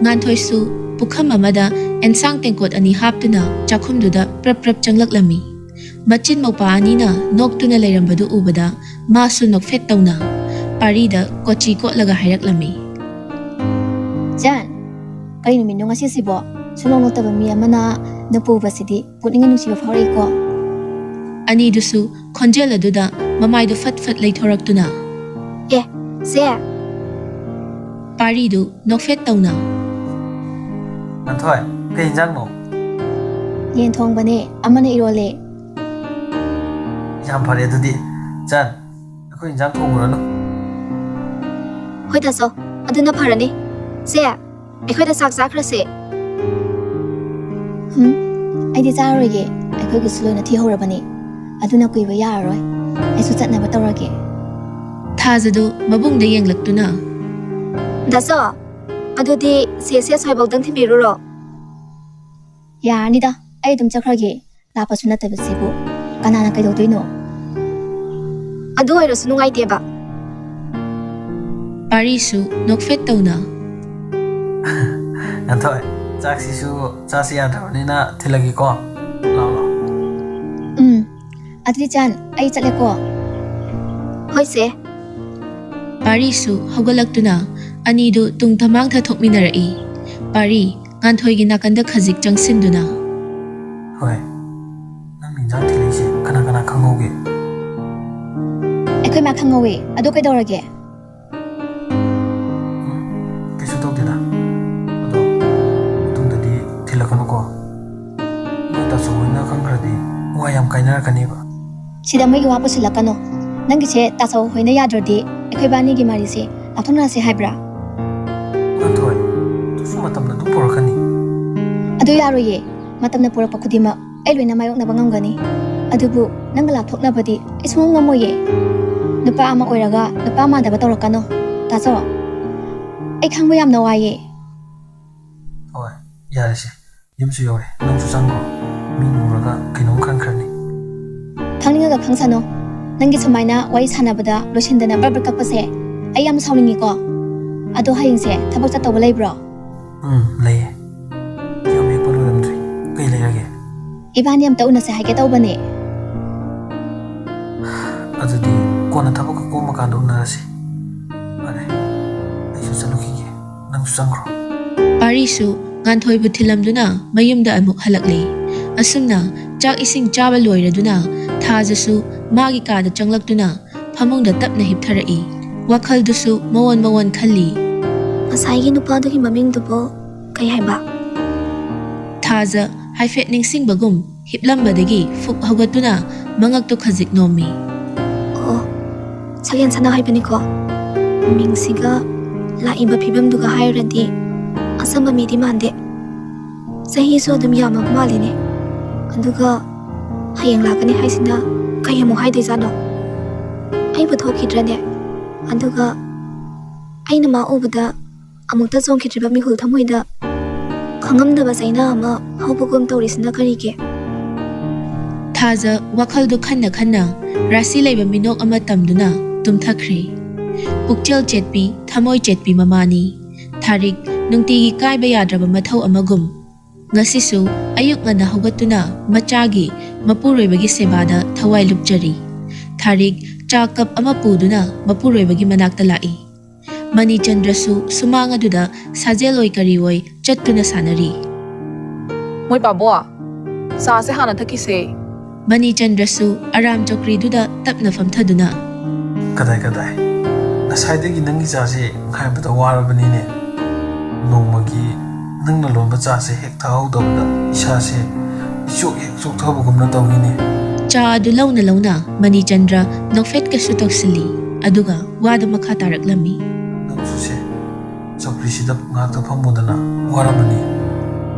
ꯉꯥꯟꯊꯣꯏꯁꯨ ꯄꯨꯈꯝ ꯑꯃꯗ ꯑꯦꯟꯁꯥꯡ ꯇꯦꯡꯀꯣꯠ ꯑꯅꯤ ꯍꯥꯞꯇꯨꯅ ꯆꯥꯛꯈꯨꯝꯗꯨꯗ ꯄ꯭ꯔꯞ ꯄ꯭ꯔꯞ ꯆꯪꯂꯛꯂꯝꯃꯤ꯫ ꯃꯆꯤꯟ ꯃꯧꯄꯥ ꯑꯅꯤꯅ ꯅꯣꯛꯇꯨꯅ ꯂꯩꯔꯝꯕꯗꯨ ꯎꯕꯗ ꯃꯥꯁꯨ ꯅꯣꯛꯐꯦꯠ ꯇꯧꯅ ꯄꯥꯔꯤꯗ ꯀꯣꯆꯤ ꯀꯣꯠꯂꯒ ꯍꯥꯏꯔꯛꯂꯝꯃꯤ꯫ ꯆꯟ, ꯀꯔꯤ ꯅꯨꯃꯤꯠꯅꯣ ꯉꯁꯤꯁꯤꯕꯣ? ꯁꯨꯡꯅꯣꯛ ꯅꯣꯛꯇꯕ ꯃꯤ ꯑꯃꯅ ꯅꯄꯨ ꯎꯕꯁꯤꯗꯤ ꯄꯨꯛꯅꯤꯡ ꯅꯨꯡꯁꯤꯕ ꯐꯥꯎꯔꯛꯏꯀꯣ꯫ ꯑꯅꯤꯗꯨꯁꯨ ꯈꯣꯟꯖꯦꯜ ꯑꯗꯨꯗ ꯃꯃꯥꯏꯗꯨ ꯐꯠ ꯐꯠ ꯂꯩꯊꯣꯔꯛꯇꯨꯅ, ꯑꯦ, ꯁꯦ꯫ ꯄꯥꯔꯤꯗꯨ ꯅꯣꯛꯐꯦꯠ ꯇꯧꯅ, ꯉꯥꯟꯊꯣꯏ, ꯀꯩ ꯏꯟꯖꯥꯡꯅꯣ? ꯌꯦꯟ ꯊꯣꯡꯕꯅꯦ, ꯑꯃꯅ ꯏꯔꯣꯜꯂꯦ꯫ ꯌꯥꯝ ꯐꯔꯦ ꯑꯗꯨꯗꯤ꯫ ꯆꯟ, ꯑꯩꯈꯣꯏ ꯏꯟꯖꯥꯡ ꯊꯣꯡꯉꯨꯔꯅꯨ꯫ ꯍꯣꯏ ꯇꯥꯆꯧ, ꯑꯗꯨꯅ ꯐꯔꯅꯤ꯫ ꯁꯦ, ꯑꯩꯈꯣꯏꯗ ꯆꯥꯛ ꯆꯥꯈ꯭ꯔꯁꯦ꯫ ꯍꯨꯝ, ꯑꯩꯗꯤ ꯆꯥꯔꯔꯣꯏꯒꯦ꯫ ꯑꯩꯈꯣꯏꯒꯤꯁꯨ ꯂꯣꯏꯅ ꯊꯤꯍꯧꯔꯕꯅꯤ꯫ ꯑꯗꯨꯅ ꯀꯨꯏꯕ ꯌꯥꯔꯔꯣꯏ꯫ ꯑꯩꯁꯨ ꯆꯠꯅꯕ ꯇꯧꯔꯒꯦ꯫ ꯊꯥꯖꯗꯣ ꯃꯕꯨꯡꯗ ꯌꯦꯡꯂꯛꯇꯨꯅ, ꯗꯥꯆꯧ, ꯑꯗꯨꯗꯤ ꯁꯦꯁꯦ ꯁ꯭ꯋꯥꯏꯐꯥꯎꯗꯪ ꯊꯤꯟꯕꯤꯔꯨꯔꯣ꯫ ꯌꯥꯔꯅꯤꯗ, ꯑꯩ ꯑꯗꯨꯝ ꯆꯠꯈ꯭ꯔꯒꯦ꯫ ꯂꯥꯞꯄꯁꯨ ꯅꯠꯇꯕꯁꯤꯕꯨ ꯀꯅꯥꯅ ꯀꯩꯗꯧꯗꯣꯏꯅꯣ? ꯑꯗꯨ ꯑꯣꯏꯔꯁꯨ ꯅꯨꯡꯉꯥꯏꯇꯦꯕ꯫ ꯄꯥꯔꯤꯁꯨ ꯅꯣꯛꯐꯦꯠ ꯇꯧꯅ, ꯉꯥꯟꯊꯣꯏ, ꯆꯥꯛꯁꯤꯁꯨ ꯆꯥꯁꯤ ꯌꯥꯗ꯭ꯔꯕꯅꯤꯅ ꯊꯤꯜꯂꯒꯦꯀꯣ꯫ ꯂꯥꯎ, ꯂꯥꯎ꯫ ꯎꯝ, ꯑꯗꯨꯗꯤ ꯆꯟ, ꯑꯩ ꯆꯠꯂꯦꯀꯣ꯫ ꯍꯣꯏ ꯆꯦ꯫ ꯄꯥꯔꯤꯁꯨ ꯍꯧꯒꯠꯂꯛꯇꯨꯅ ꯑꯅꯤꯗꯨ ꯇꯨꯡ ꯊꯃꯥꯡ ꯊꯥꯊꯣꯛꯃꯤꯟꯅꯔꯛꯏ꯫ ꯄꯥꯔꯤ, ꯉꯥꯟꯊꯣꯏꯒꯤ ꯅꯥꯀꯟꯗ ꯈꯖꯤꯛ ꯆꯪꯁꯤꯟꯗꯨꯅ, ꯍꯣꯏ, ꯅꯪ ꯏꯟꯖꯥꯡ ꯊꯤꯜꯂꯛꯏꯁꯦ ꯀꯅꯥ ꯀꯅꯥ ꯈꯪꯍꯧꯒꯦ? ꯑꯩꯈꯣꯏ ꯃꯥ ꯈꯪꯍꯧꯋꯦ꯫ ꯑꯗꯨ ꯀꯩꯗꯧꯔꯒꯦ? ꯎꯝ, ꯀꯩꯁꯨ ꯇꯧꯗꯦꯗ꯫ ꯑꯗꯣ ꯃꯇꯨꯡꯗꯗꯤ ꯊꯤꯜꯂꯛꯀꯅꯨꯀꯣ꯫ ꯅꯣꯏ ꯇꯥꯆꯧ ꯍꯣꯏꯅ ꯈꯪꯈ꯭ꯔꯗꯤ ꯋꯥ ꯌꯥꯝ ꯀꯥꯏꯅꯔꯛꯀꯅꯦꯕ꯫ ꯁꯤꯗ ꯃꯣꯏꯒꯤ ꯋꯥ ꯄꯨꯁꯤꯜꯂꯛꯀꯅꯣ꯫ ꯅꯪꯒꯤꯁꯦ ꯇꯥꯆꯧ ꯍꯣꯏꯅ ꯌꯥꯗ꯭ꯔꯗꯤ ꯑꯩꯈꯣꯏ ꯕꯥꯅꯤꯒꯤ ꯃꯔꯤꯁꯦ ꯂꯥꯞꯊꯣꯛꯅꯔꯁꯦ ꯍꯥꯏꯕ꯭ꯔꯥ? ꯉꯥꯟꯊꯣꯏ, ꯑꯗꯨꯁꯨ ꯃꯇꯝꯅ ꯑꯗꯨꯝ ꯄꯨꯔꯛꯀꯅꯤ꯫ ꯑꯗꯨ ꯌꯥꯔꯣꯏꯌꯦ꯫ ꯃꯇꯝꯅ ꯄꯨꯔꯛꯄ ꯈꯨꯗꯤꯡꯃꯛ ꯑꯩ ꯂꯣꯏꯅ ꯃꯥꯌꯣꯛꯅꯕ ꯉꯝꯒꯅꯤ꯫ ꯑꯗꯨꯕꯨ ꯅꯪꯒ ꯂꯥꯞꯊꯣꯛꯅꯕꯗꯤ ꯑꯩ ꯁꯨꯡꯉꯝ ꯉꯝꯃꯣꯏꯌꯦ꯫ ꯅꯨꯄꯥ ꯑꯃ ꯑꯣꯏꯔꯒ ꯅꯨꯄꯥ ꯃꯥꯟꯗꯕ ꯇꯧꯔꯛꯀꯅꯣ꯫ ꯇꯥꯆꯧ, ꯑꯩ ꯈꯪꯕ ꯌꯥꯝꯅ ꯋꯥꯏꯌꯦ꯫ ꯍꯣꯏ, ꯌꯥꯔꯦꯁꯦ꯫ ꯌꯨꯝꯁꯨ ꯌꯧꯔꯦ꯫ ꯅꯪꯁꯨ ꯆꯪꯈ꯭ꯔꯣ꯫ ꯃꯤ ꯎꯔꯒ ꯀꯩꯅꯣꯝ ꯈꯟꯈ꯭ꯔꯅꯤ꯫ ꯈꯪꯅꯤꯡꯉꯒ ꯈꯪꯁꯅꯣ꯫ ꯅꯪꯒꯤ ꯁꯨꯃꯥꯏꯅ ꯋꯥꯔꯤ ꯁꯥꯟꯅꯕꯗ ꯂꯣꯏꯁꯤꯟꯗꯅ ꯕ꯭ꯔ ꯕ꯭ꯔ ꯀꯞꯄꯁꯦ ꯑꯩ ꯌꯥꯝ ꯁꯥꯎꯅꯤꯡꯉꯤꯀꯣ꯫ ꯑꯗꯣ ꯍꯌꯦꯡꯁꯦ ꯊꯕꯛ ꯆꯠꯇꯧꯕ ꯂꯩꯕ꯭ꯔꯣ? ꯎꯝ, ꯂꯩꯌꯦ꯫ ꯌꯥꯝ ꯌꯦꯛꯄ ꯂꯣꯏꯔꯝꯗ꯭ꯔꯤ꯫ ꯀꯩ ꯂꯩꯔꯒꯦ? ꯏꯕꯥꯅꯤ ꯑꯝꯇ ꯎꯅꯁꯦ ꯍꯥꯏꯒꯦ ꯇꯧꯕꯅꯦ꯫ ꯑꯗꯨꯗꯤ ꯀꯣꯟꯅ ꯊꯕꯛꯀ ꯀꯣꯝꯕ ꯀꯥꯟꯗ ꯎꯅꯔꯁꯤ꯫ ꯐꯔꯦ, ꯑꯩꯁꯨ ꯆꯠꯂꯨꯈꯤꯒꯦ꯫ ꯅꯪꯁꯨ ꯆꯪꯈ꯭ꯔꯣ꯫ ꯄꯥꯔꯤꯁꯨ ꯉꯥꯟꯊꯣꯏꯕꯨ ꯊꯤꯜꯂꯝꯗꯨꯅ ꯃꯌꯨꯝꯗ ꯑꯃꯨꯛ ꯍꯜꯂꯛꯂꯦ꯫ ꯑꯁꯨꯝꯅ ꯆꯥꯛ ꯏꯁꯤꯡ ꯆꯥꯕ ꯂꯣꯏꯔꯗꯨꯅ ꯊꯥꯖꯁꯨ ꯃꯥꯒꯤ ꯀꯥꯗ ꯆꯪꯂꯛꯇꯨꯅ ꯐꯃꯨꯡꯗ ꯇꯞꯅ ꯍꯤꯞꯊꯔꯛꯏ꯫ ꯋꯥꯈꯜꯗꯨꯁꯨ ꯃꯋꯣꯟ ꯃꯋꯣꯟ ꯈꯜꯂꯤ꯫ ꯉꯁꯥꯏꯒꯤ ꯅꯨꯄꯥꯗꯨꯒꯤ ꯃꯃꯤꯡꯗꯨꯕꯨ ꯀꯩ ꯍꯥꯏꯕ? ꯊꯥꯖ ꯍꯥꯏꯐꯦꯠ ꯅꯤꯡꯁꯤꯡꯕꯒꯨꯝ ꯍꯤꯞꯂꯝꯕꯗꯒꯤ ꯐꯨꯛ ꯍꯧꯒꯠꯇꯨꯅ ꯃꯉꯛꯇꯨ ꯈꯖꯤꯛ ꯅꯣꯝꯃꯤ꯫ ꯑꯣ, ꯁꯛꯍꯦꯟ ꯁꯅꯥ ꯍꯥꯏꯕꯅꯤꯀꯣ꯫ ꯃꯤꯡꯁꯤꯒ ꯂꯥꯛꯏꯕ ꯐꯤꯕꯝꯗꯨꯒ ꯍꯥꯏꯔꯨꯔꯗꯤ ꯑꯆꯝꯕ ꯃꯤꯗꯤ ꯃꯥꯟꯗꯦ꯫ ꯆꯍꯤꯁꯨ ꯑꯗꯨꯝ ꯌꯥꯝꯃꯕ ꯃꯥꯜꯂꯤꯅꯦ꯫ ꯑꯗꯨꯒ ꯍꯌꯦꯡ ꯂꯥꯛꯀꯅꯤ ꯍꯥꯏꯁꯤꯅ ꯀꯩ ꯑꯃꯨꯛ ꯍꯥꯏꯗꯣꯏꯖꯥꯠꯅꯣ? ꯑꯩꯕꯨ ꯊꯣꯛꯈꯤꯗ꯭ꯔꯅꯦ? ꯑꯗꯨꯒ ꯑꯩꯅ ꯃꯥ ꯎꯕꯗ ꯑꯃꯨꯛꯇ ꯆꯣꯡꯈꯤꯗ꯭ꯔꯤꯕ ꯃꯤꯍꯨꯜ ꯊꯃꯣꯏꯗ ꯈꯪꯉꯝꯗꯕ ꯆꯩꯅꯥ ꯑꯃ ꯍꯧꯕꯒꯨꯝ ꯇꯧꯔꯤꯁꯤꯅ ꯀꯔꯤꯒꯤ? ꯊꯥꯖ ꯋꯥꯈꯜꯗꯨ ꯈꯟꯅ ꯈꯟꯅ ꯔꯥꯁꯤ ꯂꯩꯕ ꯃꯤꯅꯣꯛ ꯑꯃ ꯇꯝꯗꯨꯅ ꯇꯨꯝꯊꯈ꯭ꯔꯦ꯫ ꯄꯨꯛꯆꯦꯜ ꯆꯦꯠꯄꯤ, ꯊꯃꯣꯏ ꯆꯦꯠꯄꯤ ꯃꯃꯥꯅꯤ꯫ ꯊꯥꯔꯤꯛ ꯅꯨꯡꯇꯤꯒꯤ ꯀꯥꯏꯕ ꯌꯥꯗ꯭ꯔꯕ ꯃꯊꯧ ꯑꯃꯒꯨꯝ ꯉꯁꯤꯁꯨ ꯑꯌꯨꯛ ꯉꯟꯅ ꯍꯧꯒꯠꯇꯨꯅ ꯃꯆꯥꯒꯤ ꯃꯄꯨꯔꯣꯏꯕꯒꯤ ꯁꯦꯕꯥꯗ ꯊꯋꯥꯏ ꯂꯨꯞꯆꯔꯤ꯫ ꯊꯥꯔꯤꯛ ꯆꯥ ꯀꯞ ꯑꯃ ꯄꯨꯗꯨꯅ ꯃꯄꯨꯔꯣꯏꯕꯒꯤ ꯃꯅꯥꯛꯇ ꯂꯥꯛꯏ꯫ ꯃꯅꯤꯆꯟꯗ꯭ꯔꯁꯨ ꯁꯨꯃꯥꯡ ꯑꯗꯨꯗ ꯁꯥꯖꯦꯜ ꯑꯣꯏ ꯀꯔꯤ ꯑꯣꯏ ꯆꯠꯇꯨꯅ ꯁꯥꯟꯅꯔꯤ꯫ ꯃꯣꯏ ꯄꯥꯕꯣ, ꯆꯥꯁꯦ ꯍꯥꯟꯅ ꯊꯛꯈꯤꯁꯦ꯫ ꯃꯅꯤꯆꯟꯗ꯭ꯔꯁꯨ ꯑꯔꯥꯝ ꯆꯧꯀ꯭ꯔꯤꯗꯨꯗ ꯇꯞꯅ ꯐꯝꯊꯗꯨꯅ, ꯀꯗꯥꯏ, ꯀꯗꯥꯏ? ꯉꯁꯥꯏꯗꯒꯤ ꯅꯪꯒꯤ ꯆꯥꯁꯦ ꯉꯥꯏꯕꯗ ꯋꯥꯔꯕꯅꯤꯅꯦ꯫ ꯅꯣꯡꯃꯒꯤ ꯅꯪꯅ ꯂꯣꯟꯕ ꯆꯥꯁꯦ ꯍꯦꯛ ꯊꯛꯍꯧꯗꯕꯗ ꯏꯁꯥꯁꯦ ꯏꯆꯣꯛ ꯍꯦꯛ ꯆꯣꯛꯊꯕꯒꯨꯝꯅ ꯇꯧꯏꯅꯦ꯫ ꯆꯥ ꯑꯗꯨ ꯂꯧꯅ ꯂꯧꯅ ꯃꯅꯤꯆꯟꯗ꯭ꯔ ꯅꯣꯛꯐꯦꯠꯀꯁꯨ ꯇꯧꯁꯤꯜꯂꯤ, ꯑꯗꯨꯒ ꯋꯥꯗꯨ ꯃꯈꯥ ꯇꯥꯔꯛꯂꯝꯃꯤ꯫ ꯅꯪꯁꯨꯁꯦ, ꯆꯧꯀ꯭ꯔꯤꯁꯤꯗ ꯉꯥꯏꯍꯥꯛꯇ ꯐꯝꯃꯨꯗꯅ, ꯋꯥꯔꯝꯃꯅꯤ꯫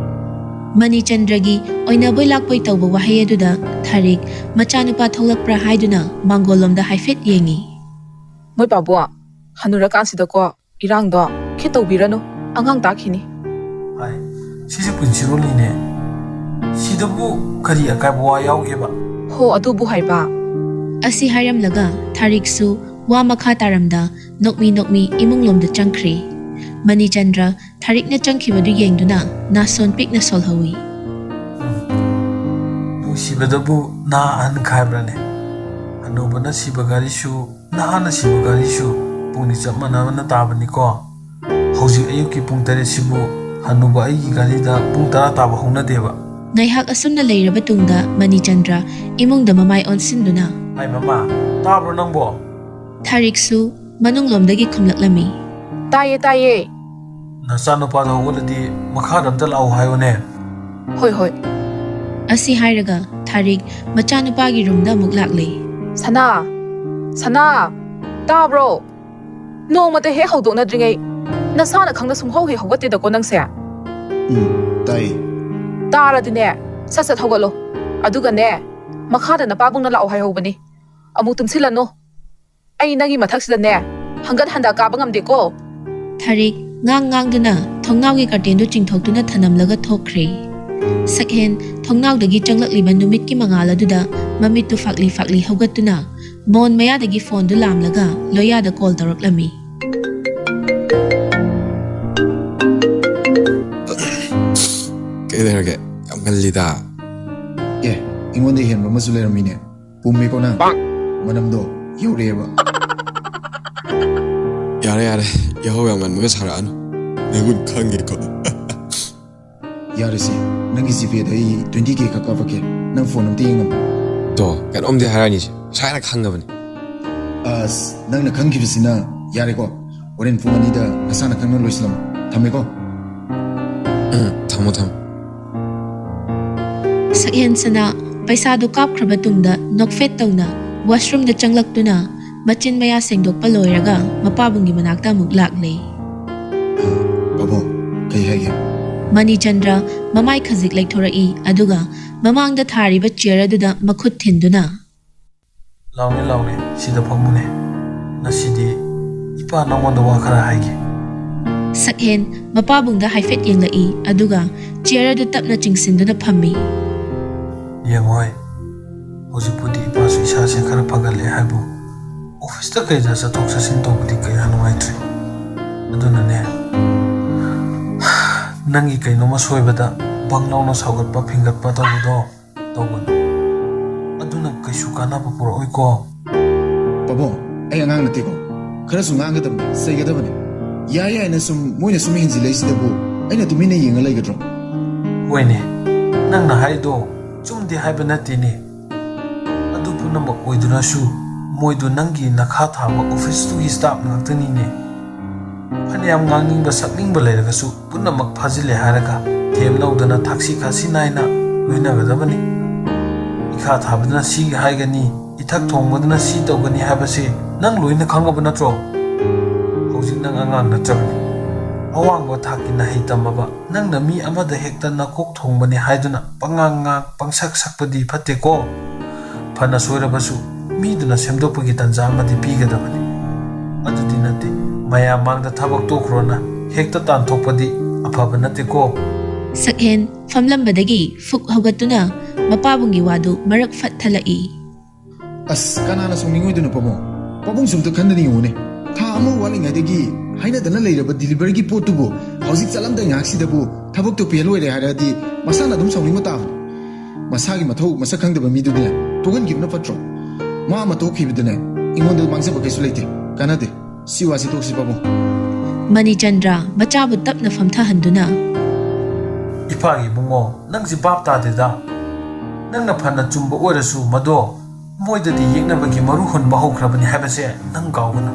ꯃꯅꯤꯆꯟꯗ꯭ꯔꯒꯤ ꯑꯣꯏꯅꯕꯣꯏ ꯂꯥꯛꯄꯣꯏ ꯇꯧꯕ ꯋꯥꯍꯩ ꯑꯗꯨꯗ ꯊꯥꯔꯤꯛ ꯃꯆꯥꯅꯨꯄꯥ ꯊꯣꯛꯂꯛꯄ꯭ꯔꯥ ꯍꯥꯏꯗꯨꯅ ꯃꯥꯡꯒꯣꯜꯂꯣꯝꯗ ꯍꯥꯏꯐꯦꯠ ꯌꯦꯡꯉꯤ꯫ ꯃꯣꯏ ꯄꯥꯕꯣ, ꯍꯅꯨꯔꯀꯥꯟꯁꯤꯗꯀꯣ ꯏꯔꯥꯡꯗꯣ ꯈꯤꯠ ꯇꯧꯕꯤꯔꯅꯨ, ꯑꯉꯥꯡ ꯇꯥꯈꯤꯅꯤ꯫ ꯍꯥꯏ, ꯁꯤꯁꯦ ꯄꯨꯟꯁꯤꯔꯣꯜꯅꯤꯅꯦ꯫ ꯁꯤꯗꯕꯨ ꯀꯔꯤ ꯑꯀꯥꯏꯕ ꯋꯥ ꯌꯥꯎꯒꯦꯕ? ꯍꯣ, ꯑꯗꯨꯕꯨ ꯍꯥꯏꯕ꯫ ꯑꯁꯤ ꯍꯥꯏꯔꯝꯂꯒ ꯊꯥꯔꯤꯛꯁꯨ ꯋꯥ ꯃꯈꯥ ꯇꯥꯔꯝꯗ ꯅꯣꯛꯃꯤ ꯅꯣꯛꯃꯤ ꯏꯃꯨꯡꯂꯣꯝꯗ ꯆꯪꯈ꯭ꯔꯦ꯫ ꯃꯅꯤꯆꯟꯗ꯭ꯔ ꯊꯥꯔꯤꯛꯅ ꯆꯪꯈꯤꯕꯗꯨ ꯌꯦꯡꯗꯨꯅ ꯅꯥꯁꯣꯟ ꯄꯤꯛꯅ ꯁꯣꯜꯍꯧꯏ꯫ ꯎꯝ꯫ ꯅꯨꯡꯁꯤꯕꯗꯕꯨ ꯅꯍꯥ ꯑꯍꯟ ꯈꯥꯏꯕ꯭ꯔꯅꯦ? ꯍꯅꯨꯕꯅ ꯁꯤꯕ ꯘꯔꯤꯁꯨ, ꯅꯍꯥꯅ ꯁꯤꯕ ꯘꯔꯤꯁꯨ ꯄꯨꯡꯗꯤ ꯆꯞ ꯃꯥꯟꯅꯕꯅ ꯇꯥꯕꯅꯤꯀꯣ꯫ ꯍꯧꯖꯤꯛ ꯑꯌꯨꯛꯀꯤ ꯄꯨꯡ ꯇꯔꯦꯠꯁꯤꯕꯨ ꯍꯅꯨꯕ ꯑꯩꯒꯤ ꯘꯔꯤꯗ ꯄꯨꯡ ꯇꯔꯥ ꯇꯥꯕ ꯍꯧꯅꯗꯦꯕ꯫ ꯉꯥꯏꯍꯥꯛ ꯑꯁꯨꯝꯅ ꯂꯩꯔꯕ ꯇꯨꯡꯗ ꯃꯅꯤꯆꯟꯗ꯭ꯔ ꯏꯃꯨꯡꯗ ꯃꯃꯥꯏ ꯑꯣꯟꯁꯤꯟꯗꯨꯅ, "ꯍꯥꯏ ꯃꯃꯥ, ꯇꯥꯕ꯭ꯔꯣ ꯅꯪꯕꯣ?" ꯊꯥꯔꯤꯛꯁꯨ ꯃꯅꯨꯡꯂꯣꯝꯗꯒꯤ ꯈꯨꯝꯂꯛꯂꯝꯃꯤ꯫ ꯇꯥꯏꯌꯦ, ꯇꯥꯏꯌꯦ꯫ "ꯅꯆꯥꯅꯨꯄꯥꯗꯣ ꯍꯧꯒꯠꯂꯗꯤ ꯃꯈꯥꯗ ꯑꯝꯇ ꯂꯥꯛꯑꯣ ꯍꯥꯏꯌꯨꯅꯦ꯫ "ꯍꯣꯏ, ꯍꯣꯏ," ꯑꯁꯤ ꯍꯥꯏꯔꯒ ꯊꯥꯔꯤꯛ ꯃꯆꯥꯅꯨꯄꯥꯒꯤ ꯔꯨꯝꯗ ꯑꯃꯨꯛ ꯂꯥꯛꯂꯦ꯫ "ꯁꯅꯥ, ꯁꯅꯥ, ꯇꯥꯕ꯭ꯔꯣ? ꯅꯣꯡꯃꯇ ꯍꯦꯛ ꯍꯧꯗꯣꯛꯅꯗ꯭ꯔꯤꯉꯩ ꯅꯁꯥꯅ ꯈꯪꯅ ꯁꯨꯡꯍꯧ ꯍꯦꯛ ꯍꯧꯒꯠꯇꯦꯗꯀꯣ ꯅꯪꯁꯦ?" "ꯎꯝ, ꯇꯥꯏꯌꯦ꯫" "ꯇꯥꯔꯗꯤꯅꯦ, ꯁꯠ ꯁꯠ ꯍꯧꯒꯠꯂꯣ꯫ ꯑꯗꯨꯒꯅꯦ, ꯃꯈꯥꯗ ꯅꯄꯥꯕꯨꯡꯅ ꯂꯥꯛꯑꯣ ꯍꯥꯏꯍꯧꯕꯅꯤ꯫ ꯑꯃꯨꯛ ꯇꯨꯝꯁꯤꯜꯂꯅꯨ꯫ ꯑꯩ ꯅꯪꯒꯤ ꯃꯊꯛꯁꯤꯗꯅꯦ, ꯍꯪꯒꯠ ꯍꯟꯗ ꯀꯥꯕ ꯉꯝꯗꯦꯀꯣ꯫" ꯊꯥꯔꯤꯛ ꯉꯥꯡ ꯉꯥꯡꯗꯨꯅ ꯊꯣꯡꯅꯥꯎꯒꯤ ꯀꯥꯔꯇꯦꯟꯗꯨ ꯆꯤꯡꯊꯣꯛꯇꯨꯅ ꯊꯅꯝꯂꯒ ꯊꯣꯛꯈ꯭ꯔꯦ꯫ ꯁꯛꯍꯦꯟ ꯊꯣꯡꯅꯥꯎꯗꯒꯤ ꯆꯪꯂꯛꯂꯤꯕ ꯅꯨꯃꯤꯠꯀꯤ ꯃꯉꯥꯜ ꯑꯗꯨꯗ ꯃꯃꯤꯠꯇꯨ ꯐꯥꯛꯂꯤ ꯐꯥꯛꯂꯤ ꯍꯧꯒꯠꯇꯨꯅ ꯃꯣꯟ ꯃꯌꯥꯗꯒꯤ ꯐꯣꯟꯗꯨ ꯂꯥꯝꯂꯒ ꯂꯣꯌꯥꯗ ꯀꯣꯜ ꯇꯧꯔꯛꯂꯝꯃꯤ꯫ "ꯀꯩꯗꯧꯔꯒꯦ? ꯌꯥꯝ ꯉꯜꯂꯤꯗ꯫" "ꯑꯦ, ꯑꯩꯉꯣꯟꯗ ꯍꯦꯟꯕ ꯑꯃꯁꯨ ꯂꯩꯔꯝꯃꯤꯅꯦ꯫ ꯄꯨꯝꯃꯦꯀꯣ ꯅꯪ꯫ ꯃꯅꯝꯗꯣ ꯌꯧꯔꯛꯑꯦꯕ꯫" "ꯌꯥꯔꯦ, ꯌꯥꯔꯦ꯫ ꯌꯥꯍꯧ ꯌꯥꯝ ꯉꯟꯕꯒ ꯁꯥꯔꯛꯑꯅꯨ꯫ ꯅꯒꯨꯟ ꯈꯪꯉꯦꯀꯣ꯫" "ꯌꯥꯔꯦꯁꯦ, ꯅꯪꯒꯤ ꯖꯤꯄꯦꯗ ꯑꯩ ꯇ꯭ꯋꯦꯟꯇꯤ ꯀꯦ ꯈꯛ ꯀꯥꯞꯄꯛꯀꯦ꯫ ꯅꯪ ꯐꯣꯟ ꯑꯝꯇ ꯌꯦꯡꯉꯝꯃꯣ꯫" "ꯇꯣ, ꯀꯩꯅꯣꯝꯗꯤ ꯍꯥꯏꯔꯛꯑꯅꯤꯁꯦ꯫ ꯉꯁꯥꯏꯅ ꯈꯪꯉꯕꯅꯤ꯫" "ꯑꯁ, ꯅꯪꯅ ꯈꯪꯈꯤꯕꯁꯤꯅ ꯌꯥꯔꯦꯀꯣ꯫ ꯍꯣꯔꯦꯟ ꯄꯨꯡ ꯑꯅꯤꯗ ꯅꯁꯥꯅ ꯈꯪꯅ ꯂꯣꯏꯁꯤꯜꯂꯝꯃꯣ꯫ ꯊꯝꯃꯦꯀꯣ꯫" "ꯎꯝ, ꯊꯝꯃꯣ, ꯊꯝꯃꯣ꯫" ꯁꯛꯍꯦꯟ ꯁꯅꯥ ꯄꯩꯁꯥꯗꯨ ꯀꯥꯞꯈ꯭ꯔꯕ ꯇꯨꯡꯗ ꯅꯣꯛꯐꯦꯠ ꯇꯧꯅ ꯋꯥꯁꯔꯨꯝꯗ ꯆꯪꯂꯛꯇꯨꯅ ꯃꯆꯤꯟ ꯃꯌꯥ ꯁꯦꯡꯗꯣꯛꯄ ꯂꯣꯏꯔꯒ ꯃꯄꯥꯕꯨꯡꯒꯤ ꯃꯅꯥꯛꯇ ꯑꯃꯨꯛ ꯂꯥꯛꯂꯦ꯫ "ꯄꯥꯕꯨꯡ, ꯀꯩ ꯍꯥꯏꯒꯦ?" ꯃꯅꯤꯆꯟꯗ꯭ꯔ ꯃꯃꯥꯏ ꯈꯖꯤꯛ ꯂꯩꯊꯣꯔꯛꯏ, ꯑꯗꯨꯒ ꯃꯃꯥꯡꯗ ꯊꯥꯔꯤꯕ ꯆꯤꯌꯔ ꯑꯗꯨꯗ ꯃꯈꯨꯠ ꯊꯤꯟꯗꯨꯅ, "ꯂꯥꯎꯅꯦ, ꯂꯥꯎꯅꯦ, ꯁꯤꯗ ꯐꯝꯃꯨꯅꯦ꯫ ꯉꯁꯤꯗꯤ ꯏꯄꯥ ꯅꯉꯣꯟꯗ ꯋꯥ ꯈꯔ ꯍꯥꯏꯒꯦ꯫" ꯁꯛꯍꯦꯟ ꯃꯄꯥꯕꯨꯡꯗ ꯍꯥꯏꯐꯦꯠ ꯌꯦꯡꯂꯛꯏ, ꯑꯗꯨꯒ ꯆꯤꯌꯔ ꯑꯗꯨ ꯇꯞꯅ ꯆꯤꯡꯁꯤꯟꯗꯨꯅ ꯐꯝꯃꯤ꯫ "ꯌꯦꯡꯉꯣꯍꯦ, ꯍꯧꯖꯤꯛꯄꯨꯗꯤ ꯏꯄꯥꯁꯨ ꯏꯁꯥꯁꯦ ꯈꯔ ꯐꯒꯠꯂꯦ ꯍꯥꯏꯕꯨ, ꯑꯣꯐꯤꯁꯇ ꯀꯩꯗ ꯆꯠꯊꯣꯛ ꯆꯠꯁꯤꯟ ꯇꯧꯕꯗꯤ ꯀꯌꯥ ꯅꯨꯡꯉꯥꯏꯇ꯭ꯔꯦ꯫ ꯑꯗꯨꯅꯅꯦ, ꯅꯪꯒꯤ ꯀꯩꯅꯣꯝꯃ ꯁꯣꯏꯕꯗ ꯕꯪ ꯂꯥꯎꯅ ꯁꯥꯎꯒꯠꯄ ꯐꯤꯡꯒꯠꯄ ꯇꯧꯕꯗꯣ ꯇꯧꯒꯅꯨ꯫ ꯑꯗꯨꯅ ꯀꯩꯁꯨ ꯀꯥꯟꯅꯕ ꯄꯨꯔꯛꯑꯣꯏꯀꯣ꯫" "ꯄꯥꯕꯨꯡ, ꯑꯩ ꯑꯉꯥꯡ ꯅꯠꯇꯦꯀꯣ꯫ ꯈꯔꯁꯨ ꯉꯥꯡꯒꯗꯕꯅꯤ, ꯆꯩꯒꯗꯕꯅꯤ꯫ ꯌꯥꯏ ꯌꯥꯏꯅ ꯁꯨꯝ ꯃꯣꯏꯅ ꯁꯨꯝ ꯍꯦꯟꯖꯤꯜꯂꯛꯏꯁꯤꯗꯕꯨ ꯑꯩꯅ ꯇꯨꯃꯤꯟꯅ ꯌꯦꯡꯉ ꯂꯩꯒꯗ꯭ꯔꯣ?" "ꯍꯣꯏꯅꯦ, ꯅꯪꯅ ꯍꯥꯏꯗꯣ ꯆꯨꯝꯗꯦ ꯍꯥꯏꯕ ꯅꯠꯇꯦꯅꯦ꯫ ꯑꯗꯨ ꯄꯨꯝꯅꯃꯛ ꯑꯣꯏꯗꯨꯅꯁꯨ ꯃꯣꯏꯗꯣ ꯅꯪꯒꯤ ꯅꯈꯥ ꯊꯥꯕ ꯑꯣꯐꯤꯁꯇꯨꯒꯤ ꯁ꯭ꯇꯥꯐ ꯉꯥꯛꯇꯅꯤꯅꯦ꯫ ꯐꯅꯌꯥꯝ ꯉꯥꯡꯅꯤꯡꯕ ꯁꯛꯅꯤꯡꯕ ꯂꯩꯔꯒꯁꯨ ꯄꯨꯝꯅꯃꯛ ꯐꯥꯖꯤꯜꯂꯦ ꯍꯥꯏꯔꯒ ꯊꯦꯝ ꯂꯧꯗꯅ ꯊꯛꯁꯤ ꯈꯥꯁꯤ ꯅꯥꯏꯅ ꯂꯣꯏꯅꯒꯗꯕꯅꯤ꯫ ꯏꯈꯥ ꯊꯥꯕꯗꯅ ꯁꯤ ꯍꯥꯏꯒꯅꯤ, ꯏꯊꯛ ꯊꯣꯡꯕꯗꯅ ꯁꯤ ꯇꯧꯒꯅꯤ ꯍꯥꯏꯕꯁꯤ ꯅꯪ ꯂꯣꯏꯅ ꯈꯪꯉꯕ ꯅꯠꯇ꯭ꯔꯣ? ꯍꯧꯖꯤꯛ ꯅꯪ ꯑꯉꯥꯡ ꯅꯠꯇ꯭ꯔꯕꯅꯤ꯫ ꯑꯋꯥꯡꯕ ꯊꯥꯛꯀꯤ ꯅꯍꯩ ꯇꯝꯃꯕ ꯅꯪꯅ ꯃꯤ ꯑꯃꯗ ꯍꯦꯛꯇ ꯅꯀꯣꯛ ꯊꯣꯡꯕꯅꯤ ꯍꯥꯏꯗꯨꯅ ꯄꯉꯥꯡ ꯉꯥꯡ ꯄꯪꯁꯛ ꯁꯛꯄꯗꯤ ꯐꯠꯇꯦꯀꯣ꯫ ꯐꯅ ꯁꯣꯏꯔꯕꯁꯨ ꯃꯤꯗꯨꯅ ꯁꯦꯝꯗꯣꯛꯄꯒꯤ ꯇꯥꯟꯖꯥ ꯑꯃꯗꯤ ꯄꯤꯒꯗꯕꯅꯤ꯫ ꯑꯗꯨꯗꯤ ꯅꯠꯇꯦ, ꯃꯌꯥꯝ ꯃꯥꯡꯗ ꯊꯕꯛ ꯇꯣꯛꯈ꯭ꯔꯣꯅ ꯍꯦꯛꯇ ꯇꯥꯟꯊꯣꯛꯄꯗꯤ ꯑꯐꯕ ꯅꯠꯇꯦꯀꯣ꯫ ꯁꯛꯍꯦꯟ ꯐꯝꯂꯝꯕꯗꯒꯤ ꯐꯨꯛ ꯍꯧꯒꯠꯇꯨꯅ ꯃꯄꯥꯕꯨꯡꯒꯤ ꯋꯥꯗꯨ ꯃꯔꯛ ꯐꯠ ꯊꯠꯂꯛꯏ꯫ ꯑꯁ, ꯀꯅꯥꯅ ꯁꯥꯎꯅꯤꯡꯉꯣꯏꯗꯣꯏꯅꯣ ꯄꯥꯕꯨꯡ? ꯄꯥꯕꯨꯡꯁꯨ ꯑꯝꯇ ꯈꯟꯗꯅ ꯌꯦꯡꯉꯨꯅꯦ꯫ ꯊꯥ ꯑꯃ ꯋꯥꯠꯂꯤꯉꯩꯗꯒꯤ ꯍꯥꯏꯅꯗꯅ ꯂꯩꯔꯕ ꯗꯤꯂꯤꯚꯔꯤꯒꯤ ꯄꯣꯠꯇꯨꯕꯨ ꯍꯧꯖꯤꯛ ꯆꯠꯂꯝꯗꯥꯏ ꯉꯥꯏꯍꯥꯛꯁꯤꯗꯕꯨ ꯊꯕꯛꯇꯣ ꯄꯦꯜ ꯑꯣꯏꯔꯦ ꯍꯥꯏꯔꯛꯑꯗꯤ ꯃꯁꯥꯅ ꯑꯗꯨꯝ ꯁꯥꯎꯅꯤꯡꯕ ꯇꯥꯕꯅꯤ꯫ ꯃꯁꯥꯒꯤ ꯃꯊꯧ ꯃꯁꯛ ꯈꯪꯗꯕ ꯃꯤꯗꯨꯗꯤꯅꯦ ꯇꯣꯛꯍꯟꯈꯤꯕꯅ ꯐꯠꯇ꯭ꯔꯣ? ꯃꯥ ꯑꯃ ꯇꯣꯛꯈꯤꯕꯗꯅꯦ ꯑꯩꯉꯣꯟꯗ ꯃꯥꯡꯖꯕ ꯀꯩꯁꯨ ꯂꯩꯇꯦ, ꯀꯥꯟꯅꯗꯦ꯫ ꯁꯤ ꯋꯥꯁꯤ ꯇꯣꯛꯁꯤ ꯄꯥꯕꯨꯡ꯫ ꯃꯅꯤꯆꯟꯗ꯭ꯔ ꯃꯆꯥꯕꯨ ꯇꯞꯅ ꯐꯝꯊꯍꯟꯗꯨꯅ, ꯏꯄꯥꯒꯤ ꯏꯕꯨꯡꯉꯣ, ꯅꯪꯁꯤ ꯚꯥꯞ ꯇꯥꯗꯦꯗ꯫ ꯅꯪꯅ ꯐꯅ ꯆꯨꯝꯕ ꯑꯣꯏꯔꯁꯨ ꯃꯗꯣ ꯃꯣꯏꯗꯗꯤ ꯌꯦꯛꯅꯕꯒꯤ ꯃꯔꯨ ꯍꯨꯟꯕ ꯍꯧꯈ꯭ꯔꯕꯅꯤ ꯍꯥꯏꯕꯁꯦ ꯅꯪ ꯀꯥꯎꯒꯅꯨ꯫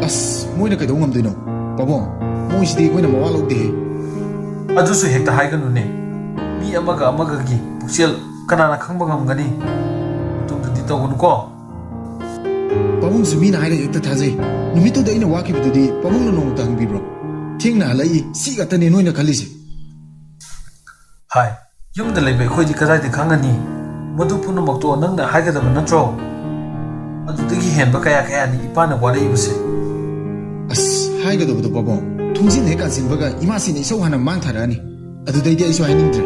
ꯑꯁ, ꯃꯣꯏꯅ ꯀꯩꯗꯧ ꯉꯝꯗꯣꯏꯅꯣ? ꯄꯥꯕꯨꯡ, ꯃꯣꯏꯁꯤꯗꯤ ꯑꯩꯈꯣꯏꯅ ꯃꯋꯥ ꯂꯧꯗꯦꯍꯦ꯫ ꯑꯗꯨꯁꯨ ꯍꯦꯛꯇ ꯍꯥꯏꯒꯅꯨꯅꯦ꯫ ꯃꯤ ꯑꯃꯒ ꯑꯃꯒꯒꯤ ꯄꯨꯛꯆꯦꯜ ꯀꯅꯥꯅ ꯈꯪꯕ ꯉꯝꯒꯅꯤ? ꯃꯇꯨꯡꯗꯗꯤ ꯇꯧꯒꯅꯨꯀꯣ꯫ ꯄꯥꯕꯨꯡꯁꯨ ꯃꯤꯅ ꯍꯥꯏꯔꯒ ꯍꯦꯛꯇ ꯊꯥꯖꯩ꯫ ꯅꯨꯃꯤꯠꯇꯨꯗ ꯑꯩꯅ ꯋꯥꯈꯤꯕꯗꯨꯗꯤ ꯄꯥꯕꯨꯡꯅ ꯅꯣꯡꯃꯇ ꯍꯪꯕꯤꯕ꯭ꯔꯣ? ꯊꯦꯡꯅ ꯍꯜꯂꯛꯏ, ꯁꯤ ꯉꯥꯛꯇꯅꯦ ꯅꯣꯏꯅ ꯈꯜꯂꯤꯁꯦ꯫ ꯍꯥꯏ, ꯌꯨꯝꯗ ꯂꯩꯕ ꯑꯩꯈꯣꯏꯗꯤ ꯀꯗꯥꯏꯗ ꯈꯪꯒꯅꯤ? ꯃꯗꯨ ꯄꯨꯝꯅꯃꯛꯇꯣ ꯅꯪꯅ ꯍꯥꯏꯒꯗꯕ ꯅꯠꯇ꯭ꯔꯣ? ꯑꯗꯨꯗꯒꯤ ꯍꯦꯟꯕ ꯀꯌꯥ ꯀꯌꯥꯅꯤ ꯏꯄꯥꯅ ꯋꯥꯔꯛꯏꯕꯁꯦ꯫ ꯑꯁ, ꯍꯥꯏꯒꯗꯕꯗꯣ ꯄꯥꯕꯨꯡ, ꯊꯣꯡꯖꯤꯟ ꯍꯦꯛ ꯀꯥꯟꯁꯤꯟꯕꯒ ꯏꯃꯥꯁꯤꯅ ꯏꯁꯧ ꯍꯥꯟꯅ ꯃꯥꯡ ꯊꯥꯔꯛꯑꯅꯤ꯫ ꯑꯗꯨꯗꯩꯗꯤ ꯑꯩꯁꯨ ꯍꯥꯏꯅꯤꯡꯗ꯭ꯔꯦ꯫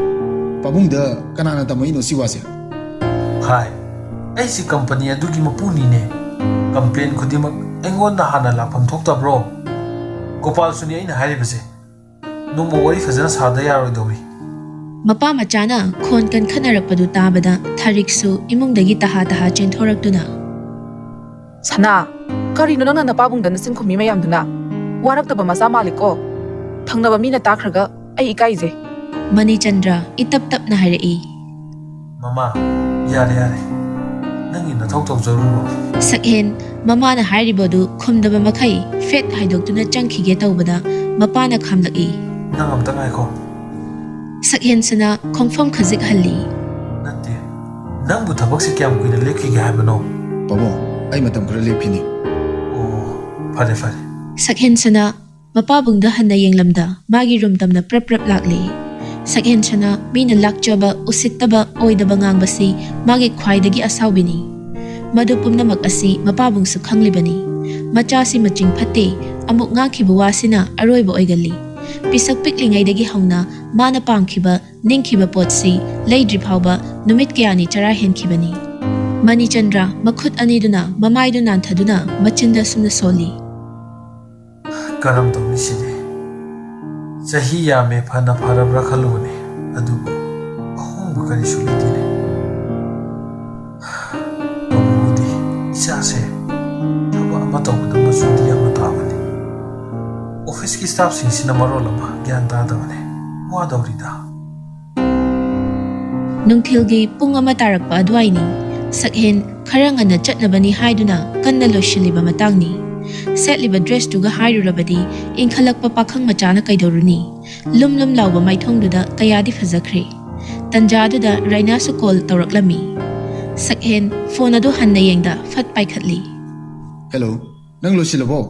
ꯄꯥꯕꯨꯡꯗ ꯀꯅꯥꯅ ꯇꯝꯃꯛꯏꯅꯣ ꯁꯤ ꯋꯥꯁꯦ? ꯍꯥꯏ, ꯑꯩꯁꯤ ꯀꯝꯄꯅꯤ ꯑꯗꯨꯒꯤ ꯃꯄꯨꯅꯤꯅꯦ꯫ ꯀꯝꯄ꯭ꯂꯦꯟ ꯈꯨꯗꯤꯡꯃꯛ ꯑꯩꯉꯣꯟꯗ ꯍꯥꯟꯅ ꯂꯥꯛꯐꯝ ꯊꯣꯛꯇꯕ꯭ꯔꯣ? ꯒꯣꯄꯥꯜꯁꯨꯅꯤ ꯑꯩꯅ ꯍꯥꯏꯔꯤꯕꯁꯦ꯫ ꯅꯣꯡꯃ ꯋꯥꯔꯤ ꯐꯖꯅ ꯁꯥꯗ ꯌꯥꯔꯣꯏꯗꯧꯔꯤ꯫ ꯃꯄꯥ ꯃꯆꯥꯅ ꯈꯣꯟ ꯀꯟꯈꯠꯅꯔꯛꯄꯗꯨ ꯇꯥꯕꯗ ꯊꯥꯔꯤꯛꯁꯨ ꯏꯃꯨꯡꯗꯒꯤ ꯇꯍꯥ ꯇꯍꯥ ꯆꯦꯟꯊꯣꯔꯛꯇꯨꯅ, ꯁꯅꯥ, ꯀꯔꯤꯅꯣ ꯅꯪꯅ ꯅꯄꯥꯕꯨꯡꯗ ꯅꯆꯤꯟ ꯈꯨꯝꯃꯤ ꯃꯌꯥꯝꯗꯨꯅ? ꯋꯥꯔꯛꯇꯕ ꯃꯆꯥ ꯃꯥꯜꯂꯤꯀꯣ꯫ ꯊꯪꯅꯕ ꯃꯤꯅ ꯇꯥꯈ꯭ꯔꯒ ꯑꯩ ꯏꯀꯥꯏꯖꯩ꯫ ꯃꯅꯤꯆꯟꯗ꯭ꯔ ꯏꯇꯞ ꯇꯞꯅ ꯍꯥꯏꯔꯛꯏ꯫ ꯃꯃꯥ, ꯌꯥꯔꯦ, ꯌꯥꯔꯦ꯫ ꯅꯪꯒꯤ ꯅꯊꯧ ꯇꯧꯖꯔꯨꯔꯣ꯫ ꯁꯛꯍꯦꯟ ꯃꯃꯥꯅ ꯍꯥꯏꯔꯤꯕꯗꯨ ꯈꯨꯝꯗꯕ ꯃꯈꯩ ꯐꯦꯠ ꯍꯥꯏꯗꯣꯛꯇꯨꯅ ꯆꯪꯈꯤꯒꯦ ꯇꯧꯕꯗ ꯃꯄꯥꯅ ꯈꯥꯝꯂꯛꯏ꯫ ꯅꯪ ꯑꯝꯇ ꯉꯥꯏꯈꯣ꯫ ꯁꯛꯍꯦꯟꯁꯅ ꯈꯣꯡꯐꯝ ꯈꯖꯤꯛ ꯍꯜꯂꯤ꯫ ꯅꯠꯇꯦ, ꯅꯪꯕꯨ ꯊꯕꯛꯁꯤ ꯀꯌꯥꯝ ꯀꯨꯏꯅ ꯂꯦꯞꯈꯤꯒꯦ ꯍꯥꯏꯕꯅꯣ? ꯄꯥꯕꯨꯡ, ꯑꯩ ꯃꯇꯝ ꯈꯔ ꯂꯦꯞꯈꯤꯅꯤ꯫ ꯑꯣ, ꯐꯔꯦ ꯐꯔꯦ꯫ ꯁꯛꯍꯦꯟꯁꯅ ꯃꯄꯥꯕꯨꯡꯗ ꯍꯟꯅ ꯌꯦꯡꯂꯝꯗ ꯃꯥꯒꯤ ꯔꯨꯝ ꯇꯝꯅ ꯄ꯭ꯔꯞ ꯄ꯭ꯔꯞ ꯂꯥꯛꯂꯤ꯫ ꯁꯛꯍꯦꯟꯁꯅ ꯃꯤꯅ ꯂꯥꯛꯆꯕ, ꯎꯁꯤꯠꯇꯕ, ꯑꯣꯏꯗꯕ ꯉꯥꯡꯕꯁꯤ ꯃꯥꯒꯤ ꯈ꯭ꯋꯥꯏꯗꯒꯤ ꯑꯁꯥꯎꯕꯤꯅꯤ꯫ ꯃꯗꯨ ꯄꯨꯝꯅꯃꯛ ꯑꯁꯤ ꯃꯄꯥꯕꯨꯡꯁꯨ ꯈꯪꯂꯤꯕꯅꯤ꯫ ꯃꯆꯥꯁꯤ ꯃꯆꯤꯡ ꯐꯠꯇꯦ, ꯑꯃꯨꯛ ꯉꯥꯡꯈꯤꯕ ꯋꯥꯁꯤꯅ ꯑꯔꯣꯏꯕ ꯑꯣꯏꯒꯜꯂꯤ꯫ ꯄꯤꯁꯛ ꯄꯤꯛꯂꯤꯉꯩꯗꯒꯤ ꯍꯧꯅ ꯃꯥꯅ ꯄꯥꯝꯈꯤꯕ, ꯅꯤꯡꯈꯤꯕ ꯄꯣꯠꯁꯤ ꯂꯩꯗ꯭ꯔꯤ ꯐꯥꯎꯕ ꯅꯨꯃꯤꯠ ꯀꯌꯥꯅꯤ ꯆꯔꯥ ꯍꯦꯟꯈꯤꯕꯅꯤ꯫ ꯃꯅꯤꯆꯟꯗ꯭ꯔ ꯃꯈꯨꯠ ꯑꯅꯤꯗꯨꯅ ꯃꯃꯥꯏꯗꯨ ꯅꯥꯟꯊꯗꯨꯅ ꯃꯆꯤꯟꯗ ꯑꯁꯨꯝꯅ ꯁꯣꯜꯂꯤ꯫ ꯀꯔꯝ ꯇꯧꯅꯤ ꯁꯤꯗꯤ? ꯆꯍꯤ ꯌꯥꯝꯃꯦ ꯐꯅ ꯐꯔꯕ꯭ꯔꯥ ꯈꯜꯂꯨꯕꯅꯤ, ꯑꯗꯨꯕꯨ ꯑꯍꯣꯡꯕ ꯀꯔꯤꯁꯨ ꯂꯩꯇꯦꯅꯦ꯫ ꯇꯧꯕꯕꯨꯗꯤ ꯏꯆꯥꯁꯦ ꯊꯕꯛ ꯑꯃ ꯇꯧꯕꯗ ꯃꯆꯨꯗꯤ ꯌꯥꯝꯅ ꯇꯥꯕꯅꯤ꯫ ꯑꯣꯐꯤꯁꯀꯤ ꯁ꯭ꯇꯥꯐꯁꯤꯡꯁꯤꯅ ꯃꯔꯣꯜ ꯑꯃ ꯒ꯭ꯌꯥꯟ ꯇꯥꯗꯕꯅꯦ꯫ ꯋꯥꯗꯧꯔꯤꯗ꯫ ꯅꯨꯡꯊꯤꯜꯒꯤ ꯄꯨꯡ ꯑꯃ ꯇꯥꯔꯛꯄ ꯑꯗꯨꯋꯥꯏꯅꯤ꯫ ꯁꯛꯍꯦꯟ ꯈꯔ ꯉꯟꯅ ꯆꯠꯅꯕꯅꯤ ꯍꯥꯏꯗꯨꯅ ꯀꯟꯅ ꯂꯣꯏꯁꯤꯜꯂꯤꯕ ꯃꯇꯥꯡꯅꯤ꯫ ꯁꯦꯠꯂꯤꯕ ꯗ꯭ꯔꯦꯁꯇꯨꯒ ꯍꯥꯏꯔꯨꯔꯕꯗꯤ ꯏꯪꯈꯠꯂꯛꯄ ꯄꯥꯈꯪ ꯃꯆꯥꯅ ꯀꯩꯗꯧꯔꯨꯅꯤ? ꯂꯨꯝ ꯂꯨꯝ ꯂꯥꯎꯕ ꯃꯥꯏꯊꯣꯡꯗꯨꯗ ꯀꯌꯥꯗꯤ ꯐꯖꯈ꯭ꯔꯦ꯫ ꯇꯟꯖꯥꯗꯨꯗ ꯔꯥꯏꯅꯥꯁꯨ ꯀꯣꯜ ꯇꯧꯔꯛꯂꯝꯃꯤ꯫ ꯁꯛꯍꯦꯟ ꯐꯣꯟ ꯑꯗꯨ ꯍꯟꯅ ꯌꯦꯡꯗ ꯐꯠ ꯄꯥꯏꯈꯠꯂꯤ꯫ ꯍꯦꯜꯂꯣ, ꯅꯪ ꯂꯣꯏꯁꯤꯜꯂꯕꯣ?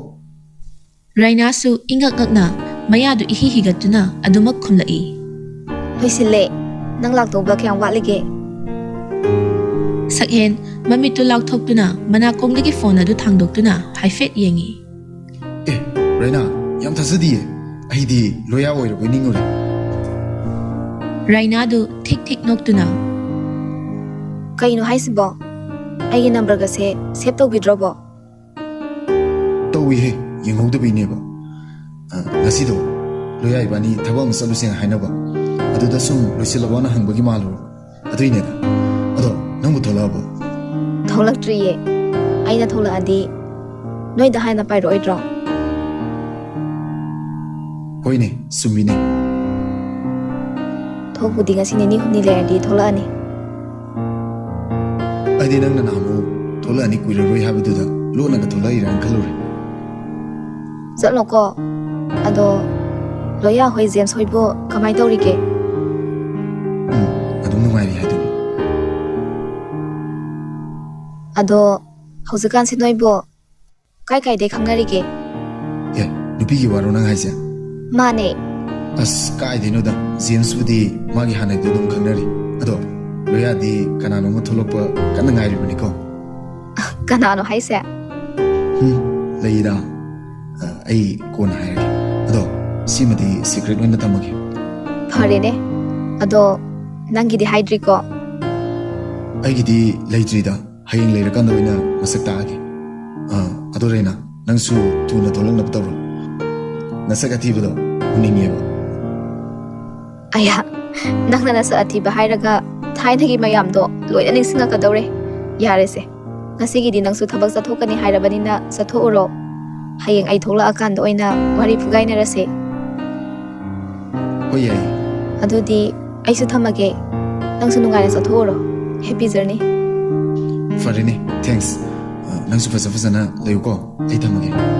ꯔꯥꯏꯅꯥꯁꯨ ꯏꯉꯛ ꯉꯛꯅ ꯃꯌꯥꯗꯨ ꯏꯍꯤ ꯍꯤꯒꯠꯇꯨꯅ ꯑꯗꯨꯃꯛ ꯈꯨꯝꯂꯛꯏ꯫ ꯂꯣꯏꯁꯤꯜꯂꯦ꯫ ꯅꯪ ꯂꯥꯛꯇꯧꯕ ꯀꯌꯥꯝ ꯋꯥꯠꯂꯤꯒꯦ? ꯁꯛꯍꯦꯟ ꯃꯃꯤꯠꯇꯨ ꯂꯥꯎꯊꯣꯛꯇꯨꯅ ꯃꯅꯥꯀꯣꯡꯗꯒꯤ ꯐꯣꯟ ꯑꯗꯨ ꯊꯥꯡꯗꯣꯛꯇꯨꯅ ꯍꯥꯏꯐꯦꯠ ꯌꯦꯡꯉꯤ꯫ ꯑꯦ, ꯔꯥꯏꯅꯥ, ꯌꯥꯝ ꯊꯥꯖꯗꯤꯌꯦ꯫ ꯑꯩꯗꯤ ꯂꯣꯌꯥ ꯑꯣꯏꯔꯕꯣꯏ ꯅꯤꯡꯉꯨꯔꯦ꯫ ꯔꯥꯏꯅꯥꯗꯨ ꯊꯤꯛ ꯊꯤꯛ ꯅꯣꯛꯇꯨꯅ, ꯀꯩꯅꯣ ꯍꯥꯏꯁꯤꯕꯣ? ꯑꯩꯒꯤ ꯅꯝꯕꯔꯒꯁꯦ ꯁꯦꯚ ꯇꯧꯕꯤꯗ꯭ꯔꯕꯣ? ꯇꯧꯏꯍꯦ, ꯌꯦꯡꯍꯧꯗꯕꯩꯅꯦꯕ꯫ ꯑ, ꯉꯁꯤꯗꯣ ꯂꯣꯌꯥ ꯏꯕꯥꯅꯤ ꯊꯕꯛ ꯑꯃ ꯆꯠꯂꯨꯁꯦꯅ ꯍꯥꯏꯅꯕ, ꯑꯗꯨꯗ ꯁꯨꯝ ꯂꯣꯏꯁꯤꯜꯂꯕꯣꯅ ꯍꯪꯕꯒꯤ ꯃꯥꯜꯂꯨꯔꯕ, ꯑꯗꯨꯏꯅꯦꯗ꯫ ꯑꯗꯣ ꯅꯪꯕꯨ ꯊꯣꯛꯂꯛꯑꯕꯣ? ꯊꯣꯛꯂꯛꯇ꯭ꯔꯤꯌꯦ꯫ ꯑꯩꯅ ꯊꯣꯛꯂꯛꯑꯗꯤ ꯅꯣꯏꯗ ꯍꯥꯟꯅ ꯄꯥꯏꯔꯛꯑꯣꯏꯗ꯭ꯔꯣ? ꯍꯣꯏꯅꯦ, ꯆꯨꯝꯃꯤꯅꯦ꯫ ꯊꯣꯛꯄꯨꯗꯤ ꯉꯁꯤ ꯅꯤꯅꯤ ꯍꯨꯝꯅꯤ ꯂꯩꯔꯗꯤ ꯊꯣꯛꯂꯛꯑꯅꯤ꯫ ꯑꯩꯗꯤ ꯅꯪꯅ ꯅꯍꯥꯟꯃꯨꯛ ꯊꯣꯛꯂꯛꯑꯅꯤ ꯀꯨꯏꯔꯔꯣꯏ ꯍꯥꯏꯕꯗꯨꯗ ꯂꯣꯠꯅꯒ ꯊꯣꯛꯂꯛꯏꯔꯥꯅ ꯈꯜꯂꯨꯔꯦ꯫ ꯆꯠꯂꯣꯀꯣ꯫ ꯑꯗꯣ ꯂꯣꯌꯥ ꯍꯣꯏ, ꯖꯦꯝꯁ ꯍꯣꯏꯕꯨ ꯀꯃꯥꯏ ꯇꯧꯔꯤꯒꯦ? ꯑꯗꯣ ꯍꯧꯖꯤꯛꯀꯥꯟꯁꯤ ꯅꯣꯏꯕꯨ ꯀꯥꯏ ꯀꯥꯏꯗꯩ ꯈꯪꯅꯔꯤꯒꯦ? ꯑꯦ, ꯅꯨꯄꯤꯒꯤ ꯋꯥꯔꯣ ꯅꯪ ꯍꯥꯏꯁꯦ? ꯃꯥꯅꯦ꯫ ꯑꯁ, ꯀꯥꯏꯗꯩꯅꯣꯗ, ꯖꯦꯝꯁꯄꯨꯗꯤ ꯃꯥꯒꯤ ꯍꯥꯟꯅꯗꯤ ꯑꯗꯨꯝ ꯈꯪꯅꯔꯤ꯫ ꯑꯗꯣ ꯂꯣꯌꯥꯗꯤ ꯀꯅꯥꯅꯣꯝꯃ ꯊꯣꯛꯂꯛꯄ ꯀꯟꯅ ꯉꯥꯏꯔꯤꯕꯅꯤꯀꯣ꯫ ꯀꯅꯥꯅꯣ ꯍꯥꯏꯁꯦ? ꯎꯝ, ꯂꯩꯗ꯫ ꯑ, ꯑꯩ ꯀꯣꯟꯅ ꯍꯥꯏꯔꯒꯦ꯫ ꯑꯗꯣ ꯁꯤꯃꯗꯤ ꯁꯤꯀ꯭ꯔꯦꯠ ꯑꯣꯏꯅ ꯊꯝꯃꯒꯦ꯫ ꯐꯔꯦꯅꯦ꯫ ꯑꯗꯣ ꯅꯪꯒꯤꯗꯤ ꯍꯥꯏꯗ꯭ꯔꯤꯀꯣ? ꯑꯩꯒꯤꯗꯤ ꯂꯩꯇ꯭ꯔꯤꯗ꯫ ꯍꯌꯦꯡ ꯂꯩꯔꯀꯥꯟꯗ ꯑꯣꯏꯅ ꯃꯁꯛ ꯇꯥꯛꯑꯒꯦ꯫ ꯑ, ꯑꯗꯣ ꯔꯦꯅꯥ, ꯅꯪꯁꯨ ꯊꯨꯅ ꯊꯣꯛꯂꯛꯅꯕ ꯇꯧꯔꯣ꯫ ꯅꯁꯛ ꯑꯊꯤꯕꯗꯣ ꯎꯅꯤꯡꯉꯦꯕ꯫ ꯑꯌꯥ, ꯅꯪꯅ ꯅꯁꯛ ꯑꯊꯤꯕ ꯍꯥꯏꯔꯒ ꯊꯥꯏꯅꯒꯤ ꯃꯌꯥꯝꯗꯣ ꯂꯣꯏꯅ ꯅꯤꯡꯁꯤꯡꯉꯛꯀꯗꯧꯔꯦ꯫ ꯌꯥꯔꯦꯁꯦ, ꯉꯁꯤꯒꯤꯗꯤ ꯅꯪꯁꯨ ꯊꯕꯛ ꯆꯠꯊꯣꯛꯀꯅꯤ ꯍꯥꯏꯔꯕꯅꯤꯅ ꯆꯠꯊꯣꯛꯎꯔꯣ꯫ ꯍꯌꯦꯡ ꯑꯩ ꯊꯣꯛꯂꯛꯑꯀꯥꯟꯗ ꯑꯣꯏꯅ ꯋꯥꯔꯤ ꯐꯨꯒꯥꯏꯅꯔꯁꯦ꯫ ꯍꯣꯏ, ꯌꯥꯏꯌꯦ꯫ ꯑꯗꯨꯗꯤ ꯑꯩꯁꯨ ꯊꯝꯃꯒꯦ꯫ ꯅꯪꯁꯨ ꯅꯨꯡꯉꯥꯏꯅ ꯆꯠꯊꯣꯛꯎꯔꯣ꯫ Happy journey꯫ ꯐꯔꯦꯅꯦ, thanks꯫ ꯑ, ꯅꯪꯁꯨ ꯐꯖ ꯐꯖꯅ ꯂꯩꯌꯨꯀꯣ꯫ ꯑꯩ ꯊꯝꯃꯒꯦ꯫